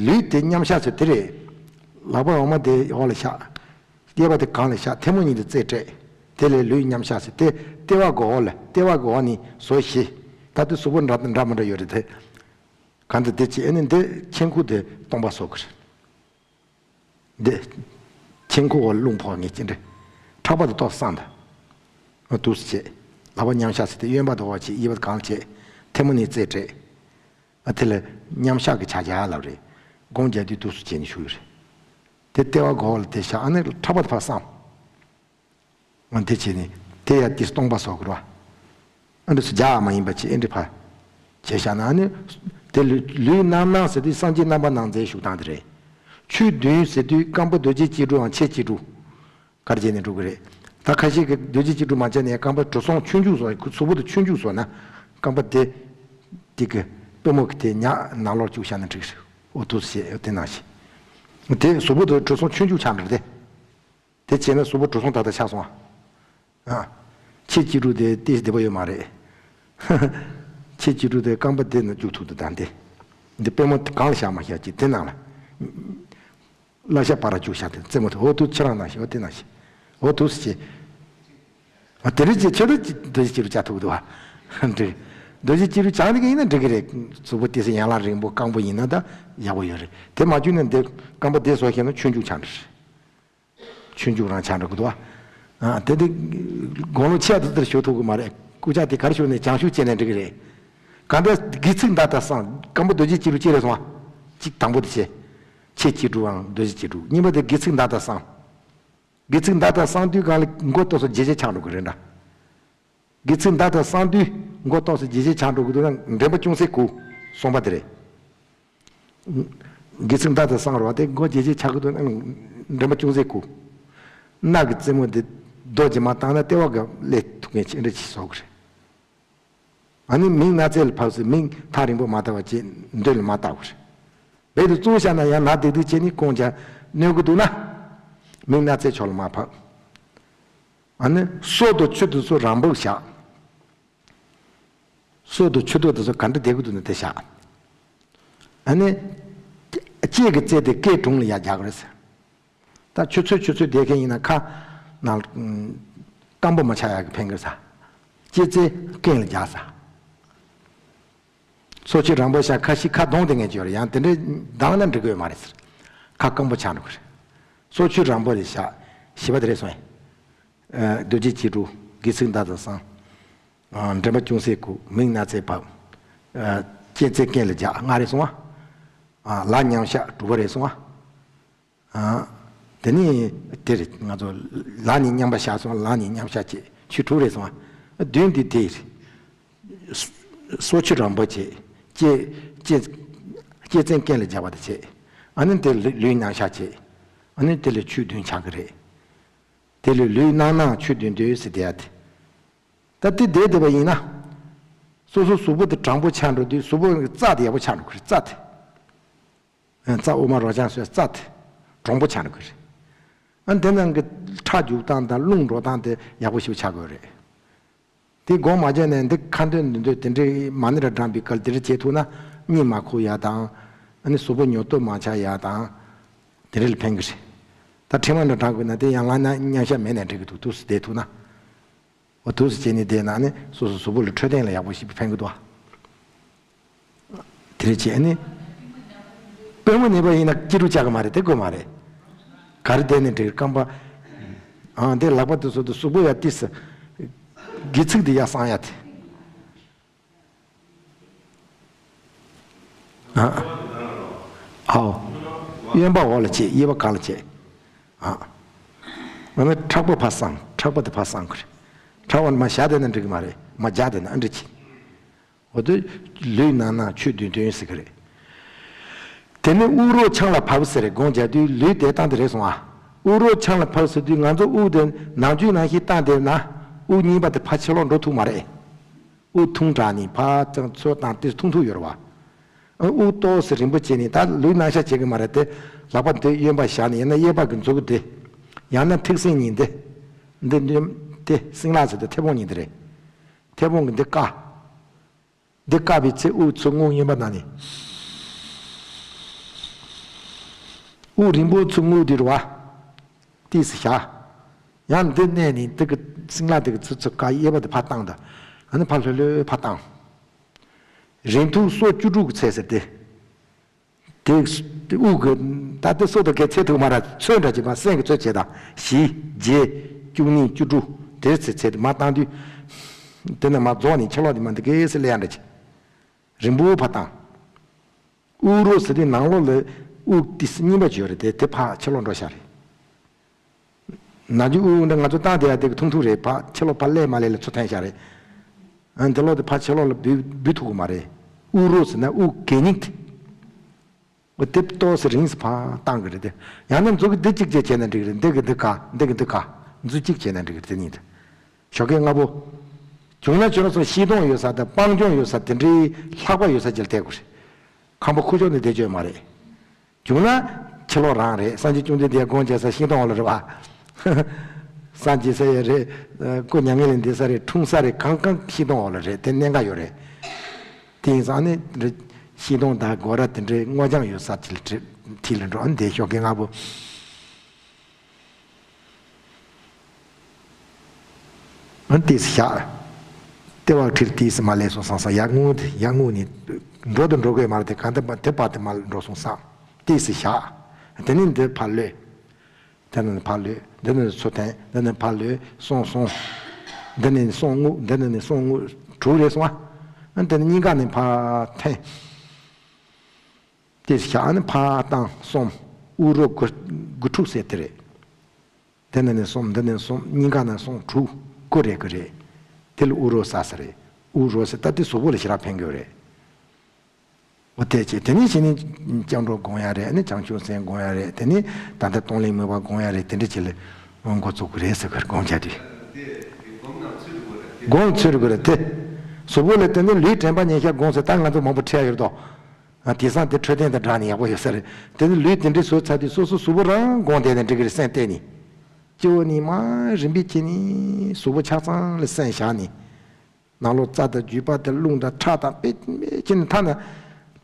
ལུས་དེ་མཉམ་བཞག་ཟེར་དེ་རེད། ལག་པ་འོག་མ་དེ་འོག་ལ་བཞག་སྐེད་པ་དེ་སྒང་ལ་བཞག་ཐལ་མོ་གཉིས་དེ་རྩེ་སྤྲད། དེ་ལས་ལུས་མཉམ་བཞག་ཟེར་དེ་ལྟེ་བ་གི་འོག་ལ་ལྟེ་བ་གི་འོག་ནས་ཟུར་བཞི། ད་དེ་གཟུགས་པོ་འདྲ་འདྲ་མི་འདྲ་ཡོད་རེད་དེ། གང་དུ་དེ་བྱས་ཨ་ནི་འདི་མཆན་ཁུང་དེ་སྟོང་པ་བཟོ་དགོས་རེད། འདི་མཆན་ཁུང་འོག་རླུང་ཕོག་ངེས་ཅི་འདྲ། ཕྲག་པ་དེ་ཏོག་གསང་དང་། འདུག་སེ་བྱས། ལག་པ་མཉམ་བཞག་ཟེར་དེ་གཡོན་པ་དེ་འོག་བྱས་གཡས་པ་དེ་སྒང་ལ་བྱས། ཐལ་མོ་གཉིས་རྩེ་སྤྲད། ཨ། དེ་ལ་མཉམ་བཞག་གི་ཕྱག་རྒྱ་ལབ་རེད། སྒོམ་རྒྱག་དུས་འདུག་སེ་བྱས་ནས་བཞུགས་ཡོད་རེད། དེ་ལྟེ་བ་གི་འོག་ལ་དེ་བཞག་ཨ་ནི་ཕྲག་པ་དེ་ཕར་གསང་། འོ་དེ་བྱས་ནས་དེ་ཡང་དེ་སྟོང་པ་བཟོ་དགོས་རེད་བ། ཨ་འདྲ་སུ་རྒྱག་མ་ཡིན་པ་བྱས་ཨེ་འདྲ་ཕར་བྱས་བཞག་ན་ཨ་ནི། དེ་ལུས་ལུས་རྣམ་སྣང་ཟེར་དུས་སངས་རྒྱས་རྣམ་པར་སྣང་མཛད་བཞུགས་སྟངས་དེ་རེད། ཆོས་བདུན་ཟེར་དུས་རྐང་པ་རྡོ་རྗེ་སྐྱིལ་ཀྲུང་ཡང་ཕྱེད་སྐྱིལ་ཀྲུང་། གར་བྱས་ནས་འགྲོ་གི་རེད། ད་ཁ་ཤས་ཀྱིས་རྡོ་རྗེ་སྐྱིལ་ཀྲུང་མ་བྱས་ནས་རྐང་པ་གྲུ་གཟུངས་ཆུང་ཆུང་བཟོ། གཟུགས་པོ་དེ་ཆུང་ཆུང་བཟོ་ན། རྐང་པ་དེ་དེ་གི་པུས་མོ་གི་དེ་ཉག་ནང་ལོགས་བཅུག་བཞག་ན་འགྲིག་རེད། འོ་འདུག་སེ་བྱས་དེ་ནང་བཞིན། དེ་གཟུགས་པོ་དེ་གྲུ་གཟུངས་ཆུང་ཆུང་ཆགས་འགྲོ་དེ། དེ་བྱས་ན་གཟུགས་པོ་གྲུ་གཟུངས་ཏག་ཏག་ཆགས་སོང་ཨ། ཨ། ཁྱེད་ཀྱི་རུ་དེ་ཏིས་བདེ་པོ་ཡོད་མ་རེད། ཁྱེད་ཀྱི་རུ་དེ་རྐང་པ་དེ་ན་བཅུག་ཐུབ་འདུག་ད་འདི། འདི་པུས་མོ་གང་ལ་བཞག་མ་བཞག་ཅིག་དེ་ནང་ལ། བརླ་ཤ་པ་ར་བཅུག་བཞག་དེ་རྩེ་མོ་དེ་འོ་དུ་ཁྱེད་རང་ནང་བཞིན་འོ་དེ་ནང་བཞིན། འོ་དུ་སི་ཅེ། ཨ་དེ་རིགས་ཀྱི་ཆེད་དུ་རྡོ་རྗེ་སྐྱིད་རུ་བྱ་ཐུབ་འདུག་བ། འགྲིག་རྡོ་རྗེ་སྐྱིད་རུ་བྱང་རིགས་ཡིན་ན་འགྲིག་གི་རེད། གཟུགས་པོ་ཏིས་ཡན་ལག་རིང་པོ་རྐང་པོ་ཡིན་ན་ད་ཡག་པོ་ཡོད་རེད། དེ་མ་བཅུག་ན་འདི་རྐང་པ་དེ་སོགས་ཤེས་ན་ཆོས་འཇུག་ཆགས་འགྲོ་རེད། ཆོས་འཇུག་རང་ཆགས་འགྲོ་གི་འདུག་བ། ཨ་དེ་དེ་དགུང་ལོ་ཆེ་དུ་དེར་ཞུ་ཐུབ་གི་མ་རེད། སྐུ་ཕྱག་དེ་གར་ཞུ་ནས་བྱང་ཞུ་བྱས་ནས་འགྲིག་གི་རེད། གང་ལྟར་དགེ་ཚིག་མདའ་དང་བསང་སྐམ་པོ་རྡོ་རྗེ་སྐྱིད་རུ་ཅི་རེད་སོང་བ། གཅིག་དང་པོ་དེ་བྱས། ཁྱེད་ཀྱི་རུའང་རྡོ་རྗེ་སྐྱིད་རུ་གཉིས་པ་དེ་དགེ་ཚིག་མདའ་དང་བསང་། དགེ་ཚིག་མདའ་དང་བསང་དུས་གང་ལ་མགོ་ཏོག་སོ་རྗེས་བྱེད་ཆགས་འགྲོ་གི་རེད་འདྲ། དགེ་ཚིག་མདའ་དང་བསང་དུས་མགོ་ཏོག་སོ་རྗེས་བྱེད་ཆགས་འགྲོ་གི་འདུག་ན་འདྲེན་པ་ཅུང་ཟད་གོ། གསུམ་པ་དེ་རེད། དགེ་ཚིག་མདའ་དང་བསང་རོ་དེ་མགོ་རྗེས་བྱེད་ཆགས་གི་འདུག་ན་འདྲེན་པ་ཅུང་ཟད་གོ། སྣ་གི་རྩེ་མོ་དེ་རྡོ་རྗེ་མ་བཏང་ན་ལྟེ་བ་གི་ལས་ཐུག་མཁན་ཅི་འདྲ་ཅིག་བཟོ་གི་རེད། ཨ་ནི་མིག་སྣ་རྩེ་ལ་ཕབ་སྟེ་མིག་ཐག་རིང་པོ་མ་བལྟ་བ་བྱས་མདུན་ལ་མ་བལྟ་དགོས་རེད། རྦད་དེ་བཙུགས་བཞག་ན་ཡང་ན་སྡུག་སྡུག་བྱས་ནས་རྐང་རྗེས་གནོན་གྱི་འདུག་ན། མིག་སྣ་རྩེ་ཕྱོགས་ལ་མ་ཕབ། ཨ་ནི་སོ་དང་མཆུ་དེ་ཚོ་རང་འབུག་བཞག་སོ་དང་མཆུ་ཏོ་དེ་ཚོ་ག་འདྲ་བསྡད་ཀྱི་འདུག་ན་དེ་བཞག་ཨ་ནི། ལྕེ་གི་རྩེ་དེ་སྐེ་དྲུང་ལ་ཡར་རྒྱག་གི་རེད་ཟེར། ད་ཆུ་ཚོད་ཆུ་ཚོད་བསྡད་མཁན་ཡིན་ན་ཁ་ནང་སྐམ་པོ་མ་ཆགས་ཡག་གི་ཕན་གི་རེད་ཟེར། ལྕེ་རྩེ་སྐེ་ལ་རྒྱག་ཟེར། སོ་མཆུ་རིང་པོ་བཞག་ཁ་ཤས་ཁ་གདོང་དེ་ངས་བརྗོད་རེད། ཡང་དེ་འདྲའི་གདངས་ན་འགྲིག་གི་ཡོད་མ་རེད་ཟེར། ཁ་སྐམ་པོ་ཆགས་འགྲོ་གི་རེད། སོ་མཆུ་རིང་པོ་རེ་བཞག་བཞི་པ་དེ་རེད་སོང་ཡིན། རྡོ་རྗེ་སྐྱིད་རུ་དགེ་ཚིག་མདའ་དང་བསང་། འདྲེན་པ་ཅུང་ཟད་གོ། མིག་སྣ་རྩེ་ཕབ། ལྕེ་རྩེ་སྐེ་ལ་རྒྱག་ལྔ་རེད་སོང་བ། ལག་མཉམ་བཞག་དྲུག་པ་རེད་སོང་བ། དེ་ནས་དེ་རེད་ང་ཚོ་ལག་གཉིས་མཉམ་པ་བཞག་སོང་། ལག་གཉིས་མཉམ་བཞག་བྱས་ཆུ་དྲུག་རེད་སོང་བ། བདུན་དེ་དེ་རེད། སོ་མཆུ་རིང་པོ་བྱས། ལྕེ་ལྕེ་ལྕེ་རྩེ་སྐེ་ལ་རྒྱག་པ་དེ་བྱས། ཨ་ནི་དེ་ལུས་ལུས་མཉམ་བཞག་བྱས། ཨ་ནི་དེ་ལ་ཆུ་བདུན་ཆགས་ཀྱི་རེད། དེ་ལས་ལུས་རྣམ་སྣང་ཆུ་བདུན་བདུན་ཟེར་བསྡད་ཡ་དེ། ད་དེ་བསྡད་བསྡད་པ་ཡིན་ན། སོ་སོ་གཟུགས་པོ་དེ་དྲང་པོ་ཆགས་འགྲོ་དུས་གཟུགས་པོ་གི་རྩ་དེ་ཡག་པོ་ཆགས་འགྲོ་གི་རེད། རྩ་དེ། རྩ་དབུ་མ་རོ་རྐྱང་སོགས་རྩ་དེ་དྲང་པོ་ཆགས་འགྲོ་གི་རེད། ཨ་དེ་ནང་གི་ཁྲག་རྒྱུག་སྟངས་དང་རླུང་འགྲོ་སྟངས་དེ་ཡག་པོ་ཞིག་ཆགས་དགོས་རེད། དེ་སྒོ་མ་བརྒྱབ་ནས་འདི་ཁ་འདོན་འདི་འདོན་དེ་འདྲའི་མ་ཎི་ར་བགྲངས་པའི་སྐབས་དེ་འདྲ་བྱེད་ཐུབ་ན་གཉིད་མ་ཁུག་ཡ་དང་། ཨ་ནི་གཟུགས་པོ་ཉོབ་ཏོ་མ་ཆགས་ཡ་དང་། དེ་འདྲ་ལ་ཕན་གི་རེད། ད་ཁྲིམས་མ་འདྲ་བགྲངས་དགོས་ན་དེ་ཡང་ལ་ན་མཉམ་བཞག་མེད་ནས་འགྲིག་གི་འདུག་དུས་སུ་བསྡད་ཐུབ་ན། འོ་དུས་སུ་བྱས་ནས་བསྡད་ན་ནི་སོ་སོ་གཟུགས་པོ་ལ་འཕྲོད་བསྟེན་ལ་ཡག་པོ་ཞིག་ཕན་གི་འདུག་ཨ། དེ་རེད་བྱས་ནི། པུས་མོ་ནད་པ་ཡིན་ན་སྐྱིད་རུ་བཅག་གི་མ་རེད། དེ་དགོས་མ་རེད། ག་རེ་བསྡད་ནས་འགྲིག་རྐང་པ། ཨང་དེ་ལག་པ་དེ་ཚོ་དེ་གཟུགས་པོ་ཡ་ཏིས། དགེ་ཚིག་དེ་ཡ་སང་ཡ་དེ། ཨ། ཨའོ། གཡོན་པ་འོག་ལ་བྱེད། གཡས་པ་གང་ལ་བྱེད། ཨ། ང་ནི་ཕྲག་པ་ཕར་སང་། ཕྲག་པ་དེ་ཕར་སང་གི་རེད། ཕྲག་པ་མ་བཞག་བསྡད་ན་འགྲིག་གི་མ་རེད། མ་བཞག་བསྡད་ན་ཨ་འགྲིག་གི། འོ་དེ། ལུས་རྣམ་སྣང་ཆུ་བདུན་བདུན་ཟེར་གི་རེད། དེ་ནས་དབུགས་རོ་ཆང་ལ་བབས་ཟེར་རེད། དགོངས་འཇགས་དུས་ལུས་དེ་བཏང་དེ་རེད་སོང་ཨ། དབུགས་རོ་ཆང་ལ་བབས་ཟེར་དུས་ང་ཚོ་དབུགས་དེ་ནང་བཅུད་ནང་བཞིན་བཏང་བསྡད་ན་དབུགས་གཉིས་པ་དེ་ཕར་ཕྱི་ལོགས་འགྲོ་ཐུབ་མ་རེད། དབུགས་ཐུང་དྲགས་ནས་ཕར་ཙང་ཚུར་བཏང་དེ་ཐུང་ཐུང་ཡོད་རེད་བ། དབུགས་ཏོག་ཙམ་རིང་པོ་བྱས་ནས་ད་ལུས་རྣམ་གཞག་བྱེད་ཀྱི་མ་རེད་དེ། ལག་པ་འདི་གཡོན་པ་བཞག་ནས་ཡང་ན་གཡས་པ་གི་མཛུབ་གུ་འདི། ཡང་ན་ཐིག་སེང་གཉིས་འདི། འདི་འདི་དེ་སྲིན་ལག་ཟེར་དེ་མཐེ་བོང་གཉིས་འདི་རེད། མཐེ་བོང་གི་འདི་བཀག་འདི་བཀག་པའི་ཚེ་དབུགས་ཚུར་རྔུབ། གཡོན་པ་ན་ནི། དབུགས་རིང་པོ་ཚུར་རྔུབ་འདི་རུ་བ། ཏིས་བཞག་ཡང་འདི་མནན་ནས་འདི་གི་སྲིན་ལག་འདི་གི་ཚུར་ཚུར་བཀག་གཡས་པ་འདི་ཕར་བཏང་ད། ཨ་ནི་ཕར་ལྷོད་ལྷོད་ཕར་བཏང་། རིང་ཐུང་སོ་བཅུ་དྲུག་གི་ཚད་ཟེར་ཏེ། དེ་དབུགས་ཀྱི་ད་ལྟ་སོ་དང་གལ་ཚད་ཐུག་མ་ར་ཚོད་འདྲ་བྱེད་པ་སེང་གི་ཚོད་བྱེད་དང་བཞི་བརྒྱད་བཅུ་གཉིས་བཅུ་དྲུག་དེ་ཚེ་ཚད་དུ་མ་བཏང་དུས། དེ་ནས་མ་རྫོགས་ནས་ཕྱི་ལོགས་དེ་མ་འདི་གས་སི་ལེ་ཡ་འདྲ་བྱེད། རིང་པོ་ཕར་བཏང་། དབུགས་རོ་ཟེར་དུས་ནང་ལོགས་ལ་དབུགས་ཏི་སི་གཉིས་པ་བརྗོད་རེད་དེ་དེ་ཕར་ཕྱི་ལོགས་འགྲོ་ཤ་རེད། ནང་རྒྱུ་དབུགས་འདི་ང་ཚོ་བཏང་དེ་ཡ་དེ་གི་ཐུང་ཐུང་རེད། ཕར་ཕྱི་ལོགས་ཕར་ལས་མ་ལས་ལ་ཚུར་འཐེན་ཤ་རེད། ཨ་འདི་ལོགས་དེ་ཕར་ཕྱི་ལོགས་ལ་འབུད་འབུད་ཐུབ་གི་མ་རེད། དབུགས་རོ་ཟེར་ན་དབུགས་གད་སྙིགས་དེ། འོ་དེ་ཏོག་ཙམ་རིང་ཙམ་ཕར་བཏང་གི་རེད་དེ། ཡང་ན་མཛུབ་གུ་འདི་གཅིག་བྱས་བྱས་ན་འགྲིག་གི་རེད། འདི་གི་འདི་ག་འདི་གི་འདི་ག་མཛུབ་གཅིག་བྱས་ན་འགྲིག་གི་རེད་དེ་གཉིས་དེ། ཞོགས་ཀས་སྔ་པོ། བྱུང་ན་བྱུང་ན་སོང་ཤེས་སྟོང་ཡོད་ས་དང་སྤང་ལྗོངས་ཡོད་ས་དེ་འདྲའི་ལྷག་པ་ཡོད་ས་ཅིག་ལ་བསྡད་དགོས་རེད། ཁང་པ་ཁུག་ཀྱོག་ནས་བསྡད་ཆོག་མ་རེད། བྱུང་ན་ཕྱི་ལོགས་རང་རེད། སངས་རྒྱས་བཅོམ་ལྡན་འདས་དགོངས་བྱས་ས་ཤིང་སྡོང་འོག་ལ་རེད་བ། སངས་རྒྱས་ས་ཡ་རེད། སྐུ་མྱ་ངན་ལས་འདས་ས་རེད། འཁྲུངས་ས་རེད། གང་གང་ཤིང་སྡོང་འོག་ལ་རེད། དེ་གནད་འགག་ཡོད་རེད། དེ་ཡིན་ཙང་ནི་འདི་ཤིང་སྡོང་དང་སྒོ་ར་དེ་འདྲའི་སྔོ་ལྗང་ཡོད་ས་ཅིག་ལ་ཁྲིད་ཁྲིད་ལ་འགྲོ། ཨ་ནི་དེ་ཤོག་གི་ང་པོ། ཨ་ནི་ཏིས་བཞག་ལྟེ་བ་ཁྲིར་ཏིས་མ་ལས་སོང་སང་སང་ཡར་ངུ་དེ་ཡར་ངུ་ནི་འགྲོ་དུ་འགྲོ་དགོས་མ་རེད། དེ་གང་ལྟར་དེ་པ་དེ་མ་འགྲོ་སོང་སང་ཏིས་བཞག་དེ་ནི་འདི་ཕར་ལོས། དེ་ནི་ཕར་ལོས། འདི་ནི་ཚུར་འཐེན། འདི་ནི་ཕར་ལོས། སོང་སོང་། འདི་ནི་སོང་ངུ། འདི་ནི་སོང་ངུ། དྲུག་རེད་སོང་ཨ། ཨ་ནི་དེ་ནི་སྙིང་ག་ནི་ཕར་འཐེན། ཏིས་བཞག་ཨ་ནི་ཕར་བཏང་གསུམ། དབུ་རོ་དགུ་དགུ་ཕྲུགས་ཟེར་དེ་རེད། དེ་ནས་ནི་གསུམ། འདི་ནས་གསུམ། སྙིང་ག་ན་གསུམ། དྲུག་ཀོ་རེ་ཀོ་རེ། དེ་ལ་དབུ་རོ་ས་ས་རེད། དབུ་རོ་ས་ད་དེ་གཟུགས་པོ་ལ་ཞེ་དྲག་ཕན་གྱི་རེད། འོ་དེ་བྱས་དེ་ནས་གཞི་ནས་སྐྱབས་འགྲོ་སྒོམ་ཡ་རེད། ཨ་ནི་བྱང་ཆུབ་སེམས་སྒོམ་ཡ་རེད། དེ་ནས་ད་ལྟ་གཏོང་ལེན་མོས་པ་སྒོམ་ཡ་རེད། དེ་འདྲ་བྱས་ལ་འགོ་བཙུགས་ཀྱི་རེད་ཟེར་གི་སྒོམ་བྱ་དུས། སྒོམ་ཚུལ་དགོས་རེད་དེ། གཟུགས་པོ་ལ་དེ་ནས་ལུས་དྲན་པ་ཉེར་བཞག་སྒོམ་ཟེར་ད་ང་ཚོ་མང་པོ་ཁྲིད་ཡ་ཡོད་དོ། ཨ་དེང་སང་དེ་འཕྲོད་བསྟེན་དང་སྦྲགས་ནས་ཡག་པོ་ཡོད་ས་རེད། དེ་ནི་ལུས་དེ་འདྲའི་བཟོས་ཚར་དུས་སོ་སོ་གཟུགས་པོ་རང་སྒོམ་བསྡད་ནས་འགྲིག་གི་རེད། སེམས་གཏད་ནས། སྤྱི་བོ་ནས་མར་རིམ་པས་བྱས་ནས་གཟུགས་པོ་ཆ་ཚང་ལ་སེམས་བཞག་ནས། ནང་ལོགས་རྩ་དང་རྒྱུས་པ་དང་རླུང་དང་ཁྲག་དང་དཔེ་དཔེ་བྱས་ནས་ཐ་ན་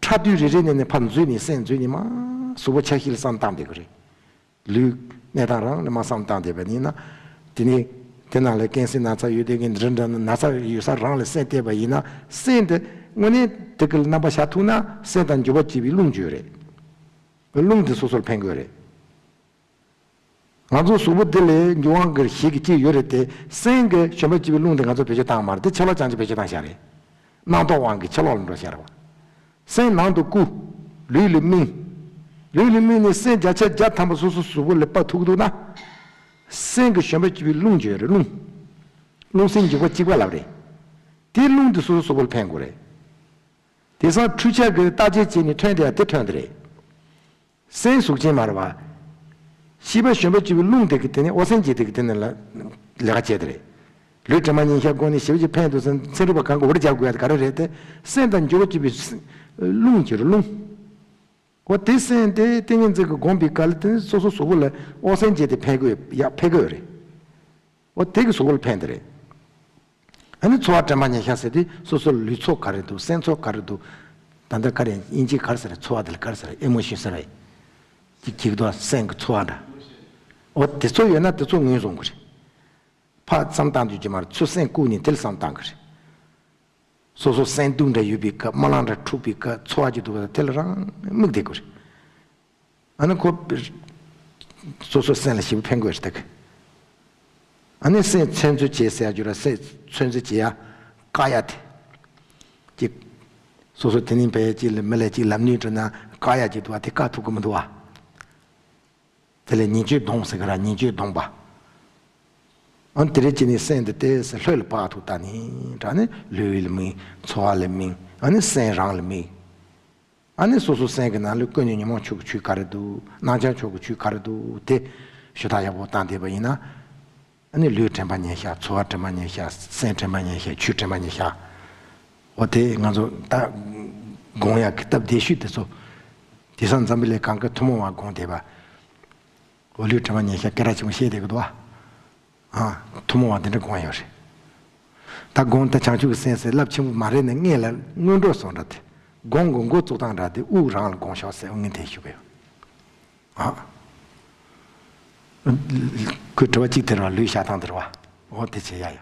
ཁྲག་རྡུལ་རེ་རེ་ནས་ནས་ཕར་འཛུལ་ནས་སེམས་འཛུལ་ནས་མར་གཟུགས་པོ་ཆ་ཤས་ལ་བསམ་བཏང་བསྡད་ཀྱི་རེད། ལུས་གནས་སྟངས་རང་ལ་མ་བསམ་བཏང་བསྡད་པ་ཡིན་ན། དེ་ནས་དེ་ནང་ལ་ཀན་སར་ན་ཚ་ཡོད་དེ་གི་འདི་འདྲ་ན་ཚ་ཡོད་ས་རང་ལ་སེམས་གཏད་པ་ཡིན་ན། སེམས་དེ་དངོས་གནས་དེ་གི་རྣམ་པ་བཞག་ཐུབ་ན་སེམས་དང་འགྱུར་བ་བྱེད་པའི་རླུང་ཅིག་ཡོད་རེད། རླུང་དེ་སོ་སོར་ཕན་གྱི་ཡོད་རེད། ང་ཚོ་གཟུགས་པོ་འདི་ལ་འགྱུར་དབང་གི་གཞི་གི་གཅིག་ཡོད་རེད་དེ། སེམས་ཀྱི་བྱམས་པ་སྐྱིད་པའི་རླུང་དེ་ང་ཚོ་བེད་སྤྱོད་བཏང་མ་རེད་དེ། ཆ་ལག་ཅང་ཅིག་བེད་སྤྱོད་བཏང་བཞག་རེད། སྣང་རྟོག་དབང་གིས་ཕྱི་ལོགས་ལ་འགྲོ་བཞག་རེད་བ། སེམས་ནང་དུ་བསྐུ། ལུས་ལ་སྨིན། ལུས་ལ་སྨིན་ནས་སེམས་བརྒྱ་ཆ་བརྒྱ་ཐམ་པ་སོ་སོ་གཟུགས་པོ་ལ་སྤར་ཐུབ་འདུག་ན། སེམས་ཀྱི་བྱམས་པ་སྐྱིད་པའི་རླུང་ཅིག་ཡོད་རེད། རླུང་། རླུང་སེམས་འཇུག་པ་གཅིག་པ་ལབ་རེད། དེ་རླུང་དེ་སོ་སོ་གཟུགས་པོ་ལ་ཕན་དགོས་རེད། དེང་སང་འཕྲུལ་ཆས་ཀྱིས་བརྟག་དཔྱད་བྱས་ནས་ཐོན་བསྡད་ཡ་དེ་ཐོན་དེ་རེད། སེམས་གཟུགས་ཅན་མ་རེད་བ། ཤེས་པ་བྱམས་པ་སྐྱིད་པའི་རླུང་དེ་གི་དེ་ནི་ཨོ་སན་ཅིག་དེ་གི་དེ་ནི་ལ་ལས་ཀ་བྱས་དེ་རེད། ལུས་དྲན་པ་ཉིད་ཤར་སྒོམ་ནས་ཞེ་པོ་ཅིག་ཕན་འདུག་ཟེར། ཚན་རིག་པ་གང་གི་འུར་རྒྱག་དགོས་ཡ་དེ་ག་རེ་རེད་དེ། སེམས་དང་འགྱུར་བ་སྐྱིད་པའི་རླུང་གི་རླུང་། འོ་དེ་སེམས་དེ་ཏིང་ངེ་འཛིན་གྱི་སྒོམ་པའི་སྐབས་ལ་དེ་ནི་སོ་སོ་གཟུགས་པོ་ལ་ཨོ་སན་ཅིག་དེ་ཕན་གྱི་ཡོད་ཡ་ཕན་གྱི་ཡོད་རེད། འོ་དེ་གི་གཟུགས་པོ་ལ་ཕན་དེ་རེད། ཨ་ནི་ཚོར་བ་དྲན་པ་ཉེར་བཞག་ཟེར་དུས་སོ་སོར་ལུས་ཚོར་ག་རེ་འདུག་སེམས་ཚོར་ག་རེ་འདུག་ད་ལྟ་ག་རེ་དབྱིན་ཇིས་ག་རེ་ཟེར་རེད། ཚོར་བ་དེ་ལ་ག་རེ་ཟེར་རེད། ཨེ་མོ་ཤན་ཟེར་རེད། ཅིག་ཅིག་ཏུ་སེམས་ཀྱི་ཚོར་བ་འདྲ། འོ་དེ་ཚོ་ཡོད་ན་དེ་ཚོ་ངོས་བཟུང་དགོས་རེད། ཕར་བསམ་བཏང་འདོད་ཀྱི་མ་རེད། ཚུར་སེམས་བཀུག་ནས་དེ་ལ་བསམ་བཏང་གི་རེད། སོ་སོ་སེམས་སྡུག་འདྲ་ཡོད་པའི་སྐབས། རྨི་ལམ་འདྲ་འཁྲུག་པའི་སྐབས། ཚོར་བ་ཅིག་འདུག་པ་དེ་ལ་རང་དམིགས་བསྡད་དགོས་རེད། ཨ་ནི་ཁོ་སོ་སོའི་སེམས་ལ་ཞེ་པོ་ཕན་གྱི་ཡོད་རེད་ད་གི། ཨ་ནི་སེམས་ཚོད་འཛིན་བྱེད་ཟེར་ཡ་རྒྱུ་ར། སེམས་ཚོད་འཛིན་བྱེད་ཡ་བཀག་ཡ་དེ། ཅིག་སོ་སོ་དེ་ནི་བས་ཅིག་ལ་མི་ལ་ཅིག་ལབ་ནུས་འགྲོ་ན་བཀག་ཡ་ཅིག་འདུག་བ། དེ་བཀག་ཐུབ་ཀྱི་མི་འདུག་བ། དེ་ལ་ཉེས་སྤྱོད་སྡོམ་ཟེར་གི་ར། ཉེས་སྤྱོད་སྡོམ་པ། ཨ་ནི་དེ་རེད་ཅེས་ནས་སེམས་འདི་ཏོག་ཙམ་ལྷོད་ལ་བབས་ཐུབ་ད་ནི་འདྲ། ནི་ལུས་ལ་དམིགས། ཚོར་བ་ལ་དམིགས། ཨ་ནི་སེམས་རང་ལ་དམིགས། ཨ་ནི་སོ་སོ་སེམས་ཀྱི་ནང་ལ་ཀུན་ནས་ཉོན་མོངས་ཕྱོགས་ཀྱི་ཆོས་ག་རེ་འདུག་སྣང་ཆ་ཕྱོགས་ཀྱི་ཆོས་ག་རེ་འདུག་དེ་ཞུ་དག་ཡག་པོ་བཏང་བསྡད་པ་ཡིན་ན། ཨ་ནི་ལུས་དྲན་པ་ཉེར་བཞག་ཚོར་བ་དྲན་པ་ཉེར་བཞག་སེམས་དྲན་པ་ཉེར་བཞག་ཆོས་དྲན་པ་ཉེར་བཞག་འོ་དེ་ང་ཚོ་ད་དགོངས་ཡག་གི་སྟབས་བདེ་ཤོས་དེ་ཚོ། དེང་སང་འཛམ་བུ་གླིང་གང་ག་ཐུན་མོང་བ་དགོངས་བསྡད་པ། འོ་ལུས་དྲན་པ་ཉེར་བཞག་སྐད་གྲགས་ཆེན་པོ་བཤད་བསྡད་ཀྱི་འདུག་བ། ཨ། ཐུན་མོང་བ་དེ་འདྲ་དགོངས་ཡོད་རེད། ད་དགོངས་ད་བྱང་ཆུབ་ཀྱི་སེམས་ཟེར་རླབས་ཆེན་པོ་མ་རེད་ནས་སྔོན་ལ་སྔོན་འགྲོ་སོང་འདྲ་དེ། དགོངས་དགོངས་འགོ་བཙུགས་སྟངས་འདྲ་དེ་དབུགས་རང་ལ་དགོངས་ཤོག་ཟེར་དབུགས་ངན་དེ་ཞུ་གི་ཡོད། ཨ། ཁོས་དྲི་བ་གཅིག་དེ་རང་ལུས་བཞག་སྟངས་དེ་རེད་བ། འོ་དེ་བྱེད་ཡ་ཡ།